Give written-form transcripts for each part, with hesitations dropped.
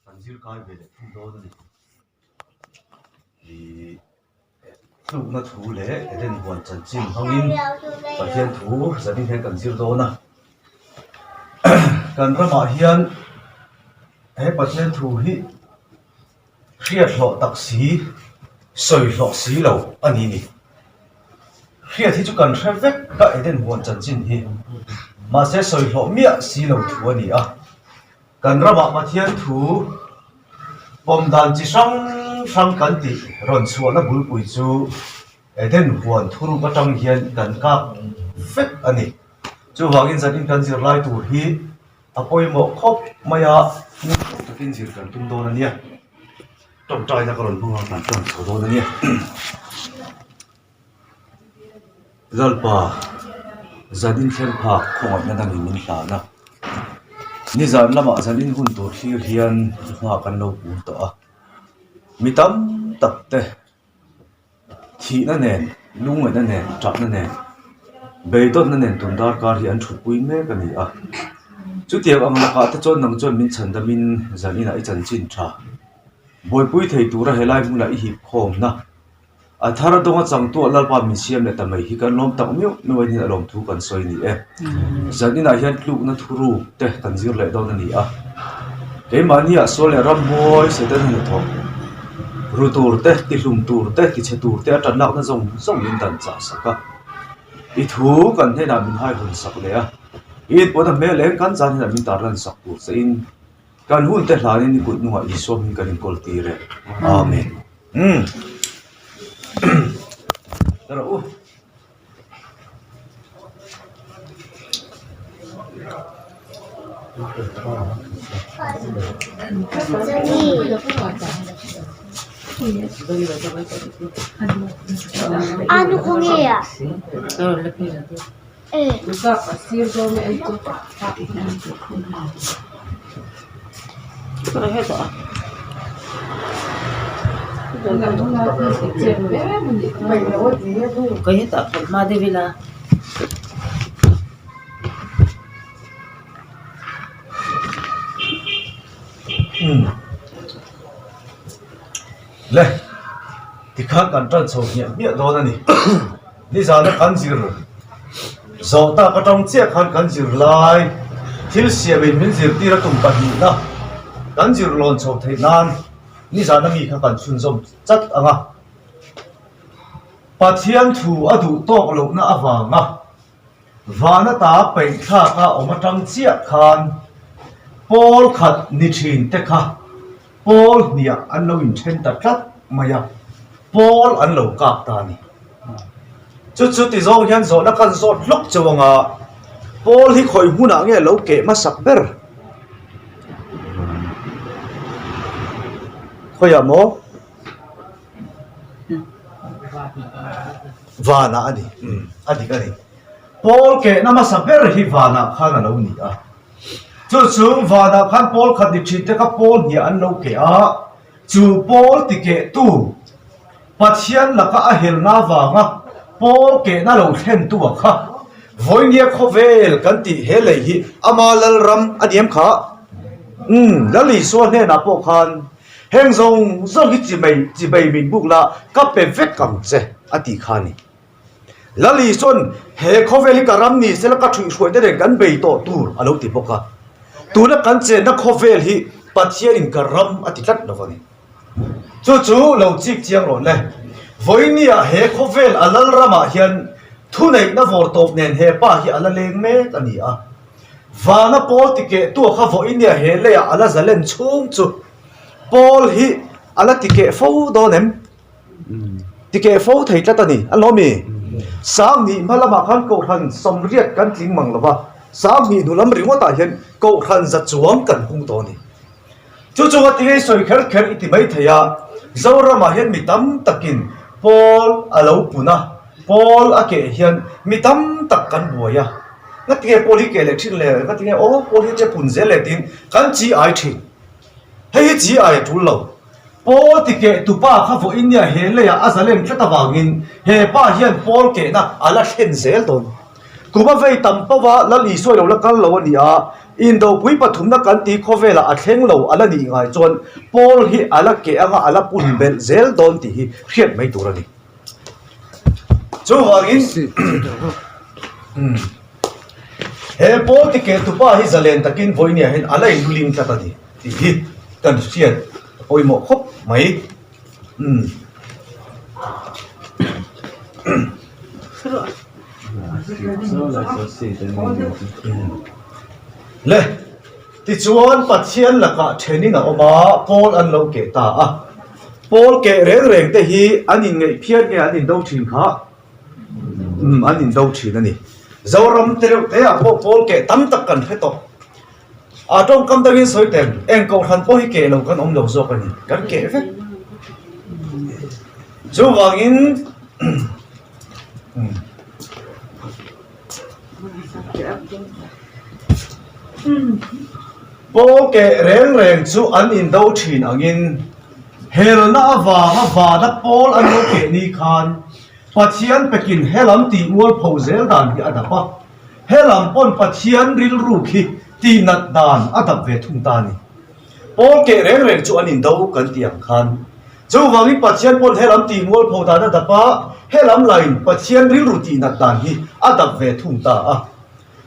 Kan zir kai ve leh thung dawn a ni. Ih tlukna thu leh Eden huan chanchin hmangin Pathian thu zanin hian kan zir dawn a. Kan ramah hian he Pathian thu hi hriat hlawh tak si, sawi hlawh si lo a ni ni. Hriat hi chu kan hre vek a Eden huan chanchin hi, mahse sawi hlawh miah si lo thu a ni a. Kan ramah Pathian thu pawm dan chi hrang hrang kan tih rawn chhuahna bulpui chu Eden huan thuruk atang hian kan kap vek a ni. Chuvangin zanin kan zirlai tur hi a pawimawh khawp mai a, fimkhur takin zir kan tum dawn a nia. Tawngtaina ka rawn hmang a, kan tawng chho dawn a nia. Lalpa, zanin thleng phak khawngaihna dangin min hlan a. Nizan lamah zanin hun tur thlir hian i hma kan lo pun tawh a. Mi tam tak te thihna nen, lungngaihna nen, ṭahna nen, beidawnna nen tun darkar hi an ṭhutpui mek a ni a. Chutiang ang lakah te chuan nang chuan min chhandamin zaninah i chanchin ṭha buaipui thei tura helai hmunah i hip khawmna. A thar dawnga changtuah Lalpa min siam leh ta mai hi kan lawm tak meuh meuh a niin a lawm thu kan sawi ni e. Zan inah hian tlukna thuruk te kan zir leh dawn a ni a. Keimahniah sual leh ramhuai Satan hnathawk ru tur te, tihlum tur te, tichhe tur te a tan lakna zawng zawng min dan chah sak a. I thu kan hnenah min haihawn sak leh a. I inpawhna hmel eng kan zan hnenah min tarlan sak tur che in kan hun te hlanin i kut hnungah Isua hming kan inkawl tir e. Amen. Umm rawh u. Anu khawnge a? Le tikhan kan tan chho hmiah hmiah dawn a ni. Nizana kan zir zawh tak atang chiah khan kan zir lai thil siamin min zirtir a tum pahnihna kan zir lawn chho theih nan nizana mi kha kan chhunzawm chat ang a. Pathian thu a duh tawk lohna avanga vana ta peih thlaka awm atang chiah khan pawl khat ni thin te kha Pawl hniah an lo inthen ta tlat mai a, pawl an lo kap ta a ni. Chu chu ti zawng hian zawhna kan zawt hlawk chauh ang a, pawl hi khawi hmunah nge lo keh hmasak ber? Khawiah maw? Vanah a ni, a dik a ni. Pawl kehna hmasa ber hi vanah khan a lo ni a. Chu chu vanah khan pawl khat ni thin te kha pawl hniah an lo keh a, chu pawl ti kehtu Pathian laka a helna avanga pawl kehna lo thlentu a kha vawinia khawvel kan tih he lei hi ama Lalram a ni em kha? Umm, Lal Isua hnenah pawh khan heng zawng zawng hi chimei chibei min buk la ka pe vek ang che a tih kha a ni. Lali chuan he khawvel hi ka ram ni sela ka ṭhuihhruaite nen kan bei tawh tur a lo ti bawk a. Tuna kan chenna khawvel hi Pathianin ka ram a ti tlat lo a ni. Chu chu lo chik chiang rawh le. Vawinia he khawvel a lal ramah hian thuneihna vawr tawp nen he pa hi a la leng mek a ni a. Vana pawl tikehtu a kha vawinia he leiah a la zalen chhung chu pawl hi a la tikeh fo dawn em? Tikeh fo thei tlat a ni, a lawm i. Sanghnih hma lamah khan Kohhran sawmriat kan tling mang lo va, Sanghnih hnu lam ringawtah hian Kohhran za chuang kan hung tawh a ni. Chu chu nga tinge i sawi kher kher i ti mai thei a, Zoramah hian mi tam takin pawl a lo pun a, pawl a keh hian mi tam tak kan buai a, nga tinge pawl hi keh leh thin le, nga tinge aw pawl hi che pun zel le tiin kan chi ai thin. Hei hi chi ai a tul lo. Pawl tikeh tupa kha vawiin nia he leiah a zalen tlat avangin he pa hian pawl kehna a la thlen zel dawn. Kum a vei tam pauh a, Lal Isua lo la kal lo a ni a, Indopui pathumna kan tih khawvelah a thleng lo a la nih ngai chuan Paul hi a la keh anga a la pun belh zel dawn tih hi hriat mai tur a ni. Chuvangin he Paul ti keh tupa hi zalen takin vawinia hian a la inluling tlat a ni tih hi kan hriat a pawimawh khawp mai. Le, tichuan Pathian lakah thenin a awm a, Paul an lo keh ta a. Paul keh reng reng te hi an inngeih phian nge an indo thin kha? Umm, an indo thin a ni. Zoram te reuh te ah pawh Paul keh tam tak kan hre tawh. A tawngkam dangin sawi tel, eng kohhran pawh hi keh lo kan awm lo zawk a ni, kan keh vek. Chuvangin Pawl keh reng reng chu an indo thin angin helna avanga vana pawl an lo keh ni khan Pathian pekin helam tih mualpho zel dan hi a dap a. Helam pawn Pathian rilru khi tihnat dan a dap ve thung ta a ni. Pawl keh reng reng chu an indo kan tih ang khan. Chuvangin Pathian pawn helam tih mualpho dan a dap a, helam lain Pathian rilru tihnat dan hi a dap ve thung ta a.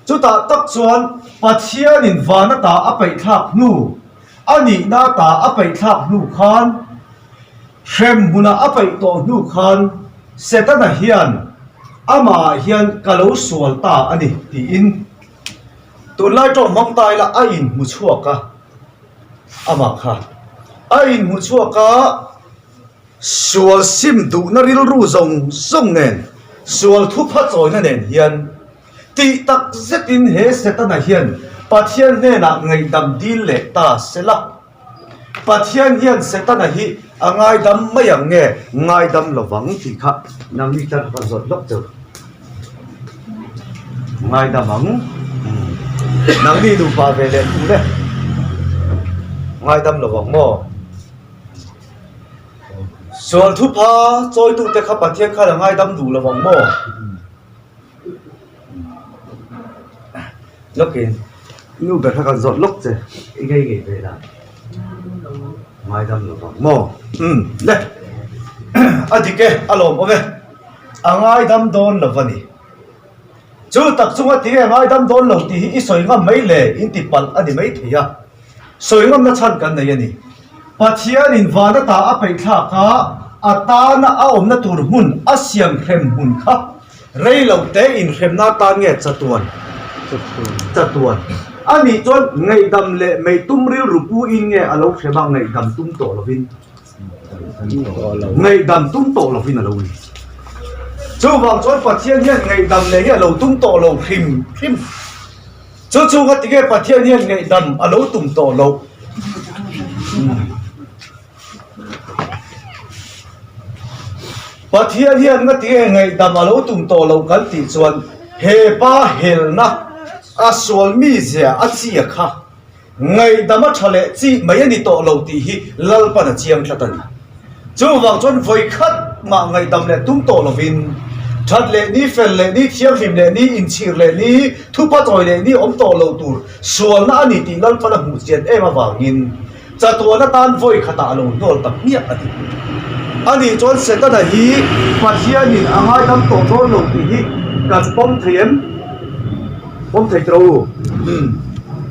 Chutah tak chuan Pathianin van ata a peihthlak hnu, a nihna ata a peihthlak hnu khan, Hrem hmunah a paih tawh hnu khan Setana hian amahah hian ka lo sual ta a ni tiin tunlai tawng hmang ta ila a inhmu chhuak a, amah kha a inhmu chhuak a, sual sim duhna rilru zawng zawng nen, sual thupha chawina nen hian tih tak zetin he Setana hian Pathian hnenah ngaihdam dil leh ta se la. Pathian hian Setana hi a ngaidam mai ang nge ngaidam lovang tih kha nangni tan ka zawt lawk cheu. Ngaidam ang. Nangni nupa ve leh thung le. Ngaidam lovang maw? Sual thupha chawitute kha Pathian khan a ngaidam duh lovang maw? Lawkin nu ber kha kan zawt lawk che i ngei ngei ve la ngaidam lo vang maw umm le a dik e a lawm awm e a ngaidam dawn lo va ni chu tak chunga tinge ngaidam dawn lo tih hi i sawi ngam mai le in ti palh a ni mai thei a. Sawi ngamna chhan kan nei a ni. Pathianin van ata a peihthlak a, a tana a awmna tur hmun a siam hrem hmun kha rei lo te inhremna atan nge chatuan? Chatuan. A nih chuan ngaihdam leh meitum rilru pu in nge a lo hrem a, ngaihdam tum tawh lovin? Ngaihdam tum tawh lovin a lo ni. Chuvang chuan Pathian hian ngaihdam leh hi a lo tum tawh lo hrim hrim. Chu chu nga tinge Pathian hian ngaihdam a lo tum tawh loh? Pathian hian nga tinge ngaihdam a lo tum tawh loh kan tih chuan he pa helna a sual mizia a chia kha Ngaihdam a tha leh chi mai a ni tawh lo tih hi Lalpan a chiang tlat a ni. Chuvang chuan vawi khat mah ngaihdam leh tum tawh lovin, that leh ni, fel leh ni, thianghlim leh ni, inchhir leh ni, thupa chawi leh ni awm tawh lo tur sualna a ni tih Lalpan a hmuh chian em avangin chatuan atan vawi khatah a lo hnawl ta hmiah a ni. Ani chuan Setana hi Pathianin a ngaidam tawh dawn lo tih hi kan pawm thei em? Pawm thei tawh u. Umm,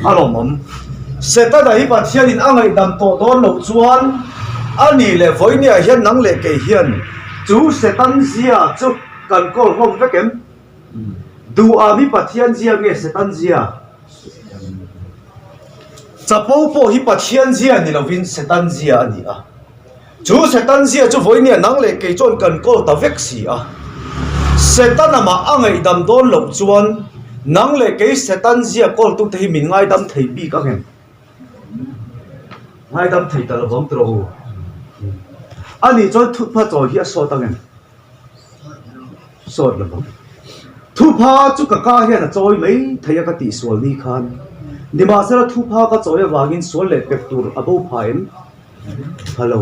a lawmawm. Setana hi Pathianin a ngaihdam tawh dawn loh chuan a nih leh vawinia hian nang leh kei hian chu Setan zia chu kan kawl hlawm vek em? Duham hi Pathian zia nge Setan zia? Chapo pawh hi Pathian zia ni lovin Setan zia a ni a. Chu Setan zia chu vawinia nang leh kei chuan kan kawl ta vek si a. Setan amah a ngaihdam dawn loh chuan nang leh kei Setan zia kawltute hi min ngaidam thei bik ang em? Ngaidam thei ta lovang tawh u. Ani chuan thutpha chawi hi a sawt ang em? Sawt lovang. Thupha chu ka ka hian a chawi mai thei a ka tihsual ni khan. Nimahsela thupha ka chawi avangin sual leh pek tur a bo pha em? Hello,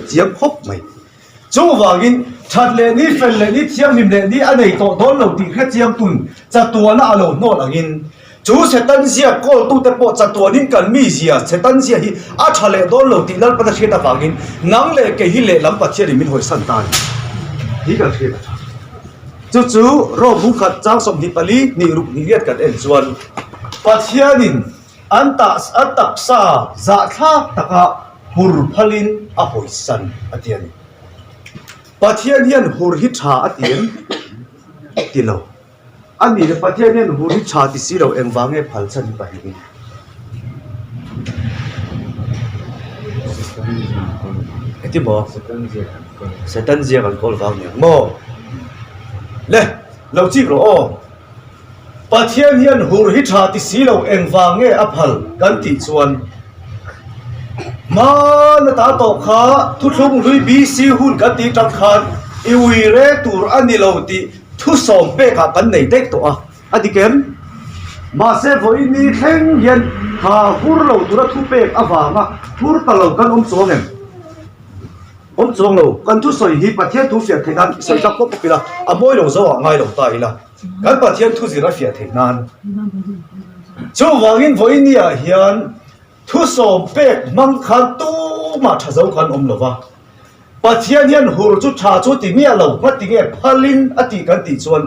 chiang khawp mai. Chuvangin, that leh ni, fel leh ni, thianghlim leh ni a nei tawh dawn lo tih hre chiang tun chatuana a lo hnawl angin, chu Satan zia kawltute pawh chatuanin kan mi zia Satan zia hi a tha leh dawn lo tih Lalpan a hriat avangin nang leh kei hi lehlam Pathianin min hawisan ta a ni tih kan hriat a tha. Chu chu Rom bungkhat chang 24 hnih ruk hnih riat kan en chuan Pathianin An tah an taksa zahthlak taka hur phalin a hawisan a ti a ni. Pathian hian hur hi tha a ti em? Ti lo. A nih le Pathian hian hur hi tha ti si lo engvang nge phal chhan hi pahnihin? Engti maw? Satan zia kan kawl vang ni ang maw? Le, lo chik rawh aw. Pathian hian hur hi tha ti si lo engvang nge a phal kan tih chuan hmana ta tawh kha thuthlung hlui BC hun kan tih tang khan i ui re tur a ni lo tih thusawm pekah kan nei daih tawh a, a dik em? Mahse vawiin ni thleng hian kha hur lo tura thupek avanga hur ta lo kan awm chuang em? Awm chuang lo, kan thusawi hi Pathian thu fiah theih nan i sawi tak pawp pawp ila, a mawi lo zo ah ngai lo ta ila. Kan Pathian thu zir a fiah theih nan. Chuvangin vawinia hian thusawm pek hmang khan tumah tha zo kan awm lo va. Pathian hian hur chu tha chu ti miah lo, hma tinge phalin a tih kan tih chuan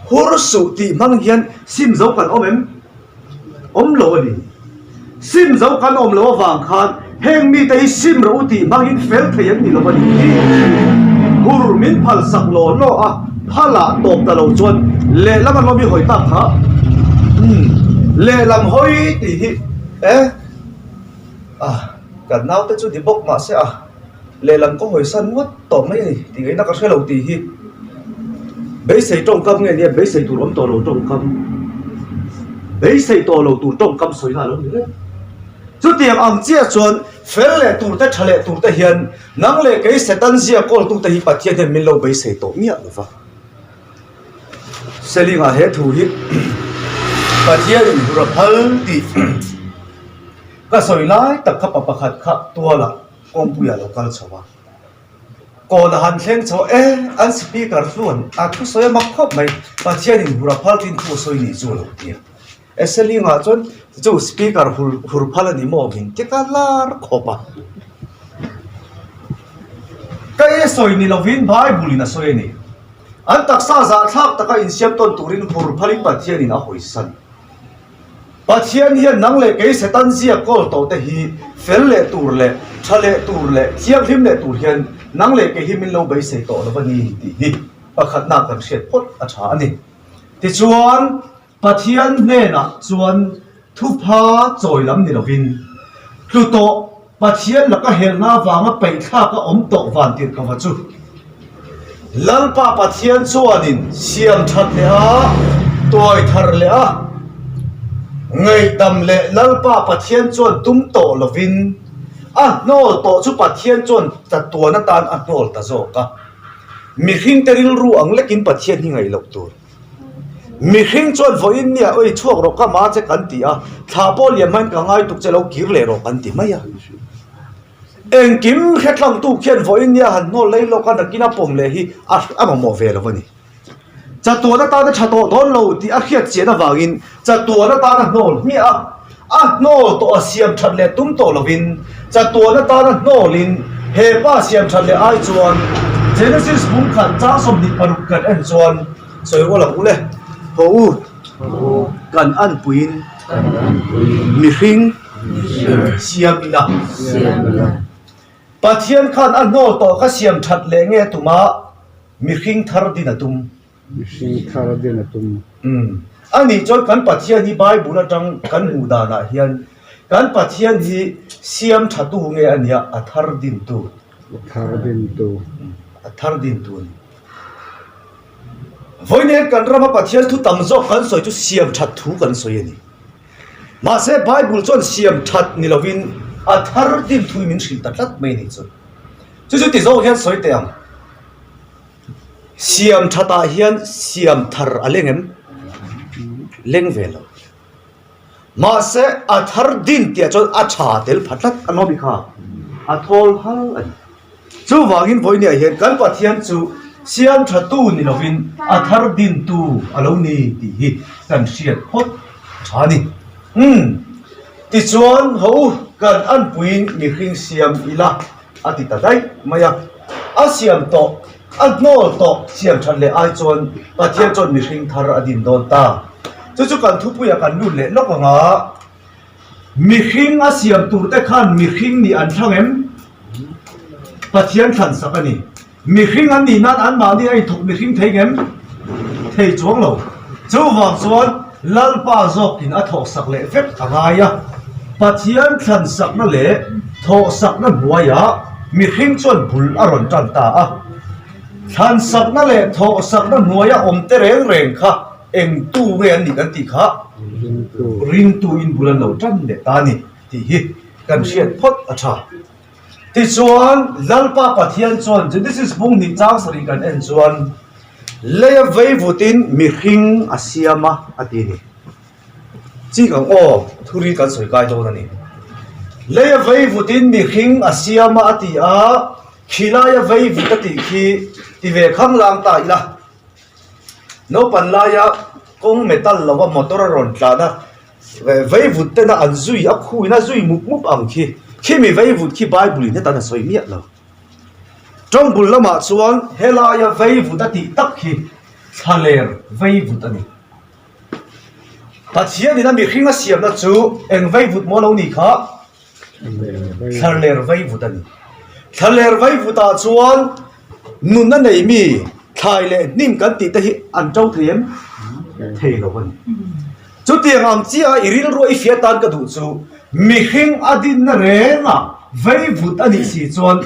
hur suh tih hmang hian sim zo kan awm em? Awm lo a ni. Sim zo kan awm lo avang khan heng mite hi sim rawh u tih hmangin fel thei an ni lo a ni tih hur min phal sak law law a, phalah tawp ta lo chuan lehlam an lawm i hawi tak kha umm lehlam hawi tih hi e ah kan naute chu ni bawk mahse a Lehlam ka hawisan ngawt tawh mai a ni tih ngaihna ka hre lo tih hi beisei tawngkam nge nia beisei tur awm tawh lo tawngkam beisei tawh lo tur tawngkam sawina a lo ni reng. Chutiang ang chiah chuan fel leh tur te tha leh tur te hian nang leh kei Satan zia kawltu te hi Pathian hian min lo beisei tawh miah lo va. Selingah he thu hi Pathianin hur a phal tih ka sawi lai tak kha pa pakhat kha tualah Kawngpuiah lo kal chho a, kawn a han thleng chho e, an speaker chuan a thusawi a mak khawp mai, Pathianin hur a phal tiin thu a sawi nih chu a lo ti a. Eselingah chuan chu speaker hur hur phal a ni maw min ti ka lar khawp a. Ka e sawi ni lovin Bible in a sawi a ni. An taksa zahthlak taka insiam tawn turin hur phalin Pathianin a hawisan. Pathian hian nang leh kei Satan zia kawl tawh te hi fel leh tur leh tha leh tur leh thianghlim leh tur hian nang leh kei hi min lo beisei tawh lo a ni tih hi pakhatna kan hriat phawt a tha a ni. Tichuan, Pathian hnenah chuan thupha chawi lam ni lovin tlu tawh Pathian laka helna avanga peihthlak a awm tawh van tirh ka va chu. Lalpa Pathian chuanin siam that leh a, tuai thar leh a, ngaihdam leh Lalpa Pathian chuan tum tawh lovin a hnawl tawh chu Pathian chuan chatuan atan a hnawl ta zawk a. Mihringte rilru ang lekin Pathian hi ngaih loh tur. Mihring chuan vawiin nia awi chhuak rawh ka ma che kan ti a, thla pawh liam hmain ka ngai tuk che lo kir leh rawh kan ti mai a. Engkim hretlangtu khian vawiin nia han hnawl lei lawk a nakin a pawm leh hi a mamawh ve lo a ni. Chatuan atana tha tawh dawn lo tih a hriat chian avangin chatuan atana hnawl hmiah a, A hnawl tawh a siam that leh tum tawh lovin chatuan atana hnawlin he pa siam that leh ai chuan Genesis bung khat chang 26 kan en chuan sawi rual ang u le, Haw u, kan anpuiin mihring siam ila. Pathian khan a hnawl tawh kha siam that leh nge tuma mihring thar din a tum. Mihring thar din a tum. Umm. A nih chuan kan Pathian hi Bible atang kan hmuh danah hian kan Pathian hi siam thatu nge a nia a thar dintu. A thar dintu. A thar dintu a ni. Vawiin kan rama Pathian thu tam zawk kan sawi chu siam that thu kan sawi a ni. Mahse Bible chuan siam that ni lovin a thar din thu min hrilh ta tlat mai a nih chu. Chu chu ti zawk hian sawi teh ang. Siam thatah hian siam thar a leng em? Leng ve lo. Mahse a thar din tih ah chuan a tha tel pha tlat a nawmi kha a thawl hal a ni. Chuvangin vawinia hian kan Pathian chu siam thatu ni lovin a thar dintu a lo ni tih hi kan hriat phawt tha a ni. Umm. Tichuan ho kan anpuiin mihring siam ila a ti ta daih mai a. A siam tawh, a hnawl tawh siam that leh ai chuan Pathian chuan mihring thar a din dawn ta. Chu chu kan thupuiah kan lut leh lawk ang a. Mihring a siam tur te khan mihring nih an thlang em? Pathian thlan sak a ni. Mihring an nih nan anmahni a inthawk mihring thei ngem? Thei chuang lo. Chuvang chuan Lalpa zawkin a thawhsak leh vek a ngai a. Pathian thlan sakna leh thawhsakna hnuaiah mihring chuan bul a rawn tan ta a. Thlan sakna leh thawhsakna hnuaia awm te reng reng kha Eng tu nge an nih kan tih kha ringtu in bul an lo tan leh ta a ni tih hi kan hriat phawt a tha. Tichuan Lalpa Pathian chuan Genesis bung hnih chang sarih kan en chuan leia vei vutin mihring a siam a a ti a ni. Chik ang aw thuri kan sawi kai dawn a ni. Leia vei vutin mihring a siam a a ti a, khilaia vei vut a tih khi ti ve khanglang ta ila. Naupan laia kawng metal lova motor a rawn tlan a, veivut tena an zui a khuin a zui mup mup ang khi, khimi veivut khi Bible in hetan a sawi miah lo. Tawng bul lamah chuan helaia veivut a tih tak khi thlaler veivut a ni. Pathianin a mihring a siamna chu eng veivut maw lo ni kha? Thlaler veivut a ni. Thlaler veivutah chuan Nunna nei mi thlai leh hnim kan tih te hi an to thei em? Thei lo a ni. Chutiang ang chiah i rilru i hriat tan ka duh chu mihring a dinna rengah veivut a nih si chuan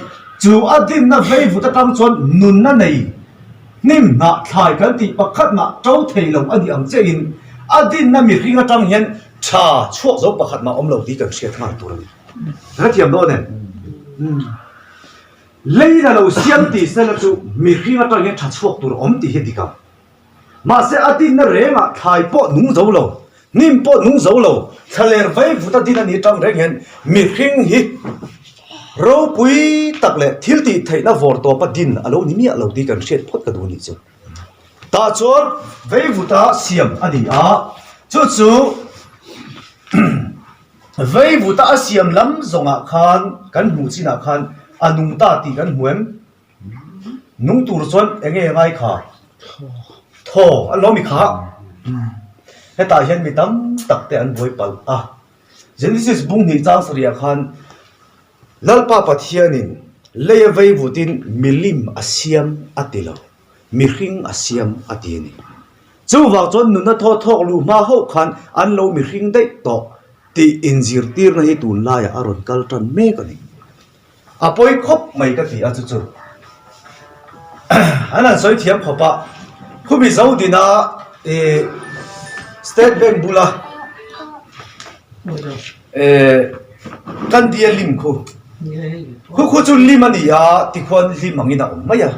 chu a dinna veivut atang chuan nunna nei hnim hnah thlai kan tih pakhat mah to thei lo a nih ang chiahin a dinna mihring atang hian tha chhuak zo pakhat mah awm lo tih kan hriat nghal tur a ni. Hrethiam dawn em? Leina lo siam tih sela chu mihring atang hian tha chhuak tur a awm tih hi a dik ang. Mahse a dinna rengah thlai pawh nung zo lo, hnim pawh nung zo lo, thlaler vaivut a din a nih atang reng hian mihring hi ropui tak leh thil tih theihna vawr tawpa din a lo ni miah lo tih kan hriat phawt ka duh a nih chu. Tah chuan veivuta siam a ni a, chu chu Veivuta a siam lam zawngah khan kan hmuh chinah khan a nung ta tih kan hmu em? Nung tur chuan eng nge ngai kha? Thaw an lo mi kha. Hetah hian mi tam tak te an buai palh a. Genesis bung hnih chang sarihah khan Lalpa Pathianin leia veivutin milim a siam a ti lo. Mihring a siam a ti a ni. Chuvang chuan nunna thaw thawk luh hma hauh khan an lo mihring daih tawh tih inzirtirna hi tunlaiah a rawn kal tan mek a ni. A pawi khawp mai ka ti a chu chu. An han sawi thiam khawp a, khumi Zodina ih State Bank bula eh kan dia lim khu khu khu chu lim a ni a tikhuan lim angin a awm mai a.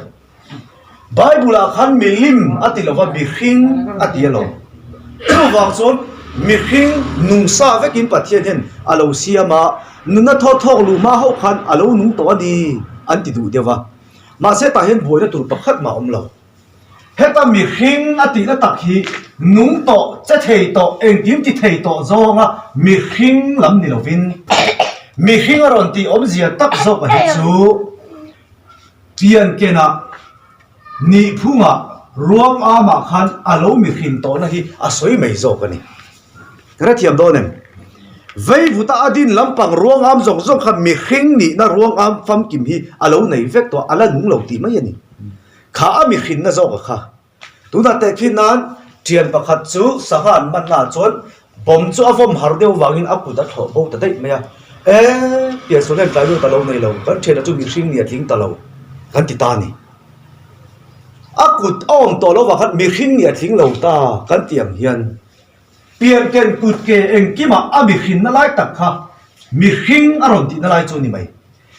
Bible ah khan milim a ti lova mihring a ti alawm. Chuvang chuan mihring nungsa vekin Pathian hian a lo siam a, nunna thaw thawk luh hma ho khan a lo nung tawh a ni an ti duh deuh a. Mahse tah hian buaina tur pakhat mah a awm lo. Heta mihring a tihna tak hi nung tawh, che thei tawh, engkim ti thei tawh zawnga mihring lam ni lovin mihring a rawn tih awmzia tak zawk a hi chu Pian kenah nihphungah ruang amah khan a lo mihrin tawhna hi a sawi mai zawk a ni. Ka hrethiam dawn em? Veivuta a din lampang ruang am zawng zawng kha mihring nihna ruang am famkim hi a lo nei vek tawh a, a la nung lo tih mai a ni. Kha a mihrinna zawk a kha. Tunah tehkhin nan ṭhian pakhat chu sangha an hman hnaah chuan bomb chu a vawm har deuh vangin a kut a thlawh bo ta daih mai a. E, piansual hian tlai lut a lo nei lo, kan ṭhianah chu mihring nih a tling ta lo kan ti ta a ni. A kut a awm tawh lovah khan mihring nih a tling lo ta kan ti ang hian pianken kut ke engkimah a mihrinna lai tak kha mihring a rawn tihna lai chu a ni mai.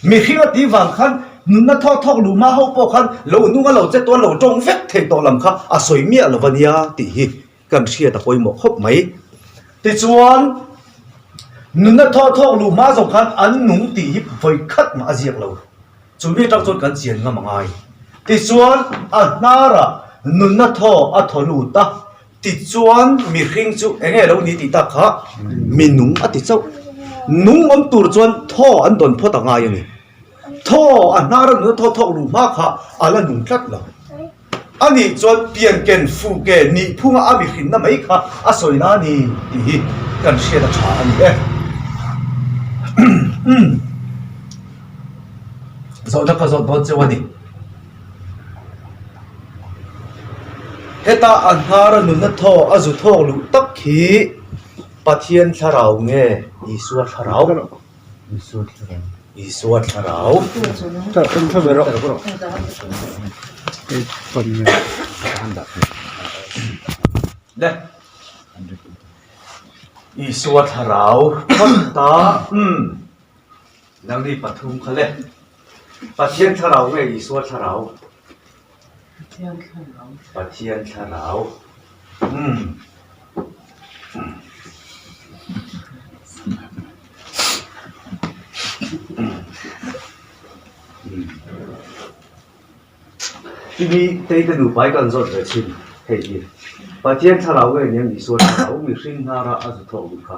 Mihring a tih vang khan nunna thawk thawk luh hma ho pawh khan lo hnung a lo che tuan lo tawng vek thei tawh lam kha a sawi miah lo a nia tih hi kan hriat a pawimawh khawp mai. Tichuan nunna thawk thawk luh hma zawng khan an nung tih hi vawi khat mah a ziak lo. Chumi atang chuan kan chian ngam a ngai. Tichuan, a hnarah nunna thaw a thaw lut a, tichuan mihring chu eng nge lo ni tih tak kha mi nung a ti chauh. Nung awm tur chuan thaw an dawn phawt a ngai a ni. Thaw a hnara nunna thaw thawk luh hma kha a la nung tlat lo. A nih chuan pianken fuke nihphunga a mihrinna mai kha a sawi na a ni tih hi kan hriat a tha a ni e. Zawhna ka zawt dawn cheu a ni. Heta a hnara nunna thaw a zu thawk luh tak hi Pathian thlarau nge Isua thlarau? Isua thlarau. Isua thlarau. Le. Isua thlarau phawt ta. Umm. Nangni pathum kha le. Pathian thlarau nge Isua thlarau? Pathian thlarau. Pathian thlarau. Umm. Timi tei ka nupa i kan zawt ve thin hei hi. Pathian thlarau nge niang Isua thlarau mihring hnara a zu thawk duh kha.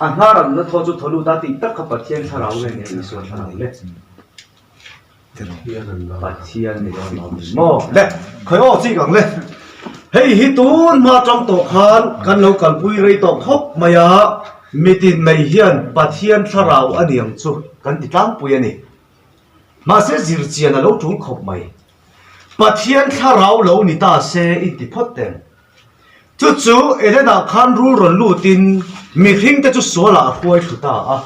A hnaramna thaw chu thaw lut a tih tak kha Pathian thlarau nge nia Isua thlarau le? Pathian ni dawn lo ni maw? Le, khawi aw chik ang le. Hei hi tun hma tang tawh khan kan lo kalpui rei tawh khawp mai a, mitin mai hian Pathian thlarau a niang chu kan ti tlangpui a ni. Mahse zirchian a lo tul khawp mai. Pathian thlarau lo ni ta se inti phawt teng. Chu chu Eden-ah khan rul rawn lutin mihringte chu sualah a hruai thlu ta a.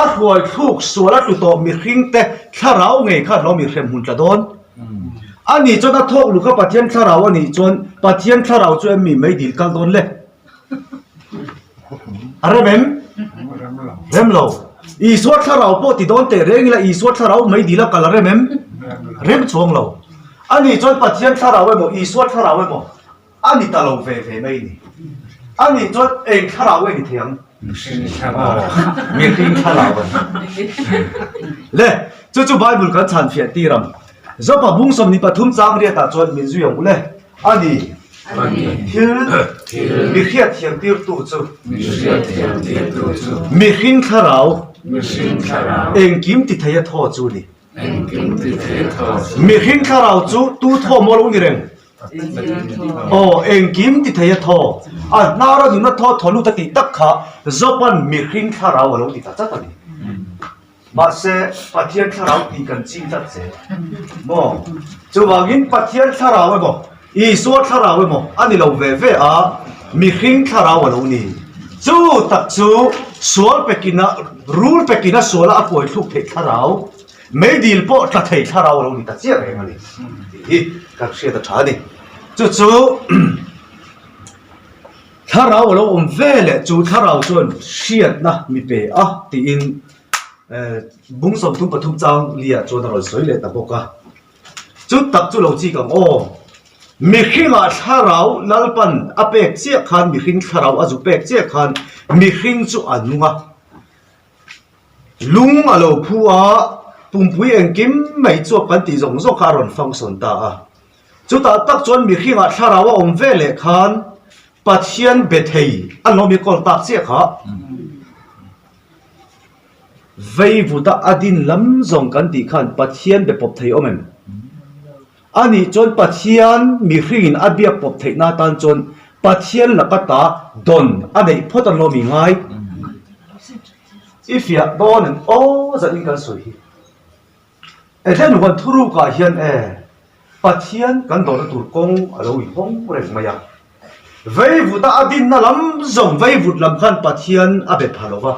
A hruai thluk sual a tlu tawh mihringte thlarau ngei kha hlawm i hrem hmun tla dawn. A nih chuan a thawk lu kha Pathian thlarau a nih chuan Pathian thlarau chu em mi meidil kal dawn le? A rem em? Rem lo. Isua thlarau pawh ti dawn teh reng ila Isua thlarau meidil a kal a rem em? Rem chuang lo. A nih chuan Pathian thlarau emaw Isua thlarau emaw a ni ta lo ve ve mai ni. A nih chuan eng thlarau nge ni thei ang? Mihring thlarau. Mihring thlarau a ni. Le, chu chu Bible kan chhan fiah tir ang. Zopa bung 23 chang riatah chuan min zui ang u le. A ni. Thil mi hriatthiam tirtu chu. Mihring thlarau. Engkim ti thei a thaw chu ni. Mihring thlarau chu tu thaw maw lo ni reng? Aw, engkim ti thei a thaw. A hnara nuna thaw thaw lut a tih tak kha Job-a'n mihring thlarau a lo ti ta chat a ni. Mahse, Pathian thlarau tih kan ching tlat zel maw? Chuvangin Pathian thlarau emaw, Isua thlarau emaw a ni lo ve ve a, mihring thlarau a lo ni. Chu tak chu sual pekina, rul pekina suala a kuai thluk theih thlarau, meidil pawh tla thei thlarau a lo ni ta chiah reng a ni tih hi kan hriat a tha a ni. Chu chu thlarau a lo awm ve leh chu thlarau chuan hriatna mi pe a tiin bung 33 chang liah chuan a rawn sawi leh ta bawk a. Chu tak chu lo chik ang aw. Mihringah thlarau Lalpan a pek chiah khan mihring thlarau a zu pek chiah khan mihring chu a nung a. Lung a lo phu a, pumpui engkim mai chuap kan tih zawng zawng kha a rawn function ta a. Chutah tak chuan mihringah thlarau a awm ve leh khan Pathian be thei a lawm i kawl tak chiah kha. Veivuta a din lam zawng kan tih khan Pathian be pawp thei awm em? A nih chuan Pathian mihringin a biak pawp theihna atan chuan Pathian laka ta dawn a neih phawt an lawm i ngai. I fiah dawn em? Aw zat in kan sawi hi. Eden huan thurukah hian e, Pathian kan dawhna tur kawng a lo inhawng reng mai a. Veivuta a dinna lam zawng veivut lam khan Pathian a be pha lo va.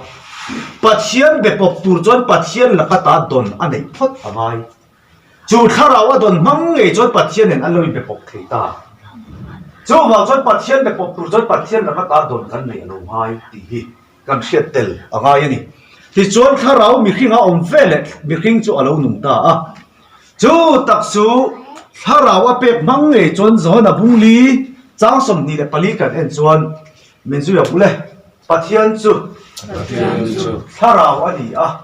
Pathian be pawp tur chuan Pathian laka ta dawn a neih phawt a ngai. Chu thlarau a dawn hmang ngei chuan Pathian nen an lo inbe pawp thei ta. Chuvang chuan Pathian be pawp tur chuan Pathian laka ta dawn kan neih a lo ngai tih hi kan hriat tel a ngai a ni. Tichuan thlarau mihring a awm ve leh mihring chu a lo nung ta a. Chu tak chu thlarau a pek hmang ngei chuan Johana Bungli chang 24 kan en chuan min zui ang u le. Pathian chu Thlarau a ni a,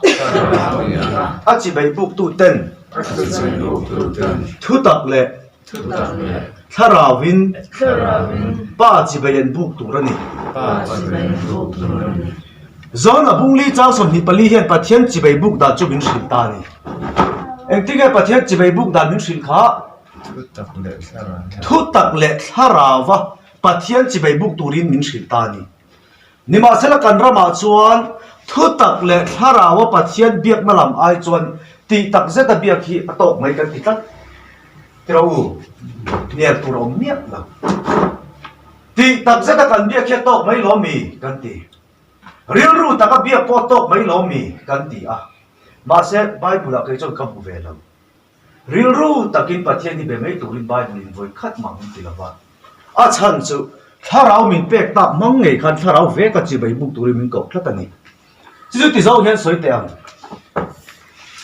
a chibai buktuten thutak leh Thlarauin Pa chibai an buk tur a ni. Zona Bungli chang 24 hian Pathian chibai buk dan chu min hrilh ta a ni. Engtinge Pathian chibai buk dan min hrilh kha? Thutak leh Thlarauva Pathian chibai buk turin min hrilh ta a ni. Nimahsela kan ramah chuan thutak leh Thlarauva Pathian biakna lam ai chuan tih tak zeta biak hi a tawk mai kan ti tlat. Tiraw u, hnial tur a awm miah lo. Tih tak zeta kan biak hi a tawk mai lo mi kan ti. Rilru taka biak pawh a tawk mai lo mi kan ti a. Mahse Bible-ah kei chuan ka hmu ve lo. Rilru takin Pathian hi be mai turin Bible in vawi khat mah min ti lo va. A chhan chu Thlarau min pek tak hmang ngei khan Thlarau veka chibai buk turin min koh tlat a ni. Chu chu ti zawng hian sawi teh ang.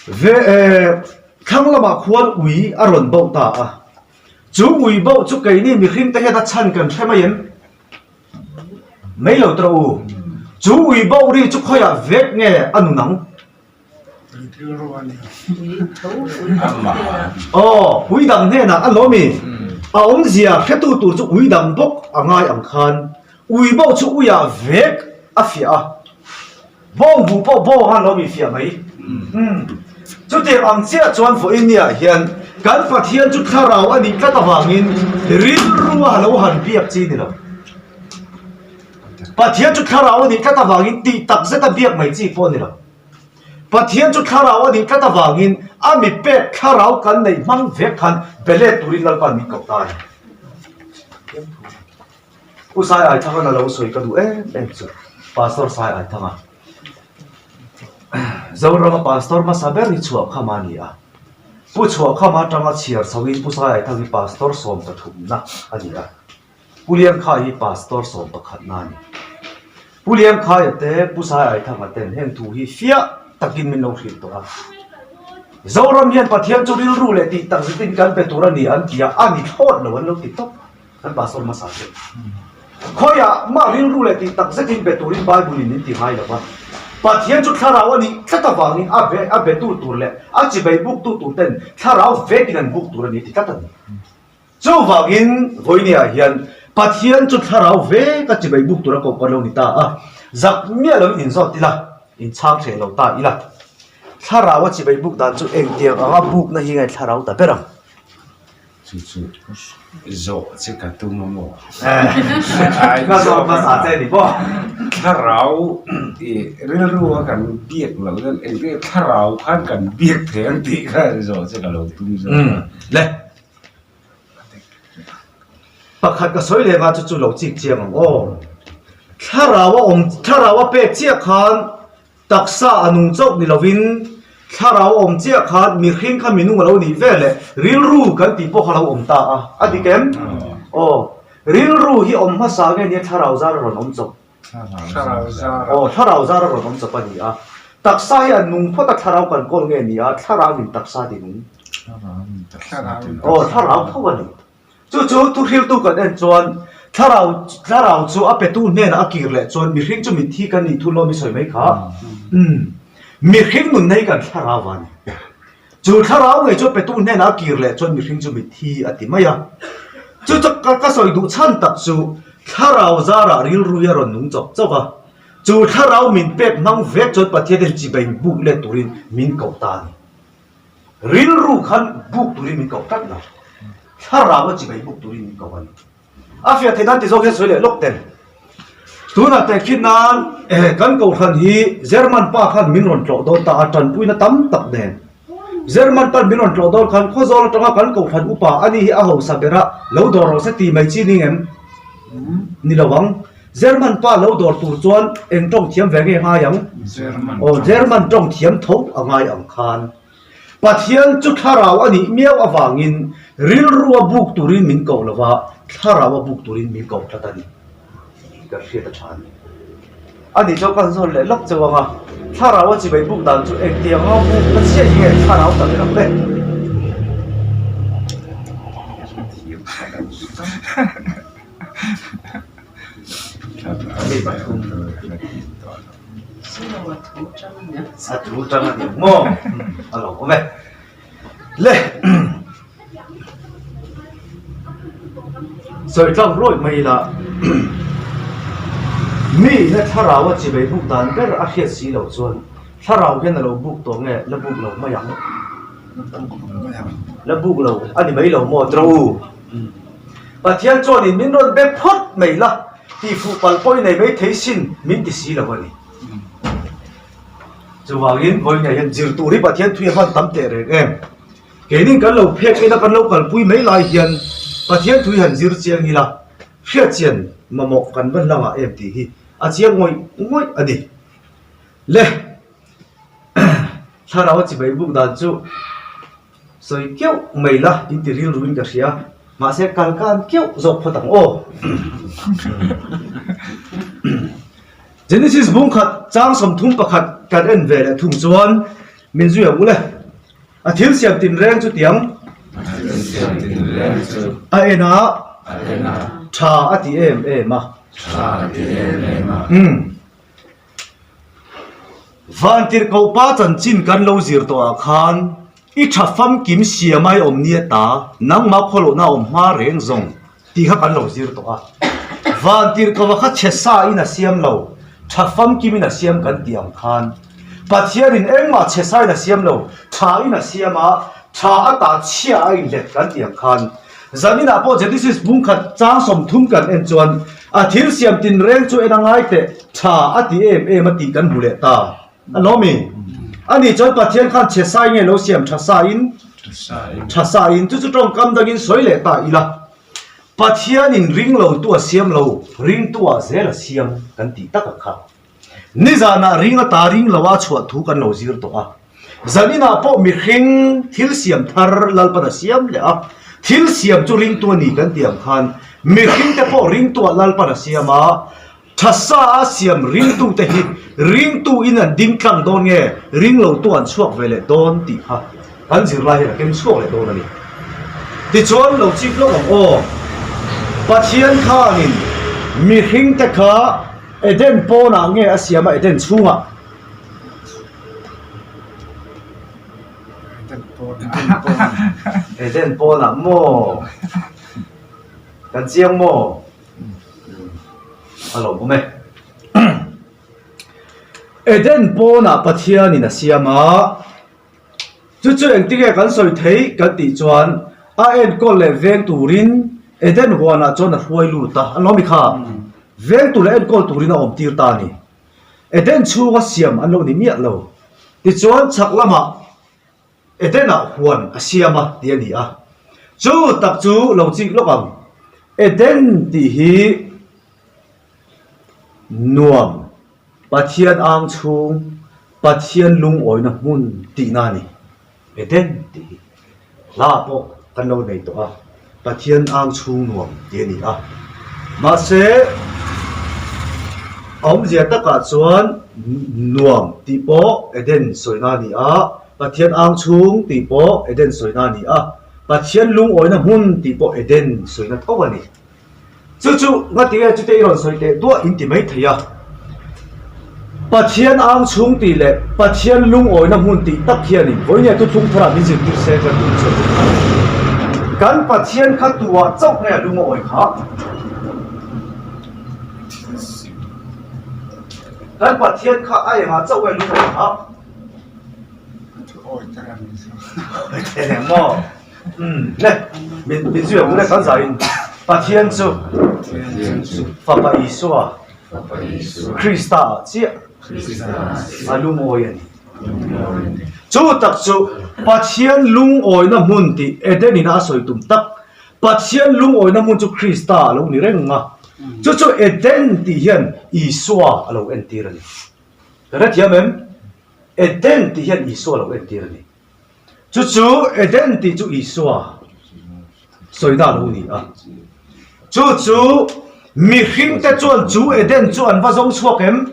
Ve eh thlang lamah khuan ui a rawn boh ta a. Chu ui boh chu keini mihring te hian a chhan kan hre mai em? Mai lo tawh u. Chu ui boh ri chu khawiah vek nge a nun ang? Aw, ui dang hnenah a lawm i, a awmzia hretu tur chu ui dang bawk a ngai ang khan ui bawh chu uiah vek a fiah a, bawng bu pawh bawng a lawm i fiah mai. Chutiang ang chiah chuan vawiin niah hian kan Pathian chu thlarau a nih tlat avangin rilru a lo han biak chi ni lo. Pathian chu thlarau a nih tlat avangin tih tak zeta biak mai chi pawh a ni lo. Pathian chu thlarau a nih tlat avangin a mi pek thlarau kan neih hmang vek khan be let turin Lalpa'n min koh ta a ni. Pu Sai Aithanga a lo sawi ka duh em em chu Pastor Sai Aithanga Zorama Pastor hmasa ber hi Chhuahkhama a ni a. Pu Chhuahkhama atanga chhiar chhoin Pu Sai Aithanga hi Pastor sawm pathumna a ni a. Pu Liangkhai hi Pastor 11na a ni. Pu Liangkhaia te, Pu Sai Aithanga ten heng thu hi fiah takin min lo hrilh tawh a. Zoram hian Pathian chu rilru leh tih tak zetin kan pe tur a ni an ti a, a ni thlawt lo an lo ti tawp a, kan Pastor hmasa te. Khawiah mah rilru leh tih tak zetin pe turin Bible in min ti ngai lo va. Pathian chu thlarau a nih tlat avangin a be a betu tur leh a chibai buktu tur ten thlarau vekin an buk tur a ni ti tlat a ni. Chuvangin vawinia hian Pathian chu thlarau ve ka chibai buk tura koh ka lo ni ta a, zak miah loin inzawt ila, inchhang hreh lo ta ila. Thlarau a chibai buk dan chu engtiang anga bukna hi nge thlarau ta ber ang? Chu chu zawh che ka tum a maw? Ka zawh hmasa che ni maw? Thlarau i rilru a kan biak loh chuan engtiang thlarau khan kan biak thei ang tih kha zawh che ka lo tum zawk a. Le. Pakhat ka sawi leh nga chu chu lo chik chiang ang aw. Thlarau a awm thlarau a pek chiah khan taksa a nung chauh ni lovin thlarau a awm chiah khan mihring kha minung a lo nih ve leh rilru kan tih pawh kha lo awm ta a, a dik em? Aw, rilru hi awm hmasa nge nia thlarau zar a rawn awm chawp. Aw, thlarau zar a rawn awm chawp a ni a. Taksa hi a nung phawt a thlarau kan kawl nge ni a, thlarau in taksa ti nung. Aw, thlarau tho a ni. Chu chu thuhriltu kan en chuan thlarau thlarau chu a petu hnenah a kir leh chuan mihring chu mitthi kan nih thu lawm i sawi mai kha. Umm, mihring nunna hi kan thlarau a ni. Chu thlarau ngei chu petu hnenah a kir leh chuan mihring chu mitthi a ti mai a. Chu chu ka sawi duh chhan tak chu thlarau zarah rilrui a rawn nung chawp chawp a. Chu thlarau min pek hmang vek chuan Pathianin chibai buk let turin min koh ta a ni. Rilru khan buk turin min koh tlat lo. Thlarau a chibai buk turin min koh a ni. A fiah theih nan ti zawk hian sawi leh lawk ten. Tunah tehkhin nan kan kohhran hi German pa khan min rawn tlawh dawn ta a, tanpuina tam tak nen. German pan min rawn tlawh dawn khan Khawzawl atanga kan kohhran upa ani hi a hausa bera lo dawr rawh se ti mai chi ni ngem? Ni lo ang. German pa lo dawr tur chuan eng tawng thiam ve nge ngai ang? Aw German tawng thiam tho a ngai ang khan. Pathian chu thlarau a nih miau avangin rilru a buk turin min koh lo va, thlarau a buk turin min koh tlat a ni tih kan hriat a tha a ni. A nih chuan ka han zawn leh lawk cheu ang a, thlarau a chibai buk dan chu engtiang anga buk na chiah hi nge thlarau tak i lo le? Mi pathum. A thu tang a ni maw? A lo awm e. Le sawi tlang rawih mai ila mi ina thlarau a chivei buk dan ber a hriat si loh chuan thlarau hian a lo buk tawh nge la buk lo mai ang? La buk lo a ni mai lo maw trawh u? Pathian chuanin min rawn be phawt mai la tihfuh palh pawh i nei mai thei sin min ti si lo a ni. Chuvangin vawiinah hian zir tur hi Pathian thui a hman tam teh reng em? Keinin kan lo phek ina kan lo kalpui mai lai hian Pathian thui han zir chiang ila hriatchian mamawh kan va hlangah em tih hi a chiang ngawih ngawih a ni. Le thlarau a chibai buk dan chu Sawi keuh mai la in ti rilru in ka hria, mahse kal kan keuh zawk phawt ang aw. Genesis bung khat chang 31 kan en ve leh thung chuan min zui ang u le. A thil siam tinreng chu tiang a en a, tha a ti em em a. Umm. Vantirhkoh pa chanchin kan lo zir tawh ah khan i tha famkim siam ai awm nia ta, nangmah khawlohna awm hma reng zawng tih kha kan lo zir tawh a. Vantirhkoh a kha chhe sa in a siam lo, tha famkim in a siam kan tih ang khan Pathian in engmah chhe sa in a siam lo, tha in a siam a, tha a ta chhia a inlet kan tih ang khan Zaninah pawh Genesis bung khat chang 30 kan en chuan a thil siam tinreng chu en a ngai teh tha a ti em em a tih kan hmu leh ta a lo mi? Ani chuan Pathian khan chhe sai nge lo siam tha sa in tha sa in chu chu tawngkam dangin sawi leh ta ila Pathianin ring lo tu a siam lo ringtu ah zel a siam kan tih tak ang kha. Nizanah ring ata ring lo a chhuah thu kan lo zir tawh a. Zaninah pawh mihring thil siam thar Lalpan a siam leh a, thil siam chu ringtu a ni kan tih ang khan mihringte pawh ringtuah Lalpan a siam a, thasa a siam ringtute hi ringtu in an ding tlang dawn nge ring lotu an chhuak ve leh dawn tih kha kan zirlai hian a keng chhuak leh dawn a ni. Tichuan lo chip lawk ang aw, Pathian khanin mihringte kha Eden pawnah nge a siam a Eden chhungah? Eden pawnah maw? Kan chiang maw? A lo awm e. Eden pawnah Pathianin a siam a, chu chu engtinge kan sawi theih kan tih chuan a enkawl leh veng turin Eden huanah chuan a hruai lut a, a lo mi kha veng tur leh enkawl turin a awm tir ta a ni. Eden chhunga siam an lo ni miah lo. Tichuan chhak lamah Eden-ah huan a siam a tih a ni a. Chu tak chu lo chik lawk ang. Eden tih hi nuam, Pathian ang chhung, Pathian lungawina hmun tihna a ni. Eden tih hi hla pawh kan lo nei tawh a, Pathian ang chhung nuam tih a ni a. Mahse, a awmzia takah chuan nuam tih pawh Eden sawina a ni a, Pathian ang chhung tih pawh Eden sawina a ni a, Pathian lungawina hmun tih pawh Eden sawina tho a ni. Chu chu ngatinge chute i rawn sawi teh duah in ti mai thei a. Pathian ang chhung tih leh Pathian lungawina hmun tih tak hianin vawinia thuthlung tharah min zirtir se ka duh chu. Kan Pathian kha tuah chauh nge a lungawi kha? Kan Pathian kha a engah chauh nge lungawi kha? Engmaw? Le, min min zui ang le kan zaiin Pathian chu Fapa Isua Krista ah chiah a lungawi a ni. Chu tak chu Pathian lungawina hmun tih Eden ina a sawi tum tak Pathian lungawina hmun chu Krista a lo ni reng a, chu chu Eden tih hian Isua a lo entir a ni. Ka hrethiam em? Eden tih hian Isua a lo entir a ni. Chu chu Eden tih chu Isua sawina a lo ni a. Chu chu mihringte chuan chu Eden chu an va zawng chhuak em?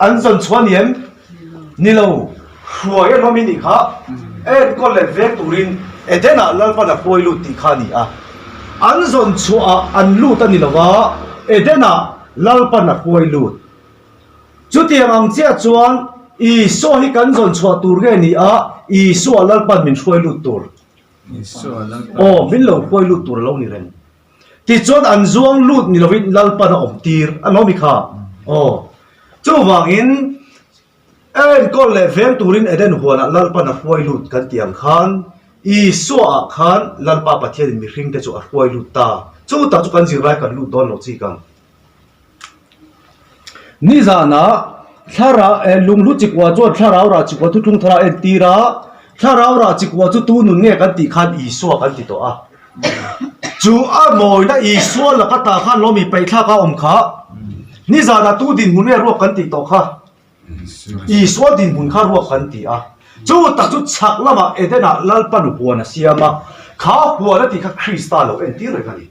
An zawn chhuah a ni em? Ni lo, hruai a hlawm i nih kha. Enkawl leh veng turin Eden-ah Lalpan a hruai lut tih kha a ni a. An zawn chhuahah an lut a ni lo a, Eden-ah Lalpan a hruai lut. Chutiang ang chiah chuan Isua hi kan zawn chhuah tur nge ni a, Isua Lalpan min hruai lut tur? Aw, min lo hruai lut tur a lo ni reng. Tichuan an zuang lut ni lovin Lalpan a awm tir a lo ni kha. Aw, chuvangin enkawl leh veng turin Eden huanah Lalpan a hruai lut kan tih ang khan Isua-ah khan Lalpa Pathianin mihringte chu a hruai lut ta. Chu tak chu kan zirlai kan lut dawn lo chik ang. Nizanah thlarau eh lunghlu chikua chuan thlarau rah chikua thuthlung thar a entir a, thlarau rah chikua chu tu nun nge kan tih khan Isua kan ti tawh a. Chu a mawina Isua laka ta khan lawmi paihthlak a awm kha. Nizanah tu dinhmun nge ruak kan tih tawh kha? Isua dinhmun kha ruak kan ti a. Chu tak chu chhak lamah Edenah Lalpan huan a siam a, kha huan a tih kha Krista lo entir reng a ni.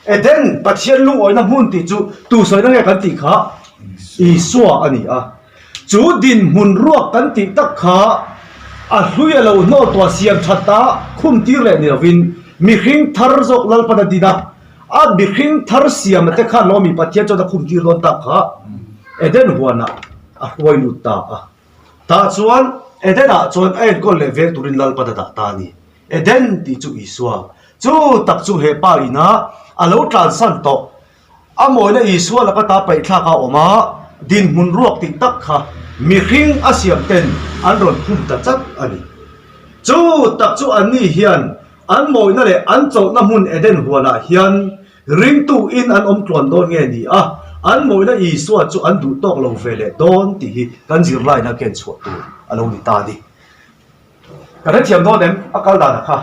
Eden, Pathian lungawina hmun tih chu tu sawina nge kan tih kha? Isua a ni a. Chu dinhmun ruak kan tih tak kha a hlui a lo hnawl tuah siam that a khum tir leh ni lovin mihring thar zawk Lalpan a din a, a mihring thar siam te khan lawmi Pathian chuan a khum tir dawn tak kha Eden huanah a hruai lut ta a. Tah chuan Edenah chuan a enkawl leh veng turin Lalpan a dah ta a ni. Eden tih chu Isua. Chu tak chu he pa ina a lo tlansan tawh. A mawina Isua laka ta paihthlak a awm a, dinhmun ruak tih tak kha mihring a siam ten an rawn khum ta chat a ni. Chu tak chu anni hian an mawina leh an chawlhna hmun Eden huanah hian ringtu in an awm tluan dawn nge ni a, an mawina Isua chu an duh tawk lo ve leh dawn tih hi kan zirlaina ken chhuah tur a lo ni ta a ni. Ka hrethiam dawn em? A kal dan a kha.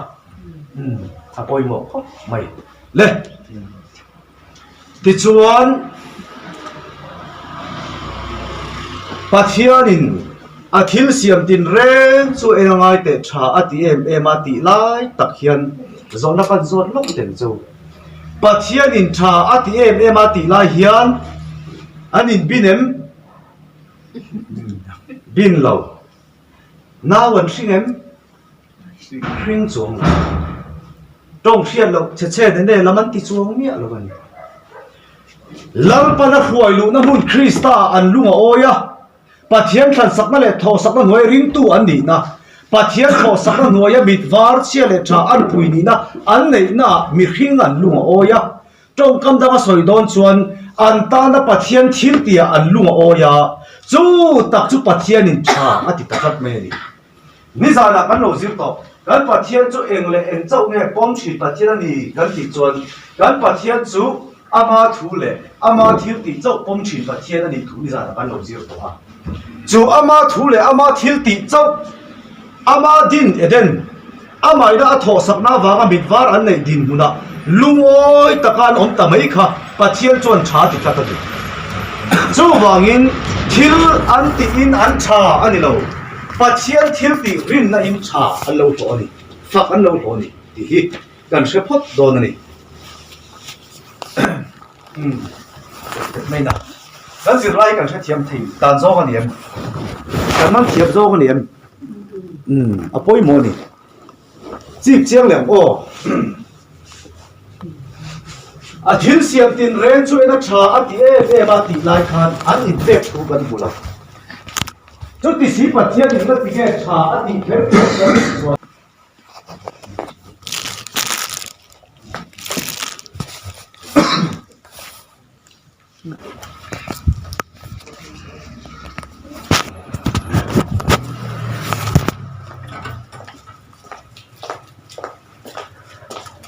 Umm, a pawimawh khawp mai. Le! Tichuan, Pathianin a thil siam tin reng chu eng a ngai teh tha a ti em em a tih lai tak hian zawhna kan zawt lawk teng chu. Pathianin tha a ti em em a tih lai hian an inbin em? Bin lo. Nau an hring em? Hring chuang lo. Tawng hriat loh chhe chhe nen e lam an ti chuang miah lo a ni. Lalpana hruai luhna hmun Krista ah an lung a awi a, Pathian thlan sakna leh thawh sakna hnuaia ringtu an nihna, Pathian thawh sakna hnuaia mit var chhia leh tha an pui nihna an neihna ah mihring an lung a awi a, Tawngkam danga sawi dawn chuan an tana Pathian thil tihah an lung a awi a, chu tak chu Pathianin tha a ti ta tlat mai a ni. Nizanah kan lo zir tawh, kan Pathian chu eng leh eng chauh nge pawm thin Pathian a ni kan tih chuan kan Pathian chu ama thu leh ama thil tih chauh pawm thin Pathian a nih thu nizanah kan lo zir tawh a. Chu ama thu leh ama thil tih chauh ama din Eden Amaina a thawhsakna avanga mit var an neih dinhmunah lungawi taka an awm ta mai kha Pathian chuan tha ti tlat a ni. Chuvangin thil an tihin an tha a ni lo, Pathian thil tih rinna in tha an lo hlawh a ni, fak an lo hlawh a ni tih hi kan hre phawt dawn a ni. Maina kan zirlai kan hrethiam thei dan zawng a ni em? Kan man thiam zawng a ni em? Umm a pawimawh a ni. Chip chiang leh ang aw. A thil siam tin reng chu en a tha a ti em em a tih lai khan an inpek thu kan hmu lo. Chuti si Pathian in la ti nge tha a tih kher kher kan tih chuan.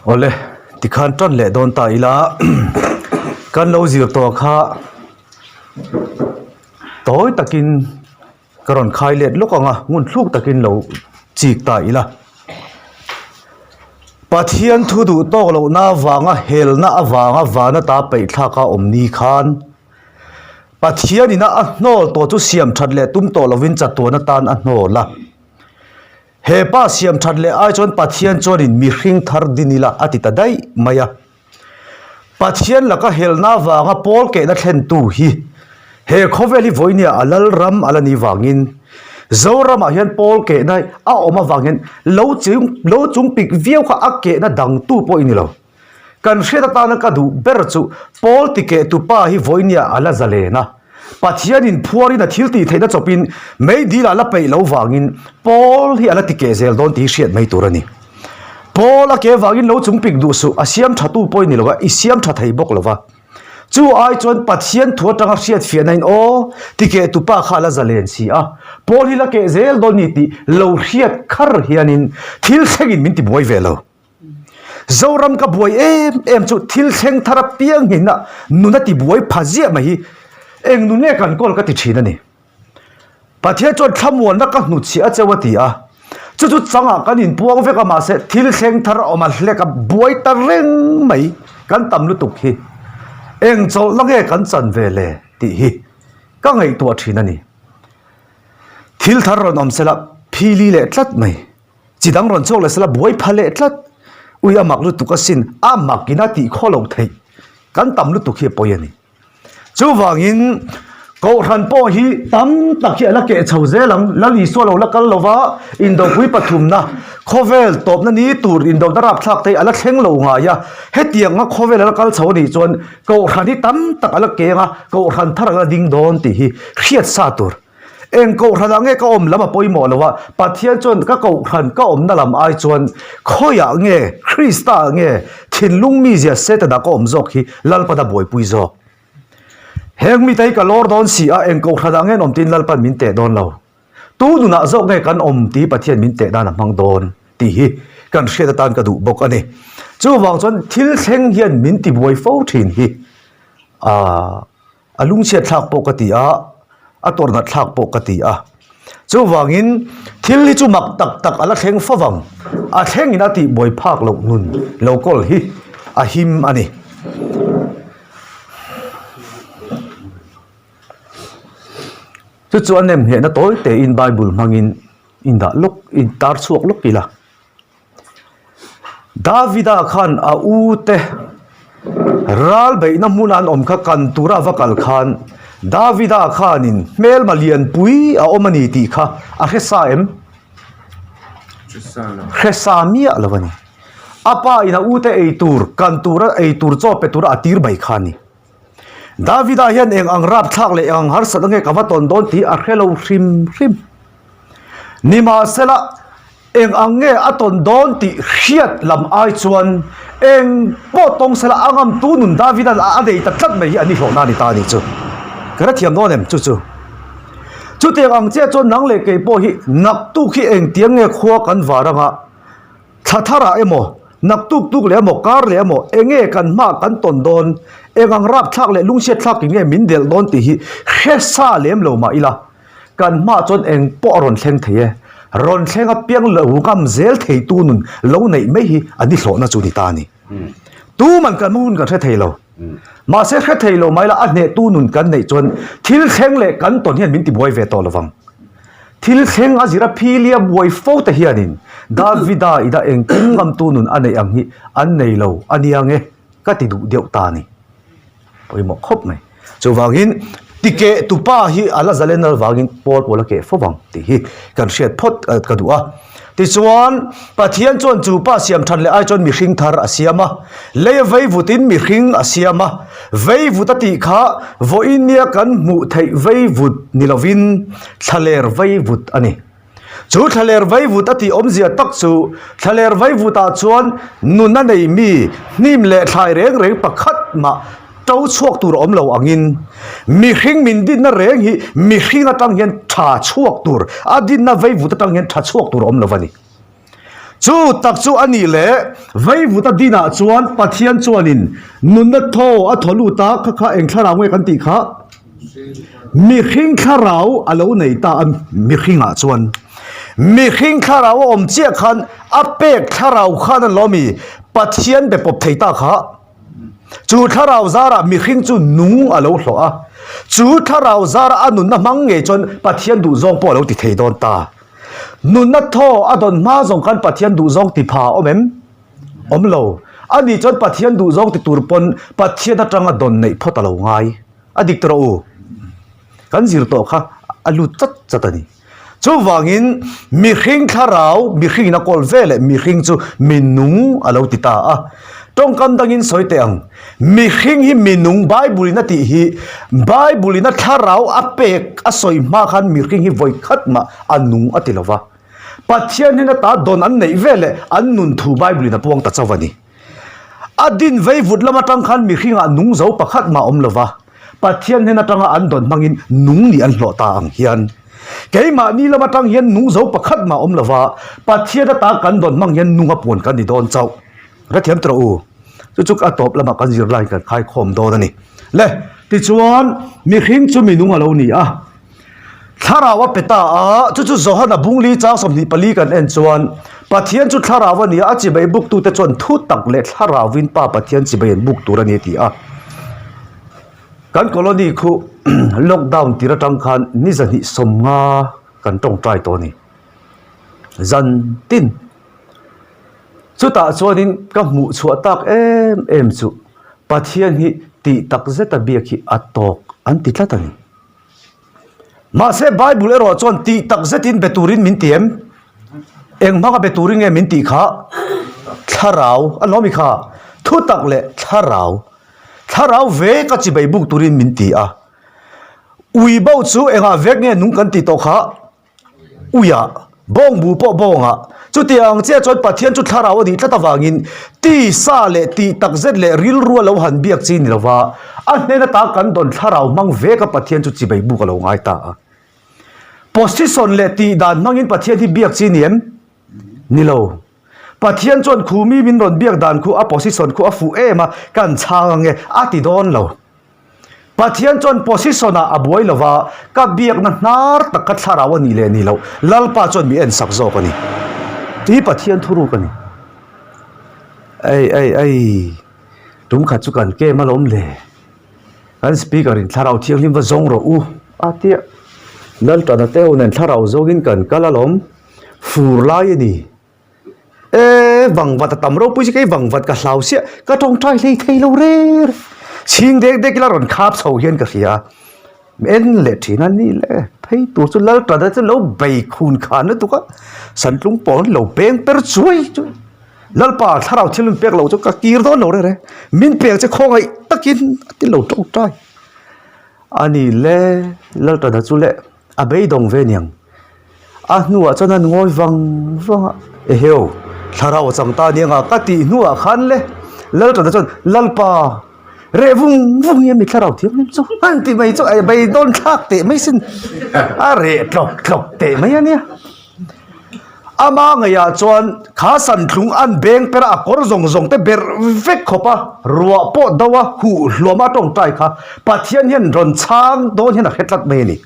Awle tikhan tan leh dawn ta ila kan lo zir tawh kha tawi takin Ka rawn khai let lawk ang a, ngun thluk takin lo chik ta ila. Pathian thu duh tawk lohna avanga helna avanga vana ta peihthlak a awm ni khan Pathian ina a hnawl tawh chu siam that leh tum tawh lovin chatuan atan a hnawl a. He pa siam that leh ai chuan Pathian chuanin mihring thar din ila a ti ta daih mai a. Pathian laka helna avanga pawl kehna thlentu hi he khawvel hi vawinia a lal ram a la nih vangin Zoramah hian pawl kehna a awm avang hian lo chung lo chung pik viau kha a kehna dangtu pawh i ni lo. Kan hriat atana ka duh ber chu Paul tikehtu pa hi vawinia a la zalen a. Pathianin phuarin a thil tih theihna chawpin meidil a la peih lo vangin Paul hi a la tikeh zel dawn tih hi hriat mai tur a ni. Paul a ke vangin lo chung pik duh suh, a siam thatu pawh i ni lo va, i siam tha thei bawk lo va. Chu ai chuan Pathian thu atanga hriat fiahna in aw, tikeh tu pa kha a la zalen si a, Paul hi la keh zel dawn ni tih lo hriat khar hianin thil thlengin min ti buai ve lo. Zoram ka buai em em chu thil thleng thar apiang hina nun a ti buai pha ziah mai hi eng nun nge kan kawl ka ti thin a ni. Pathian chuan thlamuanna ka hnutchhiah a cheu a ti a, chu chu changah kan inpuang vek a mahse thil thleng thar a awm a hlek a buai ta reng mai kan tam lutuk hi eng chawlhna nge kan chan ve le tih hi ka ngaihtuah thin a ni. Thil thar rawn awm sela phili leh tlat mai. Chi dang rawn chhuak leh sela buai pha leh tlat. Ui a mak lutuk asin, a mak in a tih khaw lo theih. Kan tam lutuk hi a pawi a ni. Chuvangin Kohhran pawh hi tam tak hi a la keh chho zel ang. Lal Isua lo la kal lova indopui pathumna khawvel tawpna ni tur indona rapthlak te hi a la thleng lo ngai a. Hetianga khawvel a la kal chho a nih chuan Kohhran hi tam tak a la keng a, Kohhran thar a la ding dawn tih hi hriat sa tur. Eng kohhranah nge ka awm lam a pawimawh lo a, Pathian chuan ka kohhran ka awmna lam ai chuan khawiah nge Krista nge thinlung mizia Setana ka awm zawk hi Lalpan a buaipui zawk. Heng mite hi ka lawr dawn si a, eng kohhranah nge an awm tiin Lalpan min teh dawn lo. Tu nunah zawk nge kan awm tih Pathian min teh dan a hmang dawn tih hi kan hriat atan ka duh bawk a ni. Chuvang chuan thil thleng hian min tibuai fo thin hi aaa. A lungchhiat thlak pawh ka ti a, a tawrhnat thlak pawh ka ti a. Chuvangin thil hi chu mak tak tak a la thleng fo vang. A thlengin a tihbuai phak loh nun lo kawl hi a him a ni. Chu chu a nem nghehna tawi tein Bible hmangin indah lawk, intar chhuak lawk ila. Davida khan a u te ral beihna hmuna an awm kha kan tura va kal khan Davida khanin hmelma lianpui a awm a ni tih kha a hre sa em? Hre sa miah lo a ni. A pa in a u te ei tur kan tura ei tur chaw pe tura a tir mai kha a ni. Davida hian eng ang rapthlak leh eng ang harsat ange ka va tawn dawn tih a hre lo hrim hrim. Nimahsela, Eng ang nge a tawn dawn tih hriat lam ai chuan eng pawh tawng sela a ngamtu nun Davida'n a nei ta tlat mai hi an ihlawhna a ni ta a nih chu. Ka hrethiam dawn em chu chu. Chutiang ang chiah chuan nang leh kei pawh hi naktuk hi engtiang nge khua kan var anga thla tharah emaw naktuk tuk leh emaw kar leh emaw eng nge kan hma kan tawn dawn eng ang rapthlak leh lungchhiatthlak in nge min delh dawn tih hi hre sa lem lo mah ila. Kan hmaah chuan eng pawh a rawn thleng thei e. Rawn thleng apiang lo ngam zel theitu nun lo neih mai hi a ni hlawhna chu ni ta a ni. Tuman kan hun kan hre thei lo. Mahse hre thei lo mai la a hnehtu nun kan neih chuan thil thleng leh kan tawn hian min tibuai ve tawh lovang. Thil thleng a zira philia buai fo te hianin Davida ina engkim ngamtu nun a neih ang hi an nei lo a nia nge ka ti duh deuh ta a ni. Pawimawh khawp mai. Chuvangin tikeh tupa hi a la zalen avangin pawl pawl a keh fo vang tih hi kan hriat phawt ka duh a. Tichuan Pathian chuan chu pa siam than leh ai chuan mihring thar a siam a, lei veivutin mihring a siam a. Veivut a tih kha vawiin nia kan hmuh theih veivut ni lovin thlaler veivut a ni. Chu thlaler vaivut a tih awmzia tak chu thlaler vaivutah chuan nun a nei mi hnim leh thlai reng reng pakhat mah to chhuak tur a awm lo angin mihring min dinna reng hi mihring atang hian tha chhuak tur a dinna vaivut atang hian tha chhuak tur a awm lo a ni. Chu tak chu a nih leh vaivut a dinah chuan Pathian chuanin nunna thaw a thaw lut a, kha kha eng thlarau nge kan tih kha? Mihring thlarau a lo nei ta a, mihringah chuan mihring thlarau a awm chiah khan a pek thlarau khan an lo mi Pathian be pawp thei ta kha. Chu thlarau zarah mihring chu nung a lo hlawh a, chu thlarau zarah a nunna hmang ngei chuan Pathian duhzawng pawh a lo ti thei dawn ta. Nunna thaw a dawn hma zawng khan Pathian duhzawng ti pha a awm em? Awm lo. Ani chuan Pathian duhzawng ti tur pawn Pathian atanga dawn neih phawt a lo ngai. A dik tawh rawh u. Kan zir tawh kha a lut chat chat a ni. Chuvangin mihring thlarau, mihringin a kawl ve leh mihring chu mi nung a lo ti ta a. Tawngkam dangin sawi teh ang, mihring hi minung Bible-in a tih hi, Bible-in a thlarau a pek a sawi hma khan mihring hi vawi khat mah a nung a ti lo va. Pathian hian ata dawn an neih ve leh an nun thu Bible-in a puang ta chauh a ni. A din vei vut lam atang khan mihringah nung zo pakhat mah a awm lo va, Pathian hnen atanga an dawn hmangin nung nih an hlawh ta ang hian keimahni lam atang hian nung zo pakhat mah a awm lo va, Pathian ata kan dawn hmang hian nunga puan kan ni dawn chauh. Ka thiam tawh u. Chu chu a tawp lamah kan zirlai kan khaikhawm dawn a ni. Le, tichuan mihring chu minung a lo ni a. Thlarau a pe ta a, chu chu Johana bungli chang 24 kan en chuan Pathian chu thlarau a ni a, a chibai buktute chuan thu tak leh thlarauvin Pa Pathian chibai an buk tur a ni a ti a. Kan colony khu lockdown tir atang khan ni zahnih 50 kan tawngtai tawh a ni. Zan tin. Chutah chuanin ka hmuh chhuah tak em em chu Pathian hi tih tak zeta biak hi a tawk an ti tlat a ni. Mahse Bible erawh chuan tih tak zetin be turin min ti em? Eng hmanga be turin nge min tih kha? Thlarau a lawm i kha. Thutak leh thlarau. Thlarau ve ka chibei buk turin min ti a. Ui bo chu engah vek nge nung kan tih tawh kha? Uiah, bawngbu pawh bawngah. Chutiang ang chiah chuan Pathian chu thlarau a nih tlat avangin tisa leh tih takzet leh rilru a lo han biak chi ni lova, a hnen ata kan dawn thlarau hmang vek a Pathian chu chibai buk a lo ngai ta a. Position leh tih dan hmangin Pathian hi biak chi ni em? Ni lo. Pathian chuan khumi min rawn biak dan khu a position khu a fuh em a, kan chhang ange a ti dawn lo. Pathian chuan position ah a buai lo va, ka biakna hnar tak ka thlarau a nih leh nih loh Lalpa chuan mi ensak zawk a ni. Tih hi Pathian thuruk a ni. Ei ei ei, tum khat chu kan kem alawm le. Kan speaker in thlarau thianghlim va zawng rawh u a tia. Laltana te ho nen thlarau zawngin kan kal alawm, fur lai a ni. E vangvat a tam ropui si kei vangvat ka hlau siah ka tawngtai hlei thei lo rêr chhing dek dek ila rawn khap chho hian ka hria en leh thin a ni le phei tur chu lal tana chu lo bei khun khan lutuk a santlung pawh lo peng per chuai chu lalpa thlarau thil min pek loh chu ka kir dawn lo rere min pek che khawngaih takin a ti lo tawngtai a ni le lal tana chu le a beidawng ve aniang. A hnuah chuan an ngawi vang vang a, Eheu, thlarau a chang ta aniang a, ka tih hnuah khan le Lalṭana chuan, Lalpa, reh vung vung hi a mi thlarau thianghlim chu a han ti mai chu a beidawn thlak teh mai sin, a reh tlawk tlawk teh mai a nia. Ama ngeiah chuan kha santlung an beng per a, a kawr zawng zawng te berh vek khawp a, ruah pawh do a, huh hluam a tawngtai kha Pathian hian rawn chhang dawn hian a hre tlat mai a ni.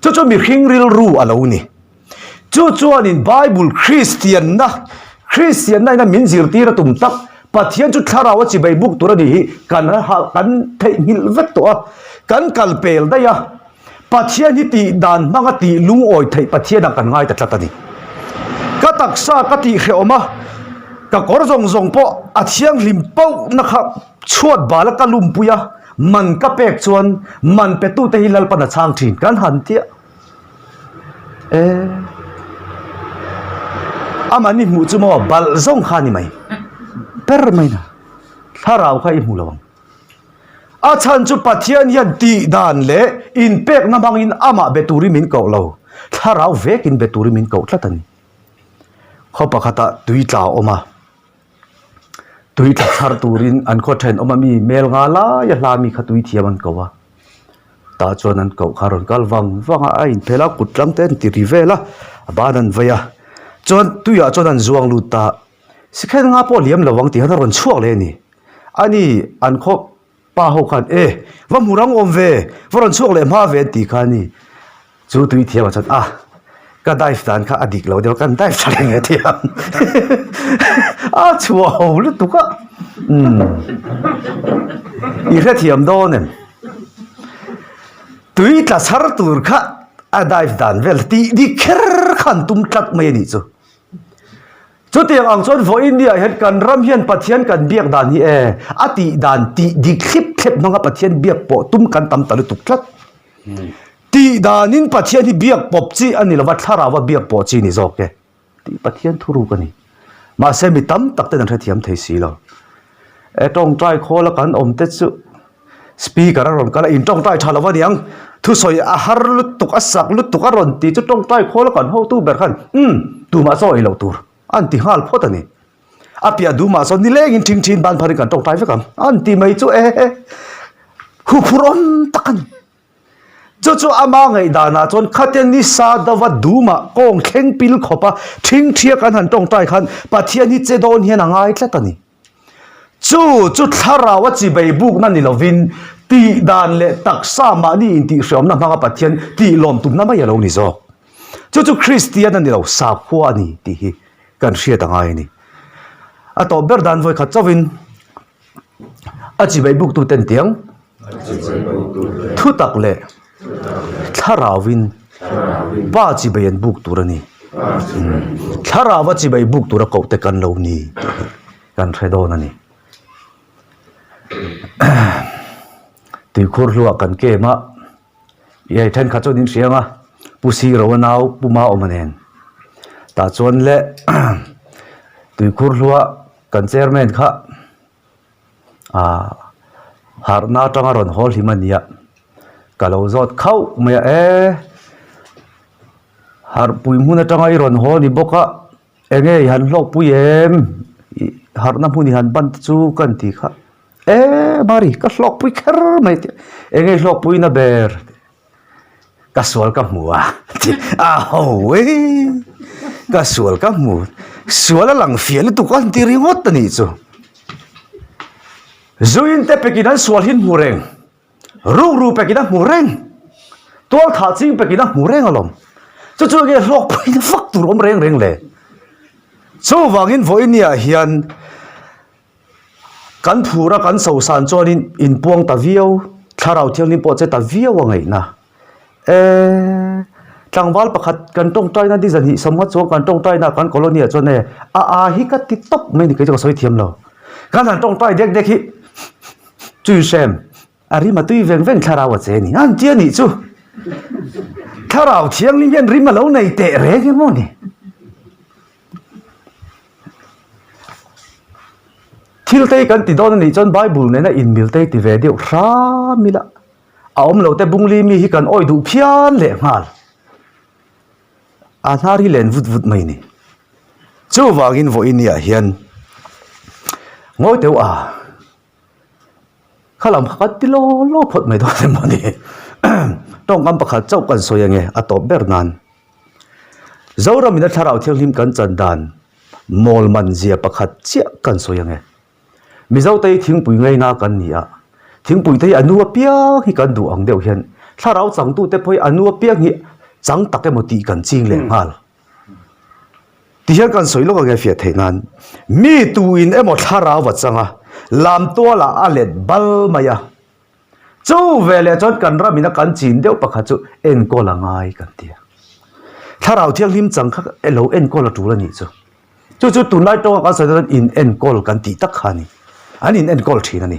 Chu chu mihring rilru a lo ni. Chu chuanin Bible Kristianna, Kristianna ina min zirtir a tum tak, Pathian chu thlarau a chibai buk tur a nih hi kan kan theihnghilh vek tawh a, kan kal pel daih a. Pathian hi tih dan hmanga tih lungawi theih Pathianah kan ngai ta tlat a ni. Ka taksa ka tih hrehawm a, ka kawr zawng zawng pawh a thianghlim pauhna kha chhuat bal a ka lumpui a, man ka pek chuan man petute hi Lalpan a chhang thin kan han tia. E amah ni hmuh chu maw balh zawng kha a ni mai ber mai na thlarau kha i hmu lo ang. A chhan chu Pathian hian tih dan leh inpekna hmangin amah be turin min koh lo, thlarau vekin be turin min koh tlat a ni. Khaw pakhatah tui tla a awm a, tui tla chhar turin an khaw thenawm a mi mel nga laia hla mi kha tui thiam an ko a, tah chuan an koh kha a rawn kal vang vang a, a inphel a, kut tlang te an ti ri vel a, a ban an vei a, chuan tuiah chuan an zuang lut ta. Sikhen nga pawh liam lo ang tih khan a rawn chhuak leh a ni. Ani an khaw pa ho khan e va hmu rang awm ve, va rawn chhuak leh hma ve an tih kha a ni. Chu tui thiam ah chuan a ka dive dan kha a dik lo deuh a, kan dive tha reng e thiam a chhuah ho lutuk a umm i hrethiam dawn em? Tui tla chhar tur kha a dive dan vel tih dik kher khan tum tlat mai a nih chu. Chutiang ang chuan vawiin ni ah hian kan ram hian Pathian kan biak dan hi e, a tih dan tih dik thlip thlep hmanga Pathian biak pawh tum kan tam ta lutuk tlat. Tih danin Pathian hi biak pawp chi a ni lova thlarau a biak pawh chi ni zawk e tih Pathian thuruk a ni. Mahse mi tam tak ten an hrethiam thei si lo. E tawngtai khawl a kan awm te chu speaker a rawn kal a in tawngtai tha lo aniang thusawi a har lutuk a sak lutuk a rawn ti chu tawngtai khawl a kan hotu ber khan umm tumah chaw ei loh tur a an ti nghal phawt a ni. A piah duh mah sawn nilengin thing thin ban pharin kan tawngtai vek ang a an ti mai chu e huphurh awm tak a ni. Chu chu ama ngaihdanah chuan khatia nisa dova dumah kawng thleng pil khawpa thing thia kan han tawngtai khan Pathian hi che dawn hian a ngai tlat a ni. Chu chu thlarau a chibei bukna ni lovin tih dan leh taksa mahni intihhriamna hmanga Pathian tih lawm tumna mai a lo ni zawk. Chu chu Kristian a ni lo, sakhua a ni tih hi kan hriat a ngai a ni. A tawp ber dan vawikhat chauhin a chibei buktuten tiang Thutak leh Thlarauvin Pa chibei an buk tur a ni. Thlarauva chibei buk tura koh te kan lo ni tih hi kan hre dawn a ni. Tuikhur hluah kan kem a, hei thenkhat chuan in hria ang a, Pu Siro a nau Pu Maawma nen tah chuan le tuikhur hluah kan chairman kha Aaa harhna atanga rawn hawl hlim a nia ka lo zawt khauh mai a e harhpui hmun atanga i rawn haw ni bawk a eng nge i han hlawkpui em ih harhna hmun i han ban te chu ka han ti kha e mari ka hlawkpui kher mai tih eng nge i hlawkpui na ber. Ka sual ka hmu a a ho e ka sual ka hmu sual a lang fiah lutuk a an ti ringawt a nih chu zuin te pekin an sual hi an hmu reng rukru pekin a hmu reng tual thah ching pekin a hmu reng alawm chu chu enge hlawk pui na vak tur awm reng reng le chuvangin vawinia hian. Kan phur a kan sosan chuanin inpuang ta viau, thlarau thianghlim pawh che ta viau a ngaihna. Eee tlangval pakhat kan tawngtaina ni zan hih sawmnga chuang kan tawngtaina kan colony ah chuan e a a hi ka ti tawp mai ni kei chu ka sawi thiam lo. Kan han tawngtai dek dek hi chuihrem a rim a tui veng veng thlarau a che ni an ti a nih chu. Thlarau thianghlim hian rim a lo nei teh reng emaw ni. Thil te hi kan ti dawn a nih chuan Bible nena inmil te hi ti ve deuh hram ila a awm lo te bungli mi hi kan awih duh phian leh nghal a hnar hi len vut vut mai a ni. Chuvangin vawiin hian ngawi teuh a kha lam kha kan ti law law phawt mai dawn emaw ni tawngkam pakhat chauh kan sawi ange a tawp ber nan. Zoramin a thlarau thianghlim kan chan dan mawl man zia pakhat chiah kan sawi ang e. Mizote hi thingpui ngaina kan ni a, thingpui te hi a nu apiang hi kan duh ang deuh hian thlarau changtute pawh hi a nu apiang hi chang tak emaw tih kan ching leh nghal. Tihian kan sawi lawk ang e fiah theih nan mi tuin emaw thlarau a chang a, lamtualah a let bal mai a. Chu veleh chuan kan ramin a kan chin deuh pakhat chu enkawl a ngai kan ti a. Thlarau Thianghlim chang kha lo enkawl a tul a nih chu. Chu chu tunlai tawnga kan sawi chuan in enkawl kan tih tak kha a ni. An in enkawl thin a ni.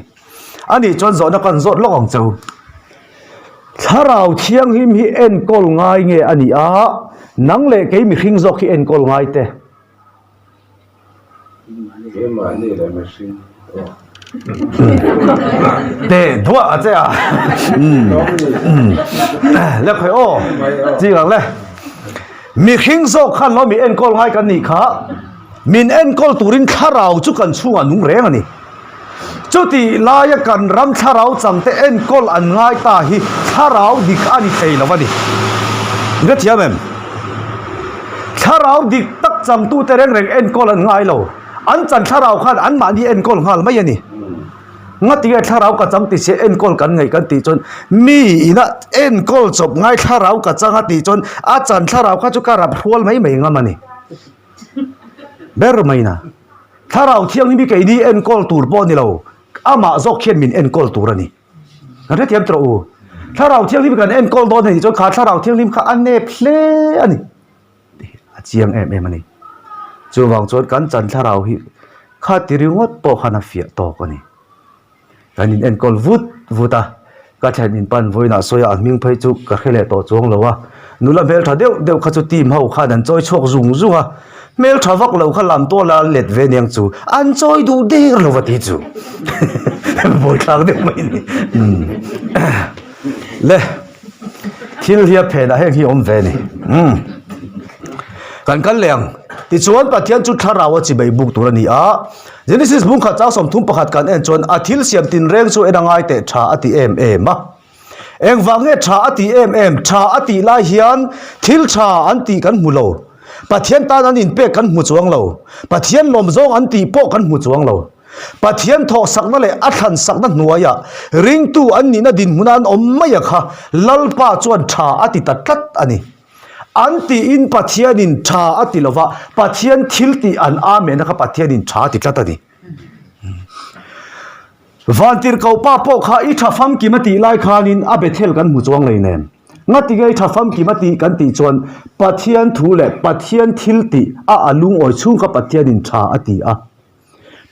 A nih chuan zawhna kan zawt lawk ang cheu. Thlarau Thianghlim hi enkawl ngai nge a nih a, nang leh kei mihring zawk hi enkawl ngai te. Teh duah a che a le khawi aw chi ang le mihring zawk khan lo mi enkawl ngai kan nih kha min enkawl turin thlarau chu kan chhungah nung reng a ni. Chutih laia kan ram thlarau changte enkawl an ngai ta hi thlarau dik a ni thei lo a ni. I hre thiam em? Thlarau dik tak changtute reng reng enkawl an ngai lo. An chan thlarau khan anmahni enkawl nghal mai a ni. Ngatinge thlarau ka chang ti se enkawl kan ngaih kan tih chuan mi ina enkawl chawp ngai thlarau ka chang a tih chuan a chan thlarau kha chu ka rap hrual mai mai ngam a ni. Ber mai na. Thlarau Thianghlim hi keini enkawl tur pawh a ni lo, amah zawk hian min enkawl tur a ni. Kan hrethiam tawh u. Thlarau Thianghlim kan enkawl dawn a nih chuan kha Thlarau Thianghlim kha a nep hle a ni. A chiang em em a ni. Chuvang chuan kan chan thlarau hi kha ti ringawt pawh khan a fiah tawk a ni. Kan in enkawl vut vut a, ka thlen in pan vawiinah sawi a, a hming phei chu ka hre leh tawh chuang lo a, nula hmeltha deuh deuh kha chu team ho khan an chawi chhuak zung zung a. Hmel tha vak lo kha lam tual a let ve aniang chu an chawi duh der lo va ti chu. Buaithlak deuh mai ni. Le thil hi a phenah heng hi awm ve ni. Kan kal leh ang. Tichuan Pathian chu thlarau a chibei buk tur a ni a. Genesis bungkhat chang 31 kan en chuan a thil siam tinreng chu en a ngai teh tha a ti em em a. Engvang nge tha a tih em em? Tha a tih lai hian thil tha an tih kan hmu lo. Pathian tan an inpek kan hmu chuang lo. Pathian lawm zawng an tih pawh kan hmu chuang lo. Pathian thawhsakna leh a thlansakna hnuaiah ringtu an nihna dinhmuna an awm mai a kha Lalpa chuan tha a ti ta tlat a ni. An tiin Pathianin tha a ti lova, Pathian thil tih an amena kha Pathianin tha a ti tlat a ni. Vantirhkoh pa pawh kha i tha famkim a tih lai khanin a Bethel kan hmu chuang lei nen. Ngatinge i tha famkim a tih kan tih chuan Pathian thu leh Pathian thil tih a a lungawi chhung kha Pathianin tha a ti a.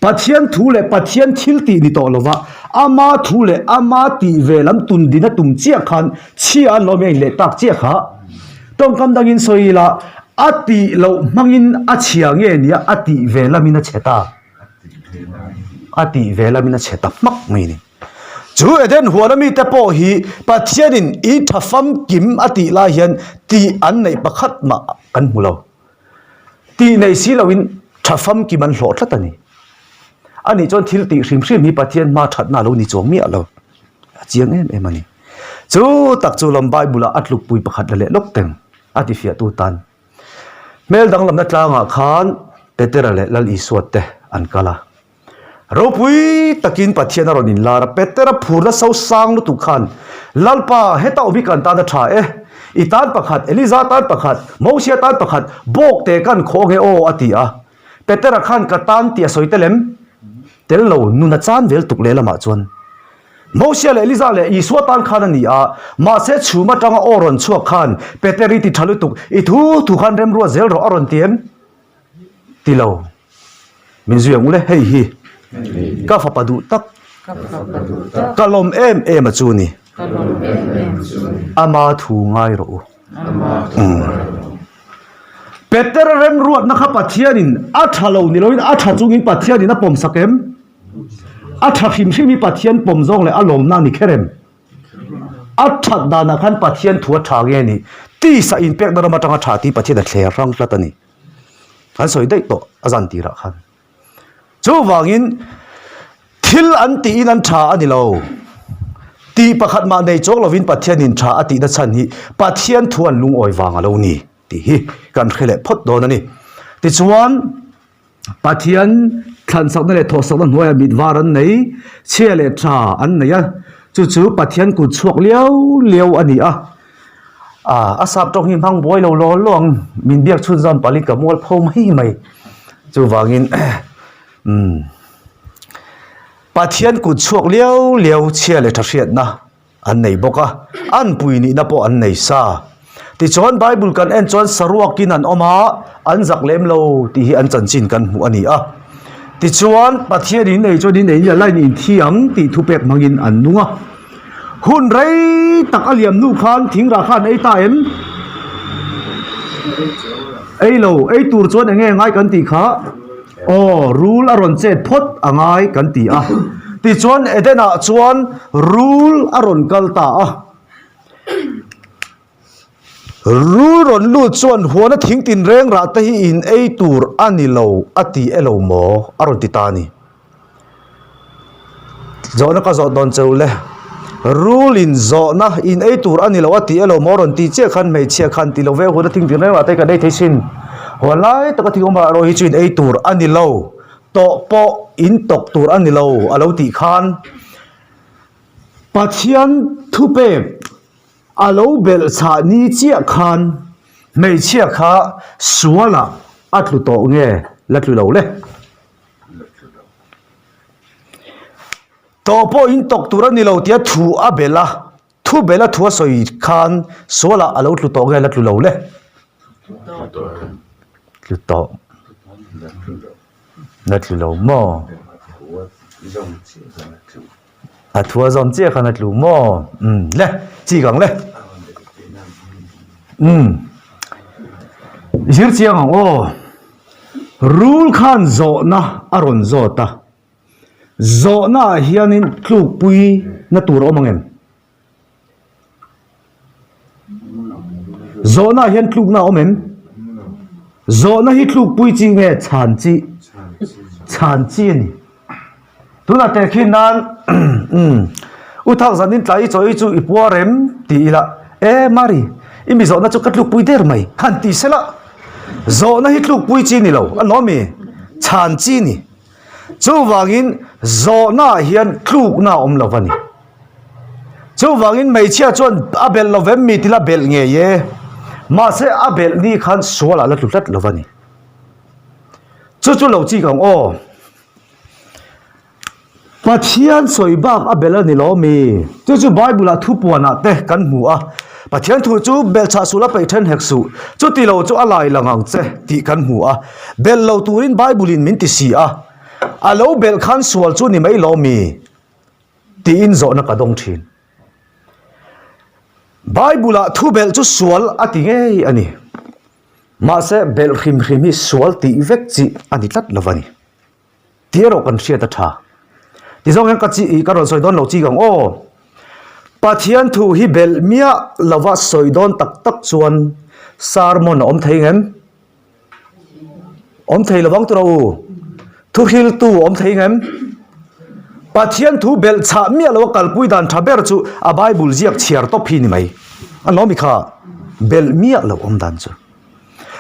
Pathian thu leh Pathian thil tih ni tawh lova ama thu leh ama tih ve lam tun din a tum chiah khan chhia an lawm i a inleh tak chiah kha. Tawngkam dangin sawi ila a tih loh hmangin a chhia nge nia a tih ve lamin a chhe ta. A tih ve lamin a chhe ta hmak mai a ni. Chu Eden huana mite pawh hi Pathianin i tha famkim a tih lai hian tih an neih pakhat mah kan hmu lo. Tih nei si loin tha famkim an hlawh tlat a ni. Anih chuan thil tih hrim hrim hi Pathian hma thatna a lo ni chuang miah lo. A chiang em em a ni. Chu tak chu lam Bible-ah a tlukpui pakhat la leh lawk teng a tifiahtu tan. Hmel danglamna tlangah khan Petera leh Lal Isua te an kal a. Ropui takin Pathian a rawn inlar a, Petera phurna so sang lutuk khan, Lalpa, heta awm hi kan tan a tha e. I tan pakhat, Eliza tan pakhat, Mosia tan pakhat, bawk te kan khawh nge aw a ti a. Petera khan ka tan tih a sawi tel em? Tel lo, nun a chan vel tuk lehlamah chuan. Mosia leh Eliza leh Isua tan khan a ni a, mahse chhum atanga aw rawn chhuak khan, Peter i ti tha lutuk, i thu thu khan remruat zel rawh a rawn ti em? Ti lo. Min zui ang u le, hei hi ka fapa duh tak, ka lawm em em a chu ni, ama thu ngai rawh u. Peter remruatna kha Pathianin a tha lo ni loin a tha chungin Pathianin a pawmsak em? A tha hrim hrim hi Pathian pawm zawng leh a lawmna a ni kher em? A that danah khan Pathian thu a tha nge ni? Tisa inpekna ram atanga tha tih Pathian a thler hrang tlat a ni. Kan sawi daih tawh a zan tirah khan. Chuvangin thil an tiin an tha a ni lo. Tih pakhat mah nei chawk lovin Pathianin tha a tihna chhan hi Pathian thu an lungawi vang a lo ni tih hi kan hre leh phawt dawn a ni. Tichuan. Pathian thlan sakna leh thawh sakna hnuaiah mit var an nei, chhia leh tha an nei a, chu chu Pathian kut chhuak liau liau a ni a. Ah, a sap tawng hi hmang buai lo law law ang, min biak chhun zam palin ka mual pho mai mai. Chuvangin, umm, Pathian kut chhuak liau liau chhia leh tha hriatna an nei bawk a, an pui nihna pawh an nei sa. Tichuan Bible kan en chuan saruakin an awm a, an zak lem lo tih hi an chanchin kan hmuh a ni a. Tichuan Pathian in ei chuan in ei ni a line in thi ang tih thupek hmangin an nung a. Hun rei tak a liam hnu khan thingrah kha an ei ta em? Ei lo, ei tur chuan eng nge ngai kan tih kha? Aw, rul a rawn chet phawt a ngai kan ti a. Tichuan Eden-ah chuan rul a rawn kal ta a. Rul rawn lut chuan huana thing tinreng rah te hi in ei tur a ni lo a ti elo maw a rawn ti ta a ni. Zawhna ka zawh dawn cheu le. Rul in zawhna in ei tur a ni lo a ti elo maw rawn ti chiah khan hmeichhia khan ti lo ve hun a thing tin reng lah te kan ei thei sin. Huan lai taka thing awm ah erawh hi chu in ei tur a ni lo. Tawh pawh in tawk tur a ni lo a lo tih khan Pathian thupek a lo belh chhah ni chiah khan hmeichhia kha sualah a tlu tawh nge la tlu lo le. Tawh pawh in tawk tur a ni lo tia thu a belh a, thu belh a thu a sawi khan sualah a lo tlu tawh nge la tlu lo le? Tlu tawh. La tlu lo maw? A thu a zawm chiah khan a tlu maw? Umm le, chik ang le. Umm, i zir chiang ang aw. Rul khan zawhna a rawn zawt a, zawhna ah hianin tlukpui na tur a awm ang em? Zawhna ah hian tlukna a awm em? Zawhna hi tlukpui chi nge chhan chi? Chhan chi a ni. Tunah tehkhin nan U Thak zanin tlai i chaw i chu i puar em ti ila e Mari i mi zawhna chu ka tlukpui der mai han ti sela zawhna hi tlukpui chi ni lo a lawm i chhan chi ni chuvangin zawhna ah hian tlukna a awm lo a ni chuvangin hmeichhia chuan a belh lo vem mi tila belh ngei e mahse a belh ni khan sual ah la tlu tlat lo a ni chu chu lo chik ang aw. Pathian sawi bak a belh a ni lo mi? Chu chu Bible-ah thupuanah te kan hmu a, Pathian thu chu belhchhah suh la peih then hek suh, chuti lo chu a lai lang ang che tih kan hmu a, belh lo turin Bible-in min ti si a, a lo belh khan sual chu ni mai lo mi? tiin zawhna ka dawng thin. Bible-ah thu belh chu sual a ti ngei a ni. Mahse belh hrim hrim hi sual tih vek chi a ni tlat lo a ni. Tih erawh kan hriat a tha. Tizawng hian ka chi ih ka rawn sawi dawn lo chik ang aw. Pathian thu hi belh miah lova sawi dawn tak tak chuan sermon a awm thei ngem? Awm thei lovang tura u. Thuhriltu a awm thei ngem? Pathian thu belh chhah miah lova kalpui dan tha ber chu a Bible ziak chhiar tawp hi ni mai. A lawmi kha belh miah loh awm dan chu.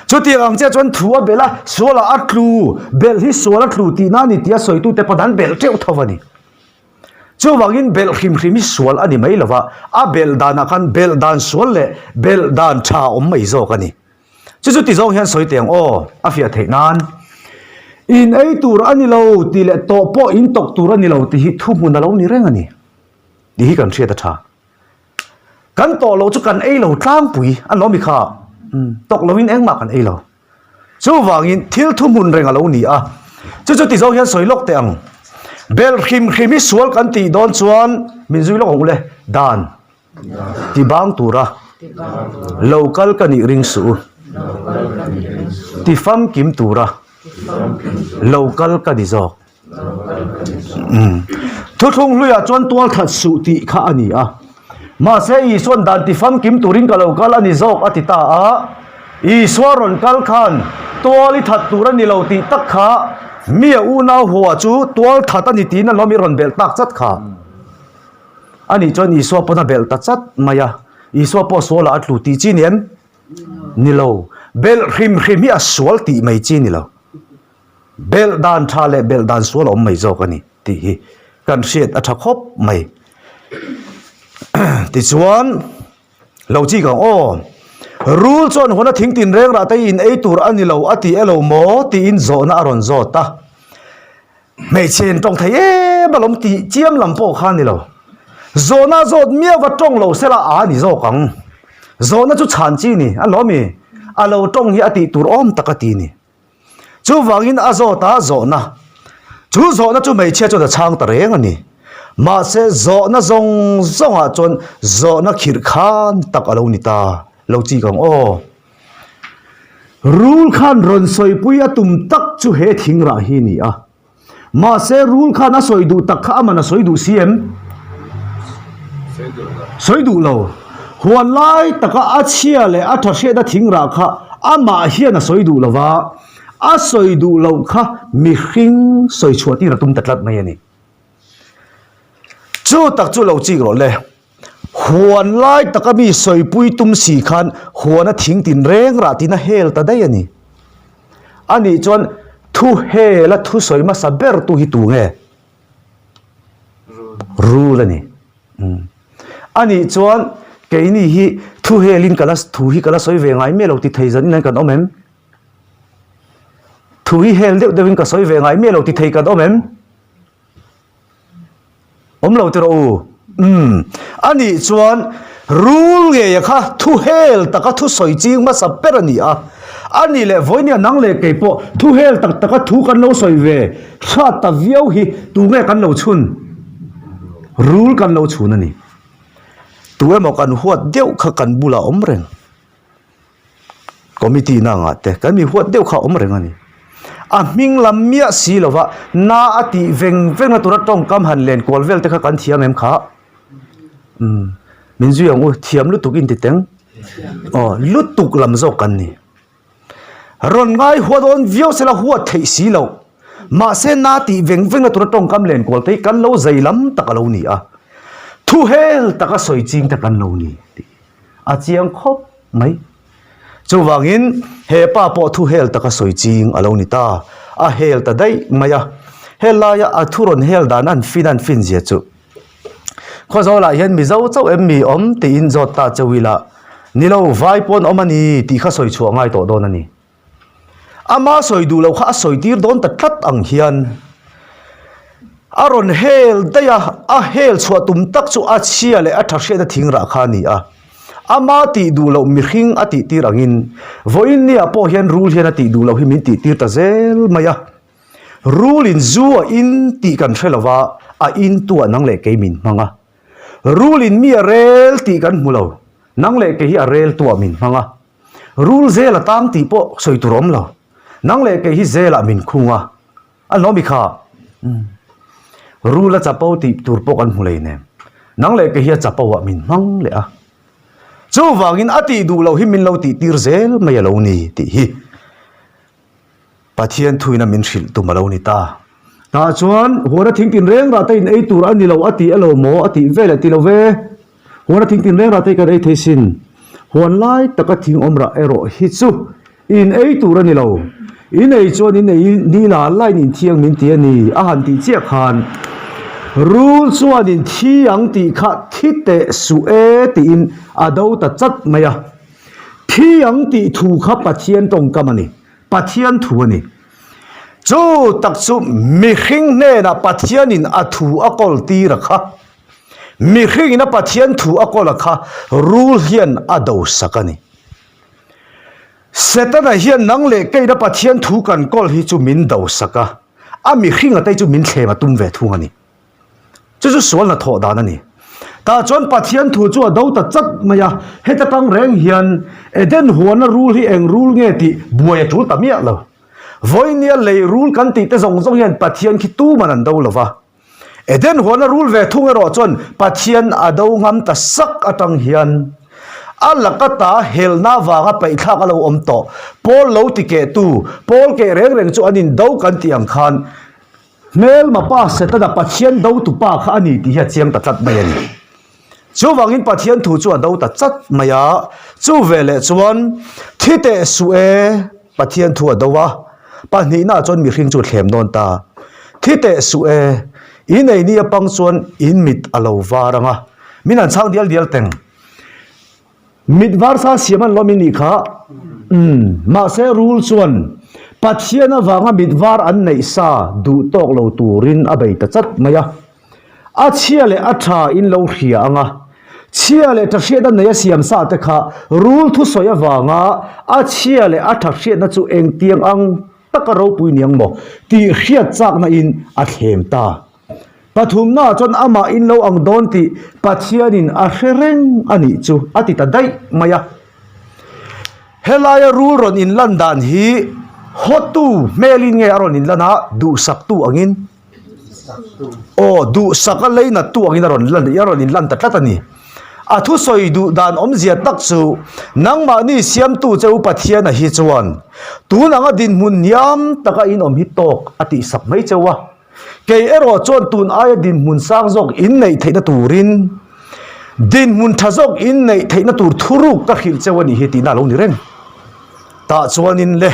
Chutiang ang chiah chuan thu a belh a, sualah a tlu, belh hi sual a tlu tihna a ni tia sawitute pawn an belh teuh tho a ni. Chuvangin belh hrim hrim hi sual a ni mai lo va, a belh danah khan belh dan sual leh belh dan tha a awm mai zawk a ni. Chu chu ti zawng hian sawi teh ang aw, a fiah theih nan. In ei tur a ni lo tih leh tawh pawh in tawk tur a ni lo tih hi thuhmun a lo ni reng a ni tih hi kan hriat a tha. Kan tawh loh chu kan ei lo tlangpui a lawm i kha tawk loin engmah kan ei lo. Chuvangin thil thuhmun reng a lo ni a, chu chu ti zawng hian sawi lawk teh ang. Belh hrim hrim hi sual kan tih dawn chuan min zui lawk ang u le, dan ti bang tura lo kal ka nih ring suh u, ti famkim tura lo kal ka ni zawk. Thuthlung hluiah chuan tual that suh tih kha a ni a. Mahse Isua'n dan ti famkim turin ka lo kal a ni zawk a ti ta a. Isua rawn kal khan tual i that tur a ni lo tih tak kha mi a unau hua chu tual that a ni tiin a lawm i rawn belh tak chat kha. A nih chuan Isua pawn a belh ta chat mai a. Isua pawh sualah a tlu tih chi ni em? Ni lo. Belh hrim hrim hi a sual tih mai chi ni lo. Belh dan tha leh belh dan sual a awm mai zawk a ni tih hi kan hriat a tha khawp mai. Tichuan, lo chik ang aw, rul chuan huana thing tinreng rah te hi in ei tur a ni lo a ti elo maw tiin zawhna a rawn zawt a. Hmeichhe in tawng thei em alawm tih chiam lam pawh kha a ni lo. Zawhna a zawt miau va tawng lo sela a ni zawk ang. Zawhna chu chhan chi ni alawm i, a lo tawng hi a tih tur awm tak a ti ni. Chuvangin a zawt a zawhna. Chu zawhna chu hmeichhia chuan a chhang ta reng a ni. Mahse zawhna zawng zawngah chuan zawhna khirh khan tak a lo ni ta lo chik ang aw. Rul khan rawn sawipui a tum tak chu he thingrah hi a ni a. Mahse rul khan a sawi duh tak kha aman a sawi duh si em? Sawi duh lo. Huan lai taka a chhia leh a tha hriatna thing rah kha amah hian a sawi duh lo va, a sawi duh loh kha mihring sawi chhuah tir a tum ta tlat mai a ni. Chu tak chu lo chik rawh le. Huan lai taka mi sawipui tum si khan huana thing tin reng rah tiin a hel ta daih a ni. A nih chuan thu hela thu sawi hmasa ber tu hi tu nge? Rul a ni. A nih chuan keini hi thu helin ka la thu hi ka la sawi ve ngai miah lo ti thei zan in kan awm em? Thu hi hel deuh deuhin ka sawi ve ngai miah lo ti thei kan awm em? Awm lo tiraw u? Umm. A nih chuan rul ngeia kha thu hel taka thu sawi ching hmasa ber a ni a. A nih leh vawinia nang leh kei pawh thu hel tak taka thu kan lo sawi ve hrat ta viau hi tu nge kan lo chhun? Rul kan lo chhun a ni. Tu emaw kan huat deuh kha kan bulah awm reng. Committee na angah te kan mi huat deuh kha a awm reng a ni. A hming lam miah si lova na a tih veng veng a tura tawngkam han len kual vel te kha kan thiam em kha? Umm min zui ang u, thiam lutuk in ti teng. Aw lutuk lam zawk kan ni. Rawn ngai hua dawn viau sela huat theih si loh. Mahse na tih veng veng a tura tawngkam len kual te hi kan lo zai lam tak a lo ni a. Thu hel taka sawi ching te kan lo ni tih a chiang khawp mai. Chuvangin he pa pawh thu hel taka sawi ching a lo ni ta. A hel ta daih mai a. Helaia a thu rawn hel dan an fin an fin zia chu Khawzawlah hian Mizo chauh em mi awm tiin zawt ta cheu ila, ni lo vai pawn awm a ni tih kha sawi chhuah ngai tawh dawn a ni. Ama sawi duh loh kha a sawi tir dawn ta tlat ang hian a rawn hel daih a, a hel chhuah tum tak chu a chhia leh a tha hriatna thing rah kha a ni a. Ama tih duh loh mihring a tih tir angin vawiin nia pawh hian rul hian a tih duh loh hi min tih tir ta zel mai a. Rul in zu a in tih kan hre lo va, a in tu ah nang leh kei min hmang a. Rul in mi a rel tih kan hmu lo, nang leh kei hi a rel tu ah min hmang a. Rul zel a tang tih pawh sawi tur awm lo, nang leh kei hi zel ah min khung a. A hlawm i kha. Rul a chapo tih tur pawh kan hmu lei nen, nang leh kei hi a chapo ah min hmang leh a. Chuvangin a tih duh loh hi min lo tih tir zel mai a lo ni tih hi. Pathian thuina min hrilh tum a lo ni ta. Tah chuan huana thing tin reng rah te in ei tur a ni lo a tih elo maw a tih vel eh ti lo ve. Huana thing tin reng rah te hi kan ei thei sin. Huan lai taka thing awm rah erawh hi chu in ei tur a ni lo. In ei chuan in ei ni la lain in thiang min ti a ni a han tih chiah khan rul chuan in thi ang tih kha thi teh suh e tiin a do ta chat mai a. Thi ang tih thu kha Pathian tawngkam a ni. Pathian thu a ni. Chu tak chu mihring hnenah Pathianin a thu a kawl tir a kha. Mihringin a Pathian thu a kawl a kha rul hian a do sak a ni. Setana hian nang leh keina Pathian thu kan kawl hi chu min do sak a, a mihringa te chu min thlem a tum ve thung a ni. Chu chu sual hnathawh dan a ni. Tah chuan Pathian thu chu a do ta chat mai a, heta tang reng hian Eden huana rul hi eng rul nge tih buai a tul ta miah lo. Vawinia lei rul kan tih te zawng zawng hian Pathian khi tuman an do lo va. Eden huana rul ve thung erawh chuan Pathian a do ngam ta sak atang hian a laka ta helna vanga paihthlak a lo awm tawh. Pawl lo ti kehtu, pawl keh reng reng chu an indo kan tih ang khan Hmelma pa Setana Pathian dotu pa kha a ni tih hi a chiang ta tlat mai a ni. Chuvangin Pathian thu chu a do ta chat mai a, chu veleh chuan thi teh suh e, Pathian thu a do a, pahnihnaah chuan mihring chu thlem dawn ta. Thi teh suh e, in ei ni apang chuan in mit a lo var ang a, min han chhang dial dial teng. Mit var sa siam an lawm i nih kha. Umm, mahse rul chuan Pathian avanga mit var an neih sa duh tawk lo turin a bei ta chat mai a. A chhia leh a tha in lo hria ang a. Chhia leh tha hriatna nei a siam sa te kha rul thusawi avanga a chhia leh a tha hriatna chu engtiang ang taka ropui niang maw tih hriat chakna in a thlem ta. Pathumnaah chuan amah in lo ang dawn tih Pathianin a hre reng a nih chu a ti ta daih mai a. Helaia rul rawn inlan dan hi hawtu hmelin nge a rawn inlan a, duhsaktu angin? Aw, duhsaka leinattu angin a rawn lan, a rawn inlan ta tlat a ni. A thusawi duh dan awmzia tak chu nangmahni siamtu che u Pathiana hi chuan tun anga dinhmun hniam taka in awm hi tawk a tihsak mai cheu a. Kei erawh chuan tun aia dinhmun sang zawk in neih theihna turin dinhmun tha zawk in neih theihna tur thuruk ka hrilh cheu a nih hi tihna a lo ni reng. Tah chuanin le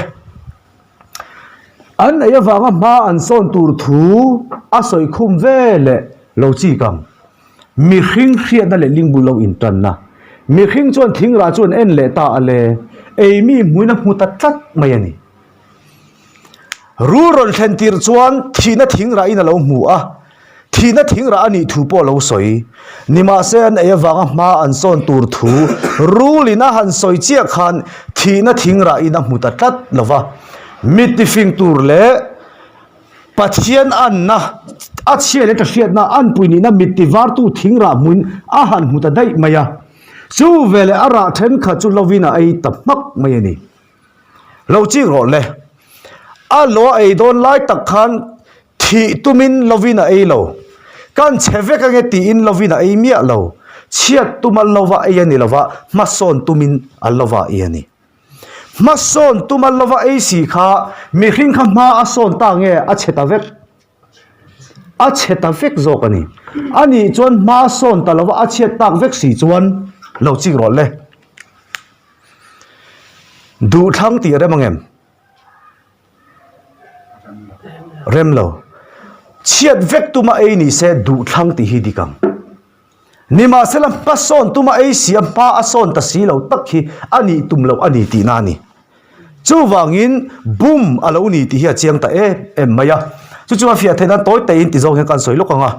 an ei avanga hma an sawn tur thu a sawi khum ve leh lo chik ang. Mihring hriatna leh lingbul lo intanna. Mihring chuan thingrah chu an en leh ta a le, ei mi hmuin a hmu ta tlat mai a ni. Rul rawn thlen tir chuan thihna thing rahin a lo hmu a, thihna thing rah a nih thu pawh a lo sawi. Nimahse an ei avanga hma an sawn tur thu rulin a han sawi chiah khan thihna thing rahin a hmu ta tlat lo va. Mit tifing tur leh Pathian anna a chhia leh tahriatna anpui nihna mit tivartu thing rah hmuin a han hmu ta daih mai a. Chu veleh a rah thenkhat chu lovin a ei ta hmak mai a ni. Lo chik rawh le. A lo a ei dawn lai tak khan thih tumin lovin a ei lo. Kan chhe vek ange tiin lovin a ei miah lo. Chhiat tuma lova ei a ni lova, hmasawn tumin a lova ei a ni. Hmasawn tuma lova ei si kha mihring kha hma a sawn ta nge a chhe ta vek? A chhe ta vek zawk a ni. A nih chuan hma a sawn ta lova a chhiat tak vek si chuan lo chik rawh le. Duhthlang tih a rem ang em? Rem lo. Chhiat vek tuma ei ni se duhthlang tih hi dik ang. Nimahsela hmasawn tuma ei si a hma a sawn ta si lo tak hi a nih tum loh a ni tihna a ni. Chuvangin bum a lo ni tih hi a chiang ta em em mai a. Chu chu a fiah theih nan tawi tawiin ti zawng hian ka han sawi lawk ang a.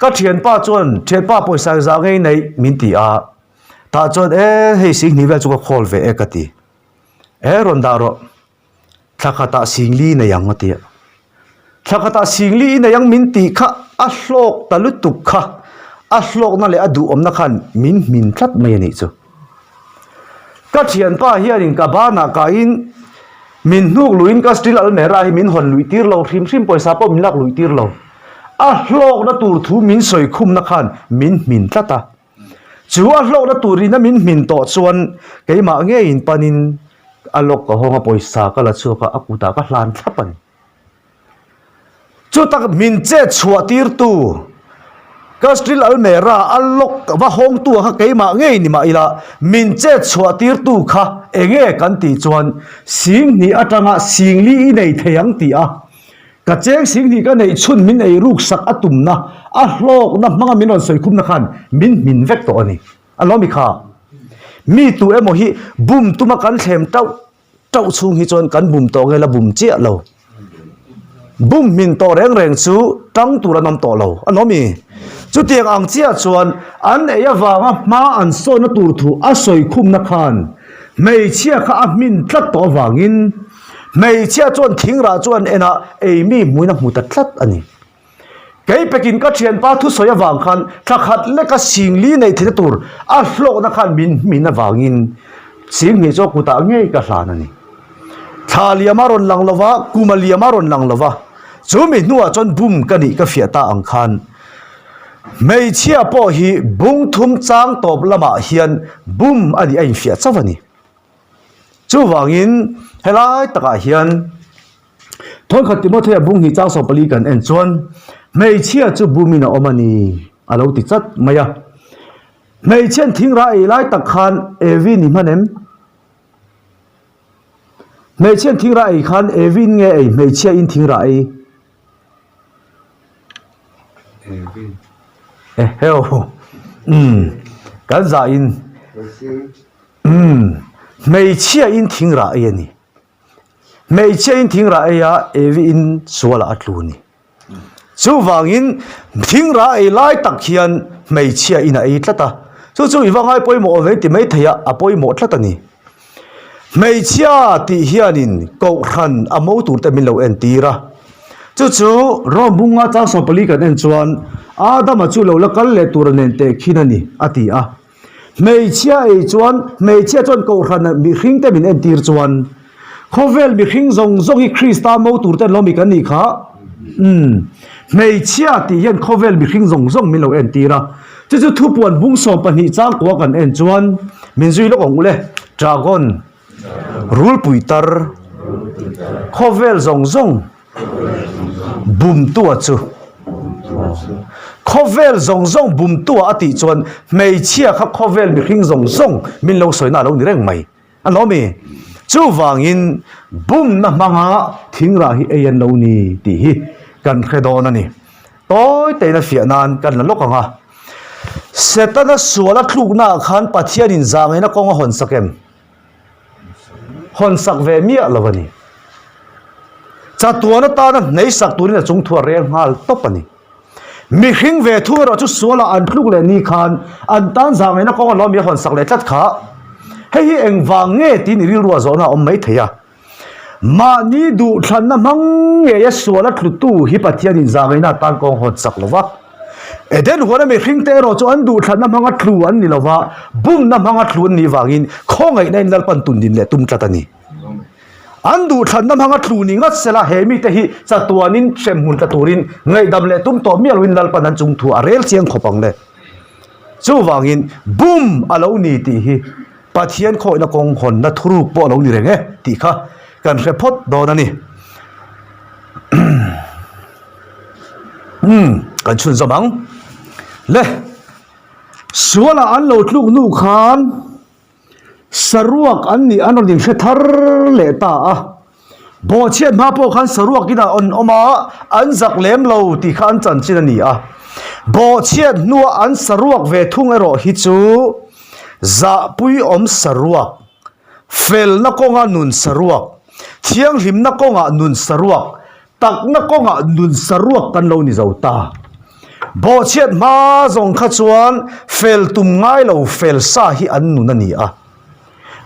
Ka thianpa chuan thianpa pawisa engzah ngei neih min ti a. Tah chuan e hei singhnih vel chu ka khawl ve e ka ti. E rawn dah rawh. Thla khatah singli nei ang a ti a. Thla khatah singli i nei ang min tih kha a hlawk ta lutuk kha, a hlawkna leh a duhawmna khan min hmin tlat mai a nih chu. Ka thianpa hianin ka banah kahin min hnuk luihin ka steel almera hi min hawn luih tir lo hrim hrim pawisa pawh min lak luih tir lo. A hlawkna tur thu min sawi khumna khan min hmin tlat a. Chu a hlawkna turin a min hmin tawh chuan keimah ngeiin panin a lawk ka hawng a, pawisa ka la chhuak a, a kutah ka hlan thlap a ni. Chutak min chet chhuah tirtu Castril Almera a lawk va hawngtu kha keimah ngei ni mah ila min chet chhuah tirtu kha enge kan tih chuan Singhnih atanga Singli i nei thei ang tih a Ka cheng singhnih ka neih chhun min ei ruk sak a tumna, a hlawkna hmanga min rawn sawi khumna khan min hmin vek tawh a ni. A lawm i kha. Mi tu emaw hi bum tuma kan thlem tauh tauh chhung hi chuan kan bum tawh nge la bum chiah lo. Bum hmin tawh reng reng chu tang tur an awm tawh lo. A lawm i. Chutiang ang chiah chuan an ei avanga hma an sawnna tur thu a sawi khumna khan hmeichhia kha a hmin tlat tawh avangin Hmeichhia chuan thingrah chu an en a, ei mi hmuin a hmu ta tlat a ni. Kei pekin ka thianpa thusawi avang khan thla khat leka singli neih theihna tur a hlawkna khan min hmin avangin singhnih chu a kutah ngei ka hlan a ni. Thla liam a rawn lang lo va, kum a liam a rawn lang lo va, chu mi hnuah chuan bum ka nih ka fiah ta ang khan hmeichhia pawh hi bung thum chang tawp lamah hian bum a nih a infiah chauh a ni. Chuvangin helai takah hian Thawnkhat Timothea bung hnih chang 14 kan en chuan hmeichhia chu bumin a awm a ni a lo ti chat mai a. Hmeichhian thingrah ei lai tak khan Evi ni hman em? Hmeichhian thingrah ei khan Evi nge ei hmeichhia in thingrah ei? Evi. Eheu. Umm. Kan zah in. Umm, hmeichhia in thingrah ei a ni. Hmeichhia in thingrah ei a, Evi in sualah a tlu a ni. Chuvangin thingrah ei lai tak hian hmeichhia in a ei tlat a. Chu chu i va ngai pawimawh awm ve ti mai thei a, a pawimawh tlat a ni. Hmeichhia tih hianin kohhran a mo tur te min lo entir a. Chu chu Rome bunga chang 14 kan en chuan Adama chu lo la kal leh tur a nen tehkhin a ni, a ti a. Hmeichhia ei chuan, hmeichhia chuan kohhran mihring te min entir chuan, khawvel mihring zawng zawng hi Krista mo tur ten lawmi kan nih kha. Umm, hmeichhia tih hian khawvel mihring zawng zawng min lo entir a. Chu chu thupuan bung 12 chang kua kan en chuan min zui lawk ang ule, dragon, rulpui tar, khawvel zawng zawng, Bumtua chu khawvel zawng zawng bumtua a tih chuan hmeichhia kha khawvel mihring zawng zawng min lo sawina a lo ni reng mai a lo mi. Chuvangin bumna hmanga thingrah hi ei an lo ni tih hi kan hre dawn a ni. Tawi tein a fiah nan kan la lawk ang a. Setana suala tluknaah khan Pathianin zahngaihna kawng a hawnsak em? Hawn sak ve miah lo a ni. Chatuan atana hnei sak turin a chung thu a rel nghal tawp a ni. Mihring ve thu erawh chu sualah an tluk leh ni khan an tan zahngaihna kawng a lawm i a hawn sak leh tlat kha. Hei hi engvang nge tiin i rilru a zawhna a awm mai thei a. Mahni duhthlanna hmang ngeia suala tlutu hi Pathianin zahngaihna atan kawng hawn sak lo va. Eden huana mihringte erawh chu an duhthlanna hmanga tlu an ni lo va, bumna hmanga tlu an nih vangin khawngaihna in Lalpan tun din leh tum tlat a ni. An duhthlanna hmanga tlu ni ngat sela he mite hi chatuanin hremhmun tla turin ngaihdam leh tum tawh miah loin Lalpan an chung thu a rel chiang khawp ang le. Chuvangin bum a lo ni tih hi Pathian khawihna kawng hawnna thuruk pawh a lo ni reng e tih kha kan hre phawt dawn a ni. Umm kan chhunzawm ang le. Sualah an lo tluk hnu khan Saruak an nih an rawn inhre thar leh ta a. Bawhchhiat hma pawh khan saruak in an awm a, an zak lem lo tih kha an chanchin a ni a. Bawhchhiat hnua an saruak ve thung erawh hi chu zahpuiawm saruak, felna kawnga nun saruak, thianghlimna kawngah nun saruak, Takna kawngah nun saruak kan lo ni zo ta. Bawhchhiat hma zawng kha chuan fel tum ngai lo fel sa hi an nun a ni a.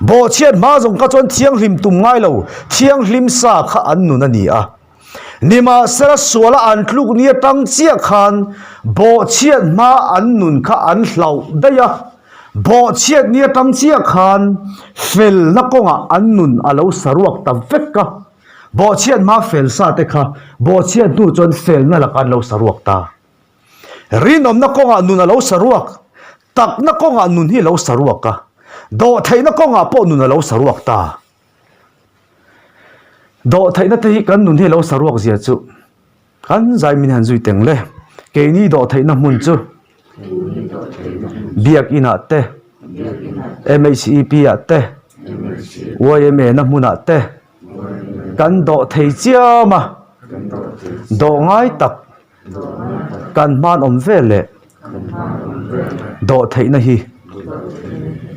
Bawhchhiat hma zawng kha chuan thianghlim tum ngai lo thianghlim sa kha an nun a ni a. Nimahsela suala an tluk ni atang chiah khan bawhchhiat hma an nun kha an hlauh daih a. Bawhchhiat ni atang chiah khan felna kawngah an nun a lo saruak ta vek a. Bawhchhiat hma fel sa te kha bawhchhiat hnu chuan felna lakah an lo saruak ta. Rinawmna kawngah nun a lo saruak, takna kawngah nun hi a lo saruak a, dawhtheihna kawngah pawh nun a lo saruak ta. Dawhtheihna te hi kan nun hi a lo saruak zia chu Kan zai min han zui teng le. Keini dawhtheihna hmun chu Biak inah te, MHEP ah te, YMA na hmunah te kan dawh thei chiam a, dawh ngai tak kan hman awm ve leh dawhtheihna hi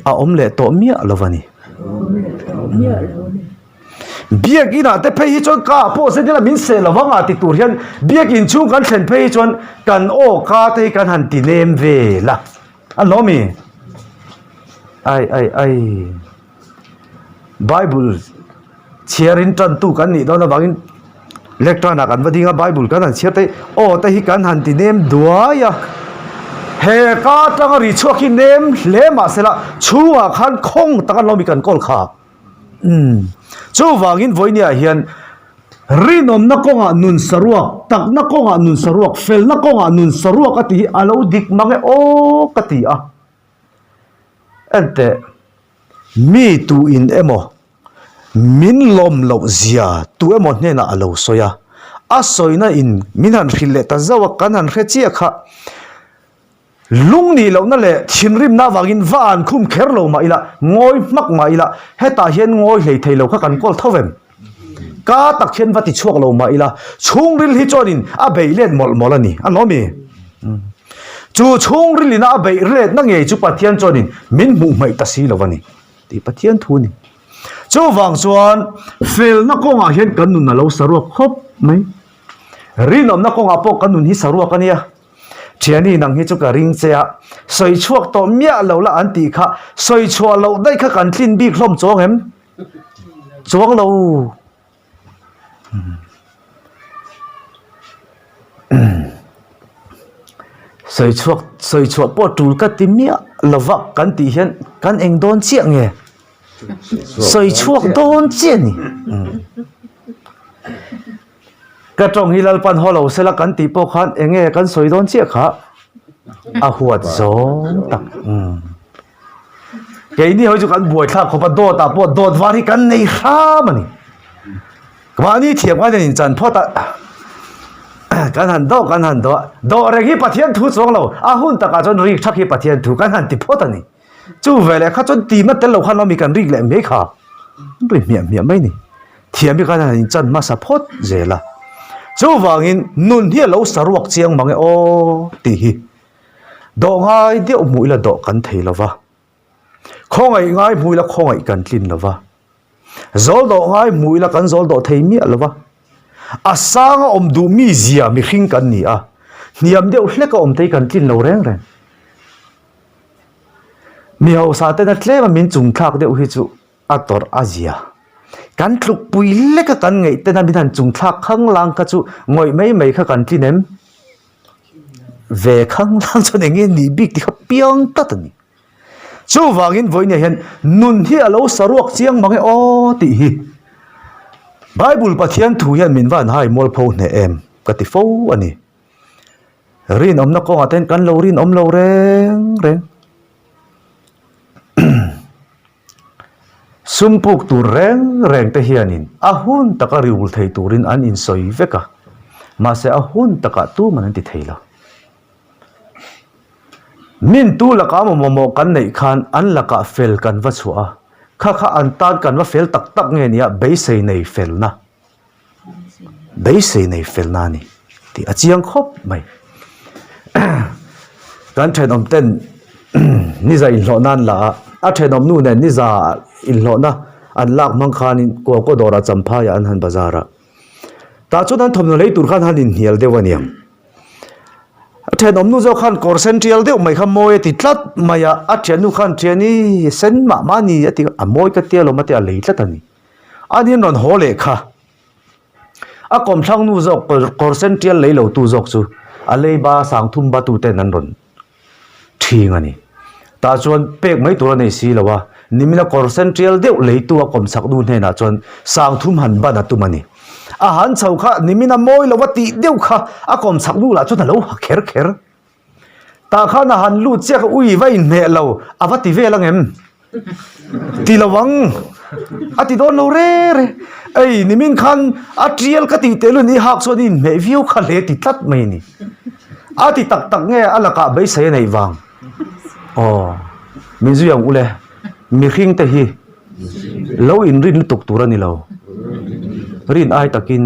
a awm leh tawh miah lo a ni. Biakinn ah te phei hi chuan ka ah pawh zet ila min seh lo vang ah ti tur hian biakinn chhung kan thlen phei hi chuan kan aw ka te hi kan han ti nem vel a, a lawm i? Ai ai ai Bible chhiar in tan tu kan nih dawn avangin lectern ah kan va ding a Bible kan han chhiar te hi aw te hi kan han ti nem duai a, he ka atanga ri chhuak hi nem hle mahsela chhungah khan khawng tak an lawm i kan kawl kha. Umm. Chuvangin vawinia hian rinawmna kawngah nun saruak, takna kawngah nun saruak, felna kawngah nun saruak a tih hi a lo dik mang e aw ka ti a. Enteh, mi tu in emaw min lawm loh zia tu emaw hnenah a lo sawi a, a sawina in min han hrilh leh ta zauh a, kan han hre chiah kha. Lung nih lohna leh thinrimna avangin va an khum kher lo mah ila, ngawi hmak mah ila, hetah hian ngawi hlei thei lo kha kan kawl tho vem. Ka tak hian va ti chhuak lo mah ila, chhungril hi chuanin a beih let mawlh mawlh a ni, a lawm i? Chu chhungril ina a beih letna ngei chu Pathian chuanin min hmuh hmaih ta si lo a ni, tih Pathian thu a ni. Chuvang chuan felna kawngah hian kan nun a lo saruak khawp mai. Rinawmna kawngah pawh kan nun hi saruak a nia. Thiani nang hi chu ka ring che a, sawi chhuak tawh miah lo la an tih kha, sawi chhuah loh daih kha kan tlin bik hlawm chuang em? Chuang lo. Sawi chhuak, sawi chhuah pawh tul ka ti miah lova kan tih hian kan eng dawn chiah nge? Sawi chhuak dawn chiah a ni. Ka tawng hi Lalpan haw lo sela kan tih pawh khan eng nge kan sawi dawn chiah kha a huat zawng tak. Keini ho chu kan buai thlak khawp a, dawt ah pawh dawt var hi kan nei hram a ni. Mahni thiam khan in chan phawt a, kan han dawh kan han dawh a, dawh reng hi Pathian thu chuang lo, a hun takah chuan rik thak hi Pathian thu kan han ti phawt a ni. Chu veleh kha chuan tima tel lo khan awmi kan rik leh mai kha an ri hmiah hmiah mai ni. Thiam hi khan an inchan hmasa phawt zel a. Chuvangin nun hi a lo saruak chiang mang e aw tih hi dawh ngai deuh hmuh ila dawh kan thei lo va, khawngaih ngai hmuh ila khawngaih kan tlin lo va, zawl dawh ngai hmuh ila kan zawl dawh thei miah lo va. A sanga awm duh mi zia mihring kan ni a, hniam deuh hleka awm te hi kan tlin lo reng reng. Mi hausa tena tlema min chungthlak deuh hi chu a tawrh a zia. Kan tlukpui leka kan ngaih tena min han chungthlak khanglang kha chu ngawih mai mai kha kan tlin em? Ve khanglang chuan eng nge nih bik tih kha piang tlat a ni. Chuvangin vawinia hian nun hi a lo saruak chiang mang e aw tih hi. Bible Pathian thu hian min van hai mualpho hneh em ka ti fo a ni. Rinawmna kawngah te hian kan lo rinawm lo reng reng. Sum puk tur reng reng te hianin a hun taka riul thei turin an insawi vek a, mahse a hun takah tuman an ti thei lo. Min tu lakah maw mamawh kan neih khan an lakah fel kan va chhuah a, kha kha an tan kan va fel tak tak nge nia beisei nei felna, beisei nei felna a ni tih a chiang khawp mai. Kan thenawm ten niza inhlawhna an la a, a thenawm nu nen niza inhlawhna an lak hmang khanin Kualkaw dawrah Champhaiah an han bazar a, tah chuan an thawmhnaw lei tur khan han inhnial deuh a niang. A thenawm nu zawk khan kawr sen tial deuh mai kha mawi a ti tlat mai a, a thiannu khan thian i sen mah mah a ni a ti a mawi ka tia lawm a ti a lei tlat a ni. Ani an rawn haw leh kha a kawmthlang nu zawk kawr sen tial lei lo tu zawk chu a leiba sangthum ba tu ten an rawn ṭhing a ni. Tah chuan pek mai tur a nei si lo a, nimina kawr sen ṭial deuh leitu a kawm chak nu hnenah chuan sangthum han ban a tum a ni. A han chho kha nimina mawi lo a tih deuh kha a kawm chak nu lah chuan a lo ha kher kher. Tah khan a han lut chiah kha ui va inhmeh lo a va ti vel ang em? Ti lo ang a ti dawn lo re re. Ei nimin khan a tial ka tih teh luan i hak chuan i inhmeh viau kha hle ti tlat mai a ni. A ti tak tak nge a lakah beisei a neih vang? Aw min zui ang ule mihring te hi lo inrin lutuk tur a ni lo. Rin ai takin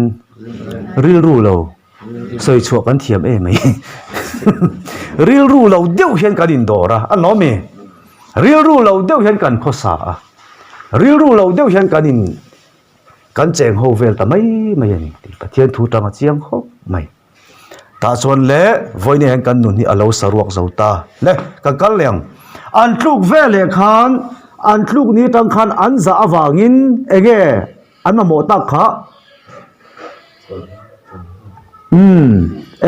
rilru lo sawi chhuah kan thiam em mai. Rilru lo deuh hian kan indawr a, a lawm e. Rilru lo deuh hian kan khawsa a, rilru lo deuh hian kan in kan cheng ho vel ta mai mai a ni tih Pathian thu tang a chiang khawp mai. Tah chuan le vawiin hian kan nun hi a lo saruak zo ta le ka kal leh ang. An tluk veleh khan an tluk ni tang khan an zah avangin enge An mamawh tak kha umm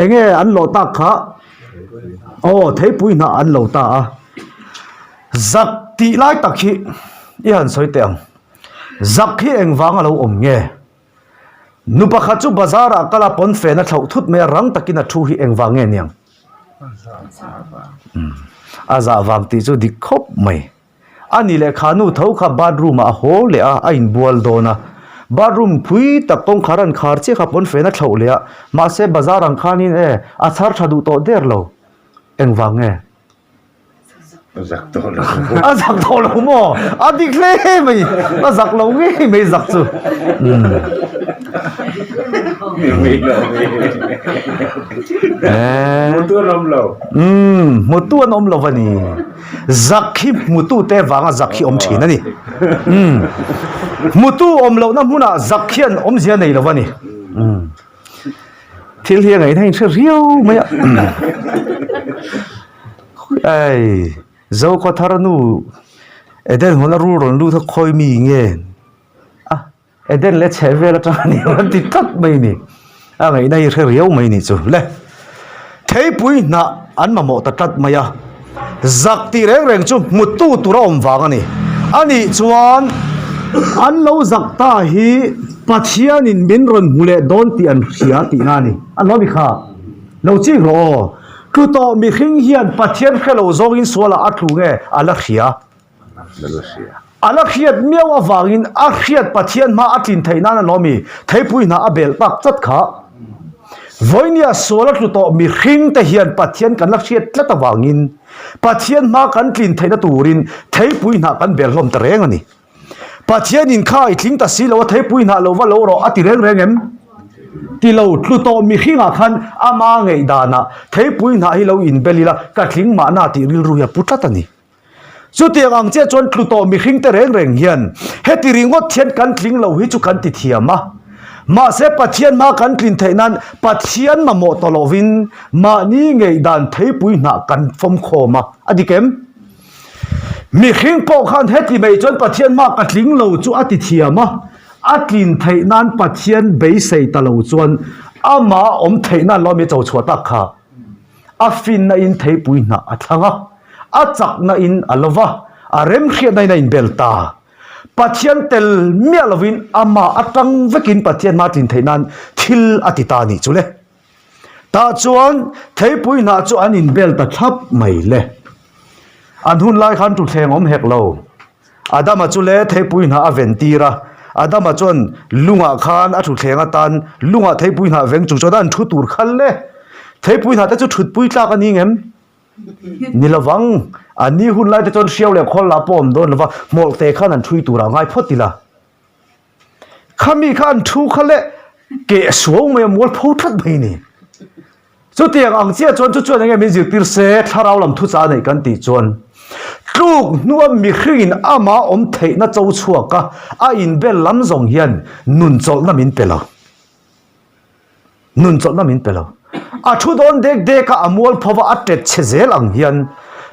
enge an lawh tak kha aw theipui hnah an lo ta a zak tih lai tak hi i han sawi teh ang zak hi engvang a lo awm nge nu pakhat chu bazar ah kal a pawnfen a thlauh thut mai a rang takin a thu hi engvang nge niang a zah vang tih chu dik khawp mai. A ni leh kha nu tho kha bathroom ah a haw leh a, a inbual dawn a. Bathroom phui tak kawngkhar an khar chiah kha pawnfen a thlauh leh a, mahse bazar ang khanin e, a chhar tha duh tawh der lo. Engvang nge? A zak tawh lo. A zak tawh lo maw? A dik hle mai, a zak lo ngei mai zak chu. Hmutu an awm lo. Umm, hmutu an awm lo a ni. Zak hi hmutute vanga zak hi awm thin a ni. Umm. Hmutu awm lohna hmunah zak hian awmzia nei lo a ni. Umm. Thil hi a ngaihna in hre riau mai a. Ei, Zokhawthar nu Eden huna rul rawn lut kha khawi mi nge? A. Eden leh chheh vel atang a ni an ti tlat mai a ni. A ngaihna hi hre riau mai ni chu le. Theipui hnah an mamawh ta tlat mai a. Zak tih reng reng chu hmutu tur a awm vang a ni. A nih chuan an lo zak ta hi Pathianin min rawn hmu leh dawn tih an hria tihna a ni. A lo ni kha. Lo chik rawh aw. Tlu tawh mihring hian Pathian hre lo zawngin sualah a tlu nge a la hria. A la hriat miau avangin a hriat Pathian hma a tlin theih nan a lawm i, theipui hna a belh tak tlat kha. Vawinia sual a tlu tawh mihring te hian Pathian kan la hriat tlat avangin Pathian hma kan tlin theihna turin theipui hna kan bel hlawm ta reng a ni. Pathianin kha i tling ta si lo a theipui hna lo va lo rawh a ti reng reng em? Ti lo, tlu tawh mihringah khan ama ngaihdanah theipui hna hi lo inbel ila ka tling mahna tih rilru hi a pu tlat a ni. Chutiang ang chiah chuan tlu tawh mihring te reng reng hian heti ringawt hian kan tling lo hi chu kan ti thiam a. Mahse Pathian hma kan tlin theih nan Pathian mamawh tawh lovin mahni ngeidan theipui hnah kan fawm khawm a, a dik em? Mihring pawh khan heti mai chuan Pathian hma ka tling lo chu a ti thiam a, a tlin theih nan Pathian beisei ta lo chuan amah awm theih nan lo mi cho chhuah tak kha. A finna in theipui hnah a thlang a, a chakna in a lo va, a remhriatna in a inbel ta. Pathian tel miah lovin amah atang vekin Pathian hma tlin theih nan thil a ti ta a nih chu le. Tah chuan theipui hnah chu an inbel ta thlap mai le. An hun lai khan thutthleng awm hek lo. Adama chu le theipui hnah a ven tir a, Adama chuan lungah khan a thutthleng atan lungah theipui hnah veng chung chuan an thu tur kha le. Theipui hnah te chu thutpui tlak a ni ngem? Ni lovang, an ni hun lai te chuan hriau leh khawl lah pawh awm dawn lova, hmawlh te khan an thui turah ngai phawt ila. Khami kha an thu kha le keh suau mai a mual pho tlat mai ni. Chutiang ang chiah chuan chu chuan enge min zirtir se thlarau lam thuchah a neih kan tih chuan tluk hnua mihringin ama awm theihna cho chhuak a a inbel lam zawng hian nun chawlhna min pe lo. Nun chawlhna min pe lo. A thu dawn dek dek a, a mual pho va, a tet chhe zel ang hian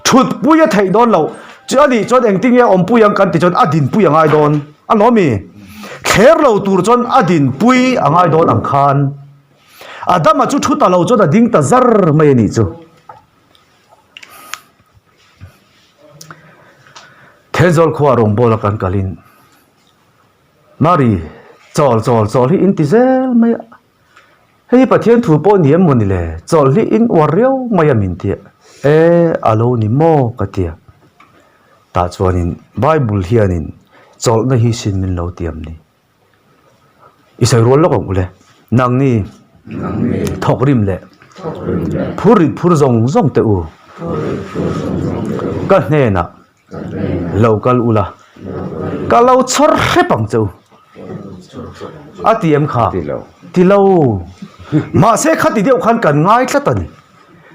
thutpui a theih dawn loh. Chu a nih chuan engtin nge awmpui ang kan tih chuan a dinpui a ngai dawn a lawm i. Thler lo tur chuan a dinpui a ngai dawn ang khan Adama chu thu ta lo chuan a ding ta zar mai a nih chu. Thenzawl khua rawngbawla kan kalin Mari, chawl chawl chawl hi in ti zel mai a, hei hi Pathian thu pawh ni em maw ni le, chawl hi in uar riau mai a min ti a, e a lo ni maw ka ti a, tah chuanin Bible hianin chawlhna hi sin min lo ti am ni, i sawi rual lawk ang u le, nangni thawk rim leh phur rit phur zawng zawng teh u, ka hnenah. Lo kal ula, ka lo chhawr hrep ang che u. A ti em kha? Ti lo. Mahse khati deuh khan kan ngai tlat a ni.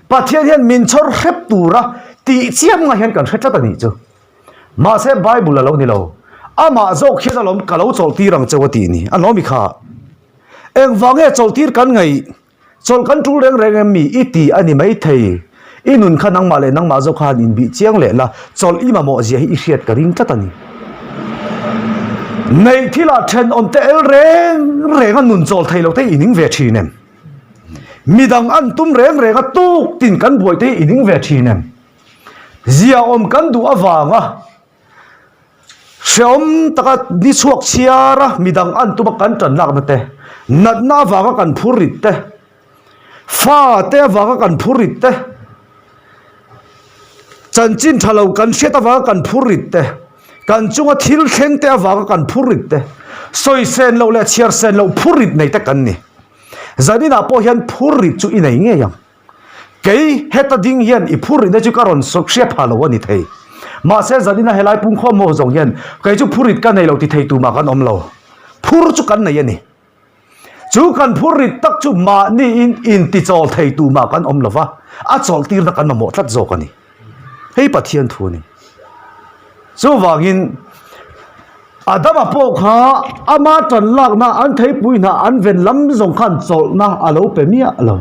Pathian hian min chhawr hrep tura tih chiam nga hian kan hre tlat a nih chu. Mahse Bible a lo ni lo. Amah zawk hian alawm ka lo chawlhtir ang che u a tih ni. A lawm i kha. Engvang nge chawlhtir kan ngaih? Chawlh kan tul reng reng em mi? I ti a ni maithei. I nun kha nangmah leh nangmah zawk khan inbih chiang leh la, chawlh i mamawh zia hi i hriat ka ring tlat a ni. Neih thilah thenawm te el reng reng a nun chawl thei lo te hi i ning ve thin em? Midang an tum reng reng a tuk tin kan buai te hi i ning ve thin em? Ziaawm kan duh avanga Hreawm taka ni chhuak chhiar a, midang an tuma kan tan lakna te, natna avanga kan phur rit te, fa te avanga kan phur rit te, chanchin tha lo kan hriat avanga kan phur rit te, kan chunga thil thleng te avanga kan phur rit te, sawi sen loh leh chhiar sen loh phur rit nei te kan ni. Zaninah pawh hian phur rit chu i nei ngei ang. Kei heta ding hian i phurritna chu ka rawn hria pha lo a ni thei. Mahse zanina helai pungkhawm ho zawng hian kei chu phurrit ka nei lo ti thei tumah kan awm lo. Phur chu kan nei a ni. Chu kan phurrit tak chu mahniin intichawl thei tumah kan awm lo va, a chawlhtirna kan mamawh tlat zawk a ni. Hei Pathian thu a ni. Chuvangin Adama pawh kha ama tan lakna an theipui hna an ven lam zawng khan chawlhna a lo pe miah lo.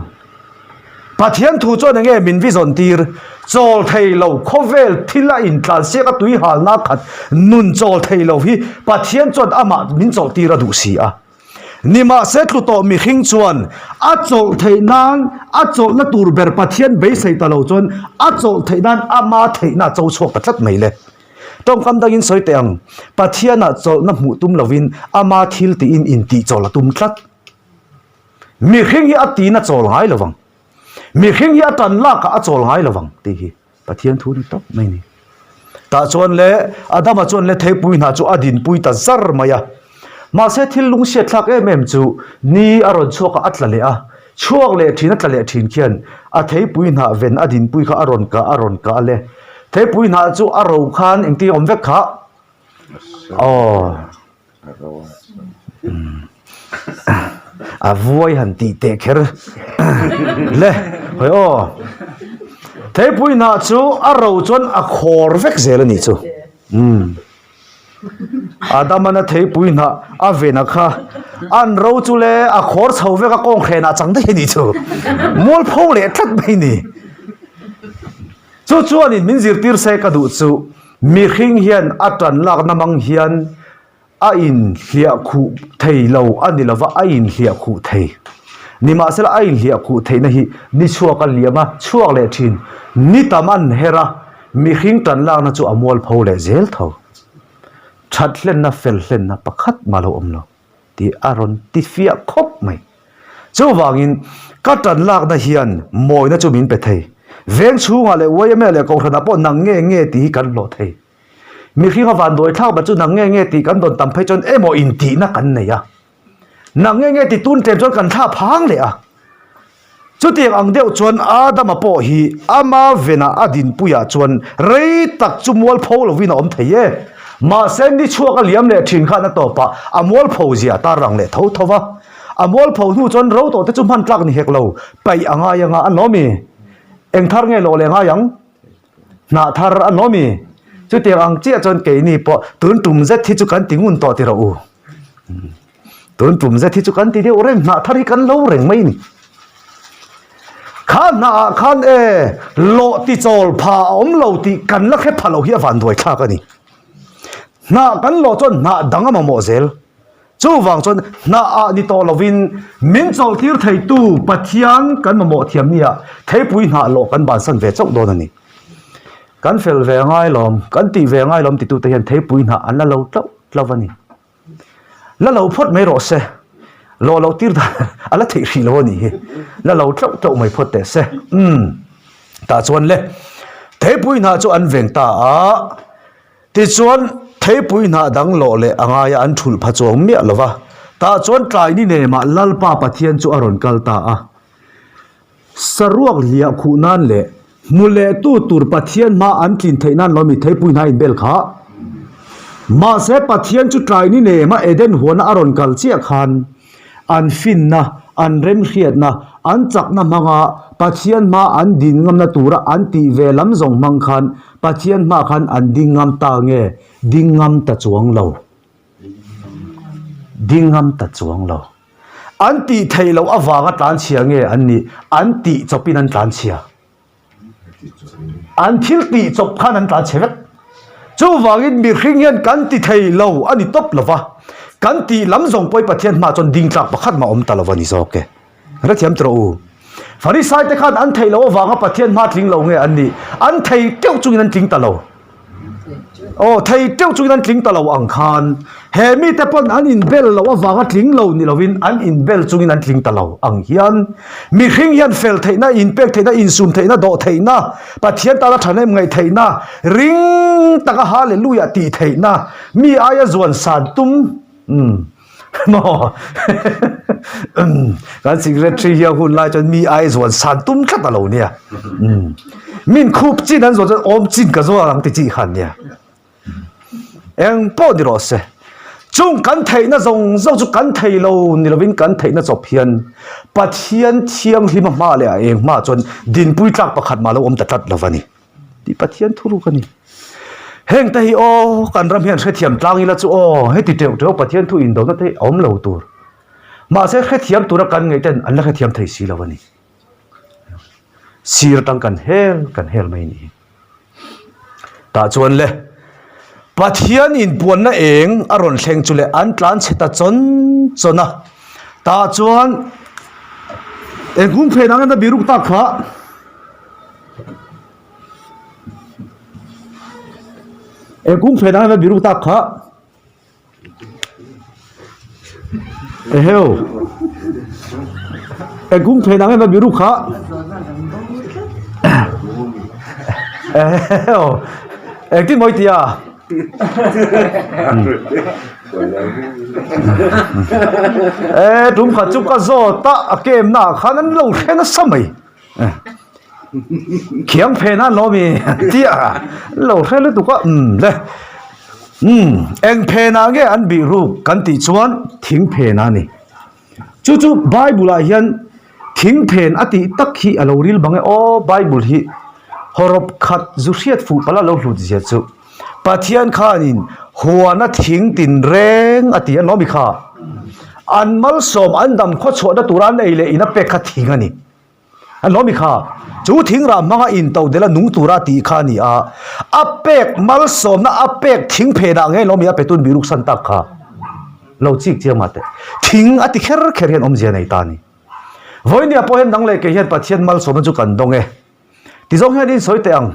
Pathian thu chuan enge min vizawn tir? Chawl thei lo khawvel thil a intlansiak a tui halna khat nun chawl thei lo hi Pathian chuan amah min chawlh tir a duh si a. Nimahse tlu tawh mihring chuan a chawlh theih nan a chawlhna tur ber Pathian beisei ta lo chuan a chawlh theih nan ama theihna a cho chhuak ta tlat mai le. Tawngkam dangin sawi teh ang, Pathianah chawlhna hmuh tum lovin ama thil tiin intih chawlh a tum tlat. Mihring hi a tiin a chawl ngai lovang. Mihring hi a tan lakah a chawl ngai lovang tih hi Pathian thu ni tawp mai a ni. Tah chuan le Adama chuan le theipui hna chu a dinpui ta zar mai a. Mahse thil lungchhiat thlak em em chu ni a rawn chhuak a a tla leh a, chhuak leh thin a tla leh thin khian a theipui hnah ven a dinpui kha a rawn kah a rawn kah le. Theipui hnah chu a ro khan engtin awm vek kha? Aw. A vuai han tih teh kher le hawi aw. Theipui hnah chu a ro chuan a khawr vek zel a nih chu. Umm. Adamana theipui hnah a vena kha an ro chu le a khawr chho vek a kawng hrenah chang daih a nih chu. Mualpho leh tlat mai ni. Chu chuanin min zirtir se ka duh chu mihring hian a tan lakna mang hian a inhliah khuh thei lo a ni lova a inhliah khuh thei. Nimahsela a inhliah khuh theihna hi ni chhuak a liam a, chhuak leh thin. Ni tam an her a, mihring tan lakna chu a mualpho leh zel tho. That hlenna fel hlenna pakhat mah lo awm lo tih a rawn ti fiah khawp mai. Chuvangin ka tan lakna hian mawina chu min pe thei. Veng chhungah leh yma leh Kohhranah pawh nang nge nge tih hi kan hlawh thei. Mihringa vanduai thlak ber chu nang nge nge tih kan dawn tam phei chuan emaw intihna kan nei a. Nang nge nge ti tun tlem chuan kan thla phang leh a. Chutiang ang deuh chuan Adama pawh hi ama venah a dinpuiah chuan rei tak chu mualpho lovin a awm thei e. Mahse ni chhuak a liam leh thin khan a tawpah a mualpho zia a tarlang leh tho tho va. A mualpho hnu chuan ro tawh te chu hman tlak ni hek lo, paih a ngai anga an lawm i. Eng thar nge lawh leh ngai ang? Hnah thar an lawm i. Chutiang ang chiah chuan keini pawh tun tum zet hi chu kan ti ngun tawh ti rawh u. Tun tum zet hi chu kan ti deuh reng, hnah thar hi kan lo reng mai ni. Kha hnah ah khan e lawh ti chawl pha a awm lo tih kan la hre pha lo hi a van duai thlak a ni. Hnah kan lawh chuan hnah dang a mamawh zel. Chuvang chuan hnah ah ni tawh lovin min chawlh tir theitu Pathian kan mamawh thiam nia theipui hnah lawh kan bansan ve chauh dawn a ni. Kan fel ve ngai lawm, kan tih ve ngai lawm titute hian theipui hnah an la lo tlauh tlauh a ni. La lo phawt mai rawh se, lawh loh tir dan a la theih hrih lo a nih hi, la lo tlauh tlauh mai phawt teh se. Umm, tah chuan le, theipui hnah chu an veng ta a, tichuan theipui hnah dang lawh leh a ngaia an thulh pha chuang miah lo va, tah chuan tlai ni nemah Lalpa Pathian chu a rawn kal ta a. Saruak hliah khuh nan leh hmu leh tu tur Pathian hma an tlin theih nan lo mi theipui hna inbel kha. Mahse Pathian chu tlai ni nem a Eden huana a rawn kal chiah khan an finna, an remhriatna, an chakna hmanga Pathian hma an din ngamna tura an tih ve lam zawng hmang khan Pathian hma khan an ding ngam ta nge ding ngam ta chuang lo. Ding ngam ta chuang lo. An tih theih loh avanga tlanchhia nge an nih? An tih chawpin an tlanchhia. An thil tih chawp khan an tlanchhe vek. Chuvangin mihring hian kan ti thei lo a ni tawp lo va, kan tih lam zawng pawhin Pathian hmaah chuan ding tlak pakhat mah awm ta lo a ni zawk e. Hrethiam tawh u. Farisai te khan an theih loh avanga Pathian hma tling lo nge an nih? An thei teuh chungin an tling ta lo. Aw, thei teuh chungin an tling ta lo ang khan he mite pawn an inbel loh avanga tling lo ni lovin an inbel chungin an tling ta lo ang hian mihring hian fel theihna, inpek theihna, insum theihna, dawh theihna, Pathian tana thahnem ngaih theihna, ring taka Hallelujah tih theihna, mi aia zuan san tum, umm. Maw? Umm, kan secretary hi a hun lai chuan mi ai zuan san tum tlat a lo nia. Umm, min khup chin an zuan chuan awm chin ka zuan ang ti chi khan nia. Eng pawh ni rawh se. Chung kan theihna zawng zawng chu kan thei lo ni lovin kan theihna chawp hian Pathian thianghlim a hma leh a eng hma chuan dinpui tlak pakhat mah lo awm ta tlat lo va ni. Tih Pathian thuruk a ni. Heng te hi aw kan ram hian hrethiam tlang ila chu aw heti teuh teuh Pathian thu indona te hi a awm lo tur. Mahse hrethiam tura kan ngaih ten an la hrethiam thei si lo a ni. Sir atang kan hel kan hel mai a ni hi. Tah chuan le Pathian inpuanna eng a rawn thleng chu le an tlan chhe ta chawn chawn a. Tah chuan eng hung phen ang ena biruk tak kha. Eng kung phen ang ena biruk tak kha. Eheu. Eng kung phen ang ena biruk kha. Eheu. Engtin mawi tia? E tum khat chu ka zawt a, a kem na ah khan an lo hre nasa mai. Khiang phen a lawm i tia lo hre lutuk a umm le umm eng phen ah nge an bih ruk kan tih chuan thing phen a ni chu chu bible ah hian thing phen a tih tak hi a lo ril bang e aw bible hi hawrawp khat zu hriat fuh palh a lo hlut zia chu Pathian khanin huana thing tin reng a ti a lawm i kha an malsawm an dam khawchhuahna tura an ei leh in a pek kha thing a ni. An lawm i kha, chu thingrah hmanga in to dela nung tura tih kha a ni a, a pek malsawmna a pek thing phenah ngei lawm i a petun biruk san tak kha lo chik chiang mah teh. Thing a ti kher kher hian awmzia nei ta a ni. Vawinia pawh hian nang leh kei hian Pathian malsawmna chu kan dawng e. Tizawng hian in sawi teh ang.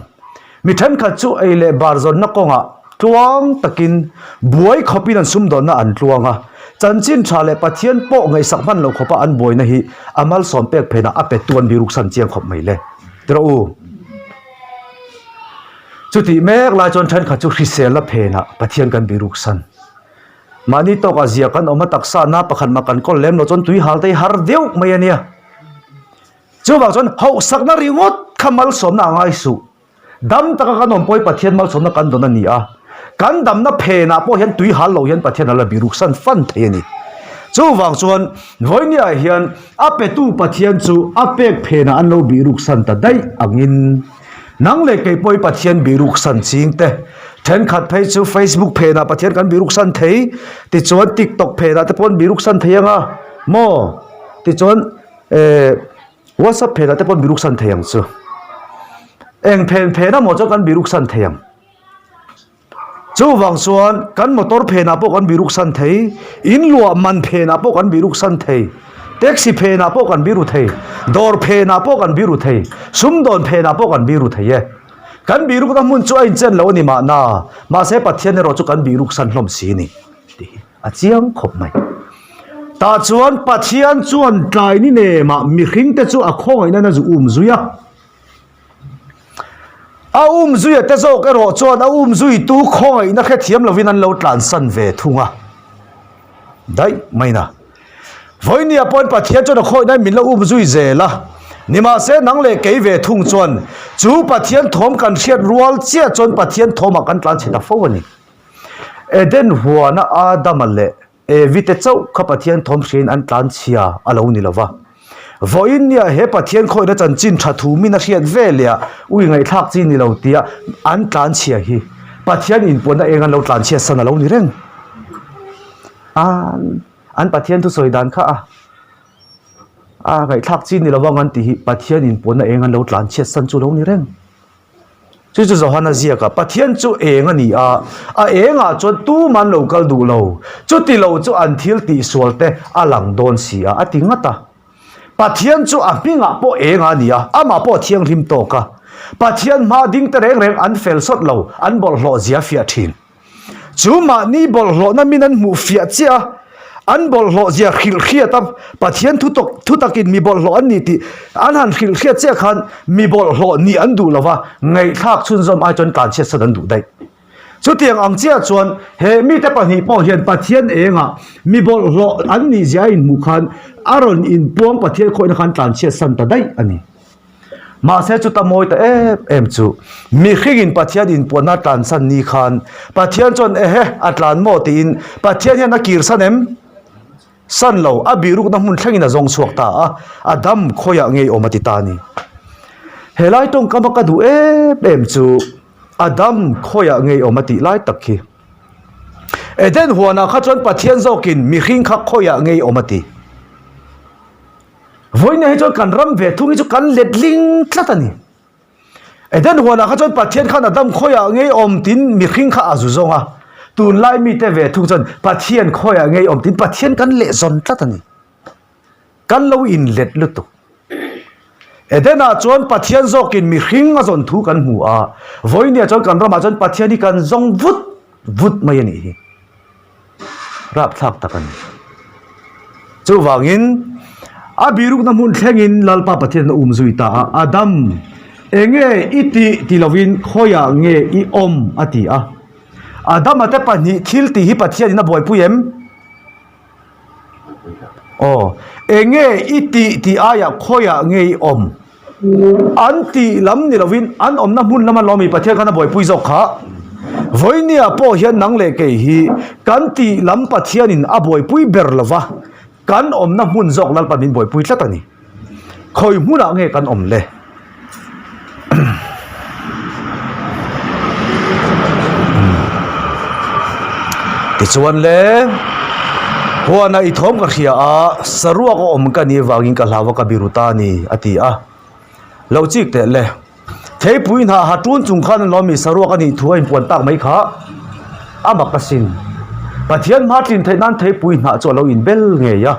Mi thenkhat chu ei leh bar zawnna kawngah. Tluang takin buai khawpin an sumdawnna an tluang a, chanchin tha leh Pathian pawh ngaihsak hman lo khawpa an buaina hi a malsawm pek phenah a petu an biruksan chiang khawp mai le. Ti rawh u. Chutih mek lai chuan thenkhat chu hriselna phenah Pathian kan biruksan. Mahni tawkah zia kan awm a taksa na pakhat mah kan kawl lem lo chuan tui hal te hi har deuh mai a nia. Chuvang chuan hauhsakna ringawt kha malsawmna a ngai suh. Dam taka kan awm pawhin Pathian malsawmna kan dawn a ni a, kan damna phenah pawh hian tui hal lo hian Pathian a la biruksan fan thei a ni. Chuvang chuan vawinia hian a petu Pathian chu a pek phenah an lo biruksan ta daih angin nang leh kei pawhin Pathian biruksan ching te, thenkhat phei chu Facebook phenah Pathian kan biruksan thei, tichuan TikTok phenah te pawh an biruksan thei ang a maw? Tichuan eh. WhatsApp phenah te pawh an biruksan thei ang chu. Eng phen phen emaw chuan kan biruksan thei ang. Chuvang chuan kan motor phenah pawh kan biruksan thei, in luah man phenah pawh kan biruksan thei, taxi phenah pawh kan biru thei, dawr phenah pawh kan biru thei, sumdawn phenah pawh kan biru thei e. Kan birukna hmun chu a inchen lo a ni mahna, mahse Pathian erawh chu kan biruksan hlawm si a ni tih hi. A chiang khawp mai. Tah chuan Pathian chuan tlai ni nemah mihringte chu a khawngaihna a zu um zui a. A um zuia te zawk erawh chuan a um zuitu khawngaihna hrethiam lovin an lo tlansan ve thung a. Daih mai na. Vawinia pawhin Pathian chuan a khawngaihna min lo um zui zel a. Nimahse nang leh kei ve thung chuan chu Pathian thawm kan hriat rual chiah chuan Pathian thawmah kan tlanchhe ta fo a ni. Eden huana Adama leh Evi te chauh kha Pathian thawm hriain an tlan chhia a lo ni lo va. Vawiin nia he Pathian khawihna chanchin tha thu min a hriat ve leh a ui ngaihthlak chi ni lo tia an tlan chhia hi Pathian inpuanna eng an lo tlan chhiat san a lo ni reng. An an Pathian thusawi dan kha a a ngaihthlak chi ni lo vang an tih hi Pathian inpuanna eng an lo tlan chhiat san chu a lo ni reng. Chu chu Johana ziak a, Pathian chu eng a ni a, a engah chuan tumah an lo kal duh lo, chuti lo chu an thil tihsual te a lang dawn si a, a ti ngat a. Pathian chu a hmingah pawh eng a ni a, amah pawh a thianghlim tawk a. Pathian hma ding te reng reng an fel sawt lo, an bawlhhlawh zia fiah thin. Chu mahni bawlhhlawhna min an hmuh fiah chiah a, an bawlhhlawh zia hrilh hriat a, Pathian thu tawk thu takin mi bawlhhlawh an ni tih an han hrilh hriat chiah khan mi bawlhhlawh nih an duh lo va, ngaihthlak chhunzawm ai chuan tlanchhiat san an duh daih. Chutiang ang chiah chuan he mite pahnih pawh hian Pathian engah mi bawlhhlawh an nih zia a inhmuh khan a rawn inpuang Pathian khawihna khan tlanchhiat san ta daih a ni. Mahse chuta mawi ta em em chu mihringin Pathian inpuanna a tlansan ni khan Pathian chuan ehe a tlan maw tiin Pathian hian a kirsan em? San lo, a bihrukna hmun thlengin a zawng chhuak ta a, a dam khawiah ngei awm a ti ta a ni. He lai tawngkama ka duh em em chu a dam khawiah ngei awm a tih lai tak khi. Eden huanah kha chuan Pathian zawkin mihring kha khawiah ngei awm a ti. Vawiin hi chuan kan ram ve thung hi chu kan letling tlat a ni. Eden huanah kha chuan Pathian khan Adam khawiah ngei awm tin mihring kha a zu zawng a. Tunlai mite ve thung chuan Pathian khawiah ngei awm tin Pathian kan lehzawn tlat a ni. Kan lo inlet lutuk. Edenah chuan Pathian zawkin mihring a zawn thu kan hmu a. Vawiin chuan kan ramah chuan Pathian hi kan zawng vut vut mai a nih hi. Rapthlak tak a ni. Chuvangin, a birukna hmun thlengin Lalpa Pathian a um zui ta a, Adam, enge i tih ti lovin khawiah nge i awm? a ti a. Adama te pahnih thil tih hi Pathianin a buaipui em? Aw, enge i tih tih aiah khawiah nge i awm? An tih lam ni lovin an awmna hmun lama lawmi Pathian khan a buaipui zawk kha. Vawinia pawh hian nang leh kei hi kan tih lam Pathianin a buaipui ber lova, kan awmna hmun zawk Lalpa min buaipui tlat a ni. Khawi hmunah nge kan awm le? Tichuan le, huana i thawm ka hria a, saruak a awm ka nih vangin ka hlau a ka biru ta a ni, a ti a. Lo chik teh le, theipui hnah ha tun chung khan an lawm i saruak a nih thu a inpuan tak mai kha a mak asin. Pathian hma tlin theih nan theipui hnah chu a lo inbel ngei a.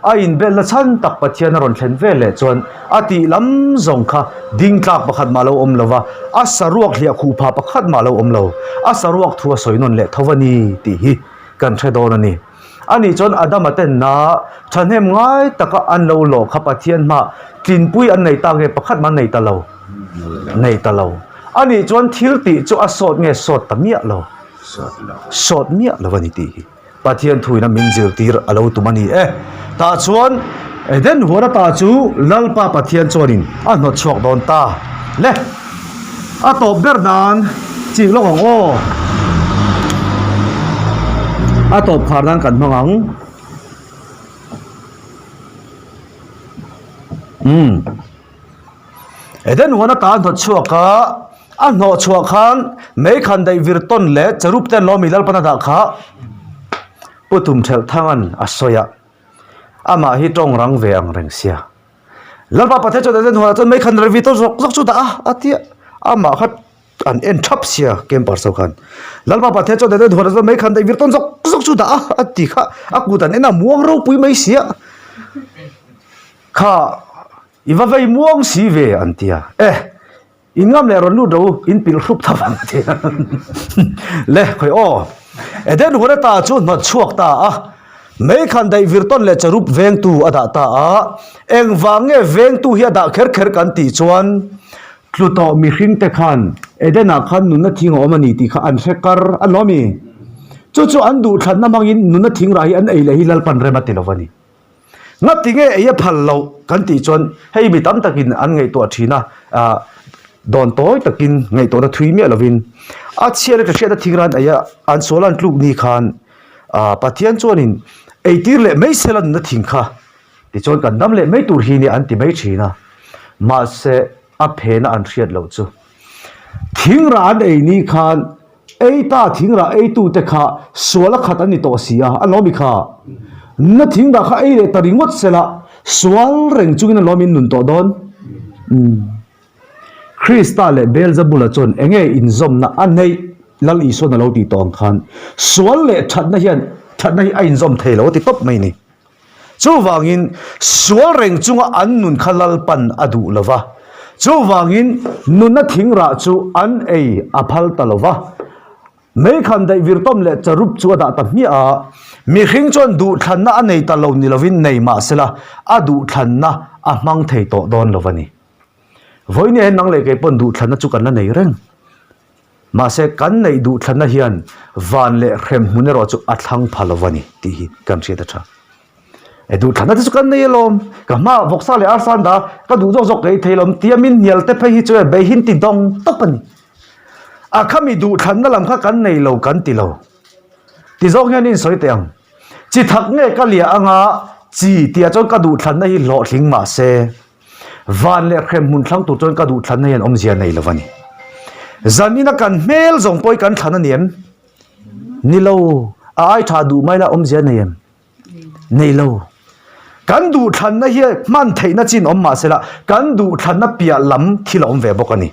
A inbelna chhan tak Pathian a rawn thlen vel leh chuan a tih lam zawng kha ding tlak pakhat mah lo awm lo va, a saruak hliah khuh phah pakhat mah lo awm lo, a saruak thu a sawi nawn leh tho a ni tih hi kan hre dawn a ni. Ani chuan Adama tenna thahnem ngai taka an lo lawh kha Pathian hmah tlinpui an nei ta nge pakhat mah an nei ta lo? Nei ta lo. Ani chuan thil tih chu a sawt nge sawt ta miah lo? Sawt miah lo a ni tih hi Pathian thuina min zirtir a lo tum a ni e. Tah chuan Eden huan ata chu Lalpa Pathian chuanin a hnawt chhuak dawn ta le. A tawp ber nan chik lawk ang aw. A tawp khar nan kan hmang ang. Umm. Eden huan ata a hnawt chhuak a, a hnawh chhuah khan mei khan daih vir tawn leh cherub ten lawmi Lalpan a dah kha Pu Tumthelh Thanga'n a sawi a, amah hi tawng rang ve ang reng sia. Lalpa Pathian chuan Eden huanah chuan mei khan daih vir tawn zawk zawk chu dah a, a ti a, amah kha an en thap sia campers ho khan. Lalpa Pathian chuan Eden huanah chuan mei khan daih vir tawn zawk zawk chu dah a, a ti kha a kut an en a muang ropui mai sia. Kha I va vei muang si ve an ti a, eh in ngam leh rawn lut ro u, in pilh hrup tha vang a ti a. Le khawi aw, Eden huan ata chu hnawt chhuak ta a, mei khan daih vir tawn leh cherub vengtu a dah ta a, engvang nge vengtu hi a dah kher kher kan tih chuan tlu tawh mihring te khan Eden ah khan nunna thing a awm a ni tih kha an hre kar a lawm i, chu chu an duhthlanna hmangin nunna thing rah hi an ei leh hi Lalpan rem a ti lo a ni. Ngati nge ei a phal loh kan tih chuan hei mi tam takin an ngaihtuah thin a, ah dawn tawi takin ngaihtuahna thui miah lovin a chhiat leh hriatna thing ran ei a an sual an tluk ni khan ah Pathian chuanin eitir leh mai sela nunna thing kha tichuan kan dam leh mai tur hi nia an ti mai thin a, mahse a phena an hriat loh chu thing rah an ei ni khan Ei ta thingrah eitute kha sual a khat an ni tawh si a, a lawmi kha. Na thingrah kha ei leh ta ringawt sela, sual reng chungin a lawmin nun tawh dawn. Umm. Krista leh Beelzebula chuan enge inzawmna a neih Lal Isuan a lo tih tawh ang khan, sual leh thatna hian thatna hi a inzawm thei lo a ti tawp mai ni. Chuvangin, sual reng chunga an nun kha Lalpan a duh lo va. Chuvangin, nunna thingrah chu an ei a phal ta lo va. Meikhan daih virtawm leh charup chu a dah ta hmiah a. Mihring chuan duhthlanna a nei ta lo ni lovin nei mah sela, a duhthlanna a hmang thei tawh dawn lo a ni. Vawinia hian nang leh kei pawn duhthlanna chu kan la nei reng. Mahse, kan neih duh thlanna hian van leh hrem hmun erawh chu a thlang pha lo a ni tih hi kan hriat a tha. E duh thlanna te chu kan nei alawm, ka hmaah vawksa leh arsa an dah a, ka duh zawk zawk ka ei thei alawm tia min hnial te phei hi chu e beihin ti dawng tawp a ni. A khami duh thlanna lam kha kan nei lo kan ti lo. Ti zawk hian in sawi teh ang. Chi thak nge ka liah anga chi tihah chuan ka duh thlanna hi hlawhtling mahse, Van leh hrem hmun thlang tur chuan ka duh thlanna hian awmzia nei lo a ni. Zanina kan hmel zawng pawh hi kan thlan a ni em? Ni lo. A ai tha duh mai la awmzia nei em? Nei lo. Kan duh thlanna hi hman theihna chin awm mah sela kan duh thlanna piah lam thil a awm ve bawk a ni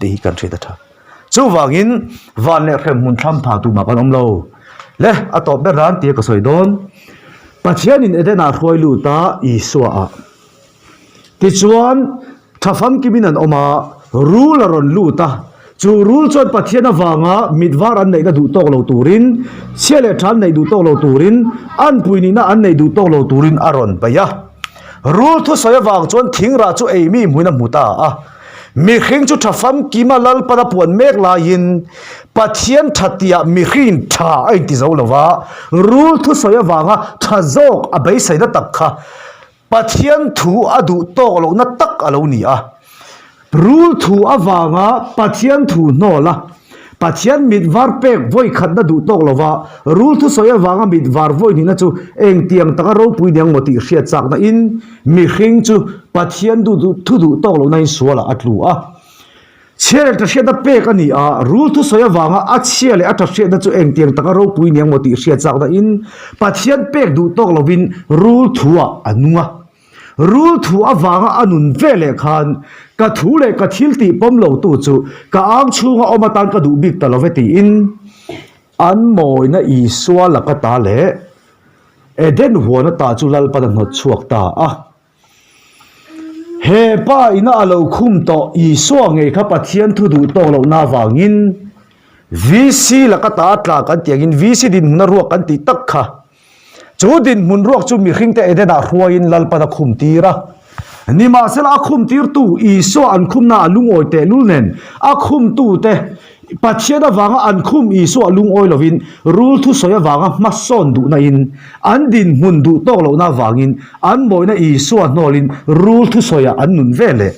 tih hi kan hriat a tha. Chuvangin van leh hrem hmun thlam pha tumah kan awm lo. Le a tawp ber dan tia ka sawi dawn. Pathianin Eden-ah hruai lut a Isua ah. Tichuan, tha famkimin an awm a, rul a rawn lut a. Chu rul chuan Pathian avanga mit var an neihna duh tawk lo turin, chhia leh tha an neih duh tawk lo turin, an pui nihna an neih duh tawk lo turin a rawn bei a. Rul thusawi avang chuan thingrah chu ei mi hmuin a hmu ta a. Mihring chu tha famkima Lalpan a puan mek laiin Pathian tha tiah mihring tha a inti zo lo va, rul thusawi avanga tha zawk a beiseina tak kha Pathian thu a duh tawk lohna tak a lo ni a. Rul thu avanga Pathian thu hnawl a, Pathian mit var pek vawi khatna duh tawk lova rul thusawi avanga mit var vawi hnihna chu engtiang taka ropui ni ang maw tih hriat chakna in mihring chu Pathian thu duh tawk lohna in sualah a tlu a. Chhia leh ṭahriatna pek a ni a, rul thusawi avanga a chhia leh a ṭahriatna chu engtiang taka ropui ni ang maw tih hriat chakna in Pathian pek duh tawk lovin rul thuah a nung a. Rul thu avanga a nun ve leh khan ka thu leh ka thil tih pawm lo tu chu ka ang chhunga awm atan ka duh bik ta lo ve tiin an mawina Isua laka ta leh. Eden huan ata chu Lalpan a hnawt chhuak ta a. He pa ina a lo khum tawh Isua ngei kha Pathian thu duh tawk lohna avangin VC laka ta a tla kan tih angin VC dinhmun a ruak kan tih tak kha Chu dinhmun ruak chu mihringte Edenah hruaiin Lalpan a khum tir a. Nimahsela a khum tirtu Isua an khumna a lungawi tehlul nen a khumtute Pathian avanga an khum Isua lungawi lovin rul thusawi avanga hmasawn duhnain an dinhmun duh tawk lohna avangin an mawina Isua hnawlin rul thusawiah an nun ve leh.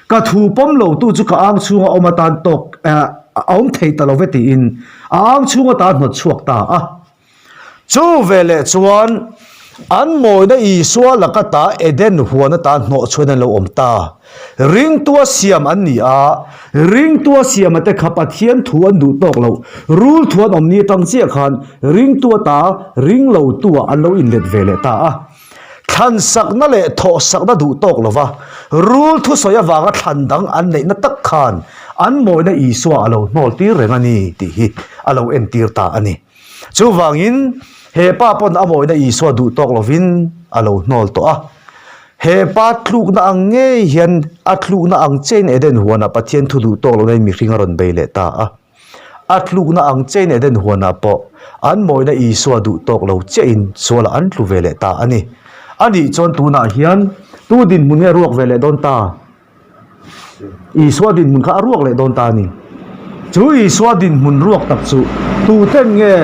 Ka thu pawm lotu chu ka ang chhunga awm atan tawk a awm thei ta lo ve tiin a ang chhung atan hnawt chhuak ta a. Chu veleh chuan an mawina Isua laka ta Eden huan ata hnawh chhuan an lo awm ta. Ringtua siam an ni a, ringtua siama te kha Pathian thu an duh tawk loh. Rul thu an awm ni atang chiah khan ringtua ta ring lo tua an lo inlet ve leh ta a. Thlan sakna leh thawh sakna duh tawk lova rul thusawi avanga thlan dang an neihna tak khan an mawina Isua a lo hnawl tir reng a ni tih hi a lo entir ta a ni. Chuvangin he pa pawn a mawina Isua duh tawk lovin a lo hnawl tawh a. He pa tlukna ang ngei hian a tlukna ang chein Eden huanah Pathian thu duh tawk lohna in mihring a rawn bei leh ta a. A tlukna ang chein Eden huanah pawh an mawina Isua duh tawk lo chiahin sualah an tlu ve leh ta a ni. Anih chuan tunah hian tu dinhmun nge ruak ve leh dawn ta? Isua dinhmun kha a ruak leh dawn ta a ni. Chu Isua dinhmun ruak tak chu tuten nge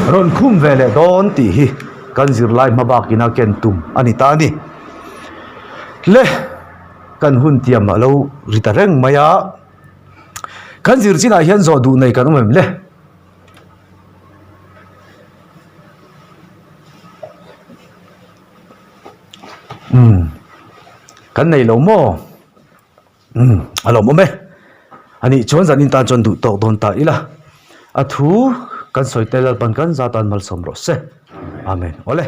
rawn khum ve leh dawn tih hi kan zirlai hma bakin a ken tum a ni ta a ni. Le, kan hun tiam a lo ri ta reng mai a. Kan zir chinah hian zawh duh nei kan awm em le? Umm kan nei lo maw? Umm a lawm awm e. Anih chuan zanin tan chuan duh tawk dawn ta ila. A thu kan sawi tel Lalpan kan za tan malsawm rawh se. Amen. Awle.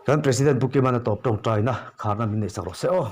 Kan President Pu Kimana tawp tawngtaina kharna min neihsak rawh se aw.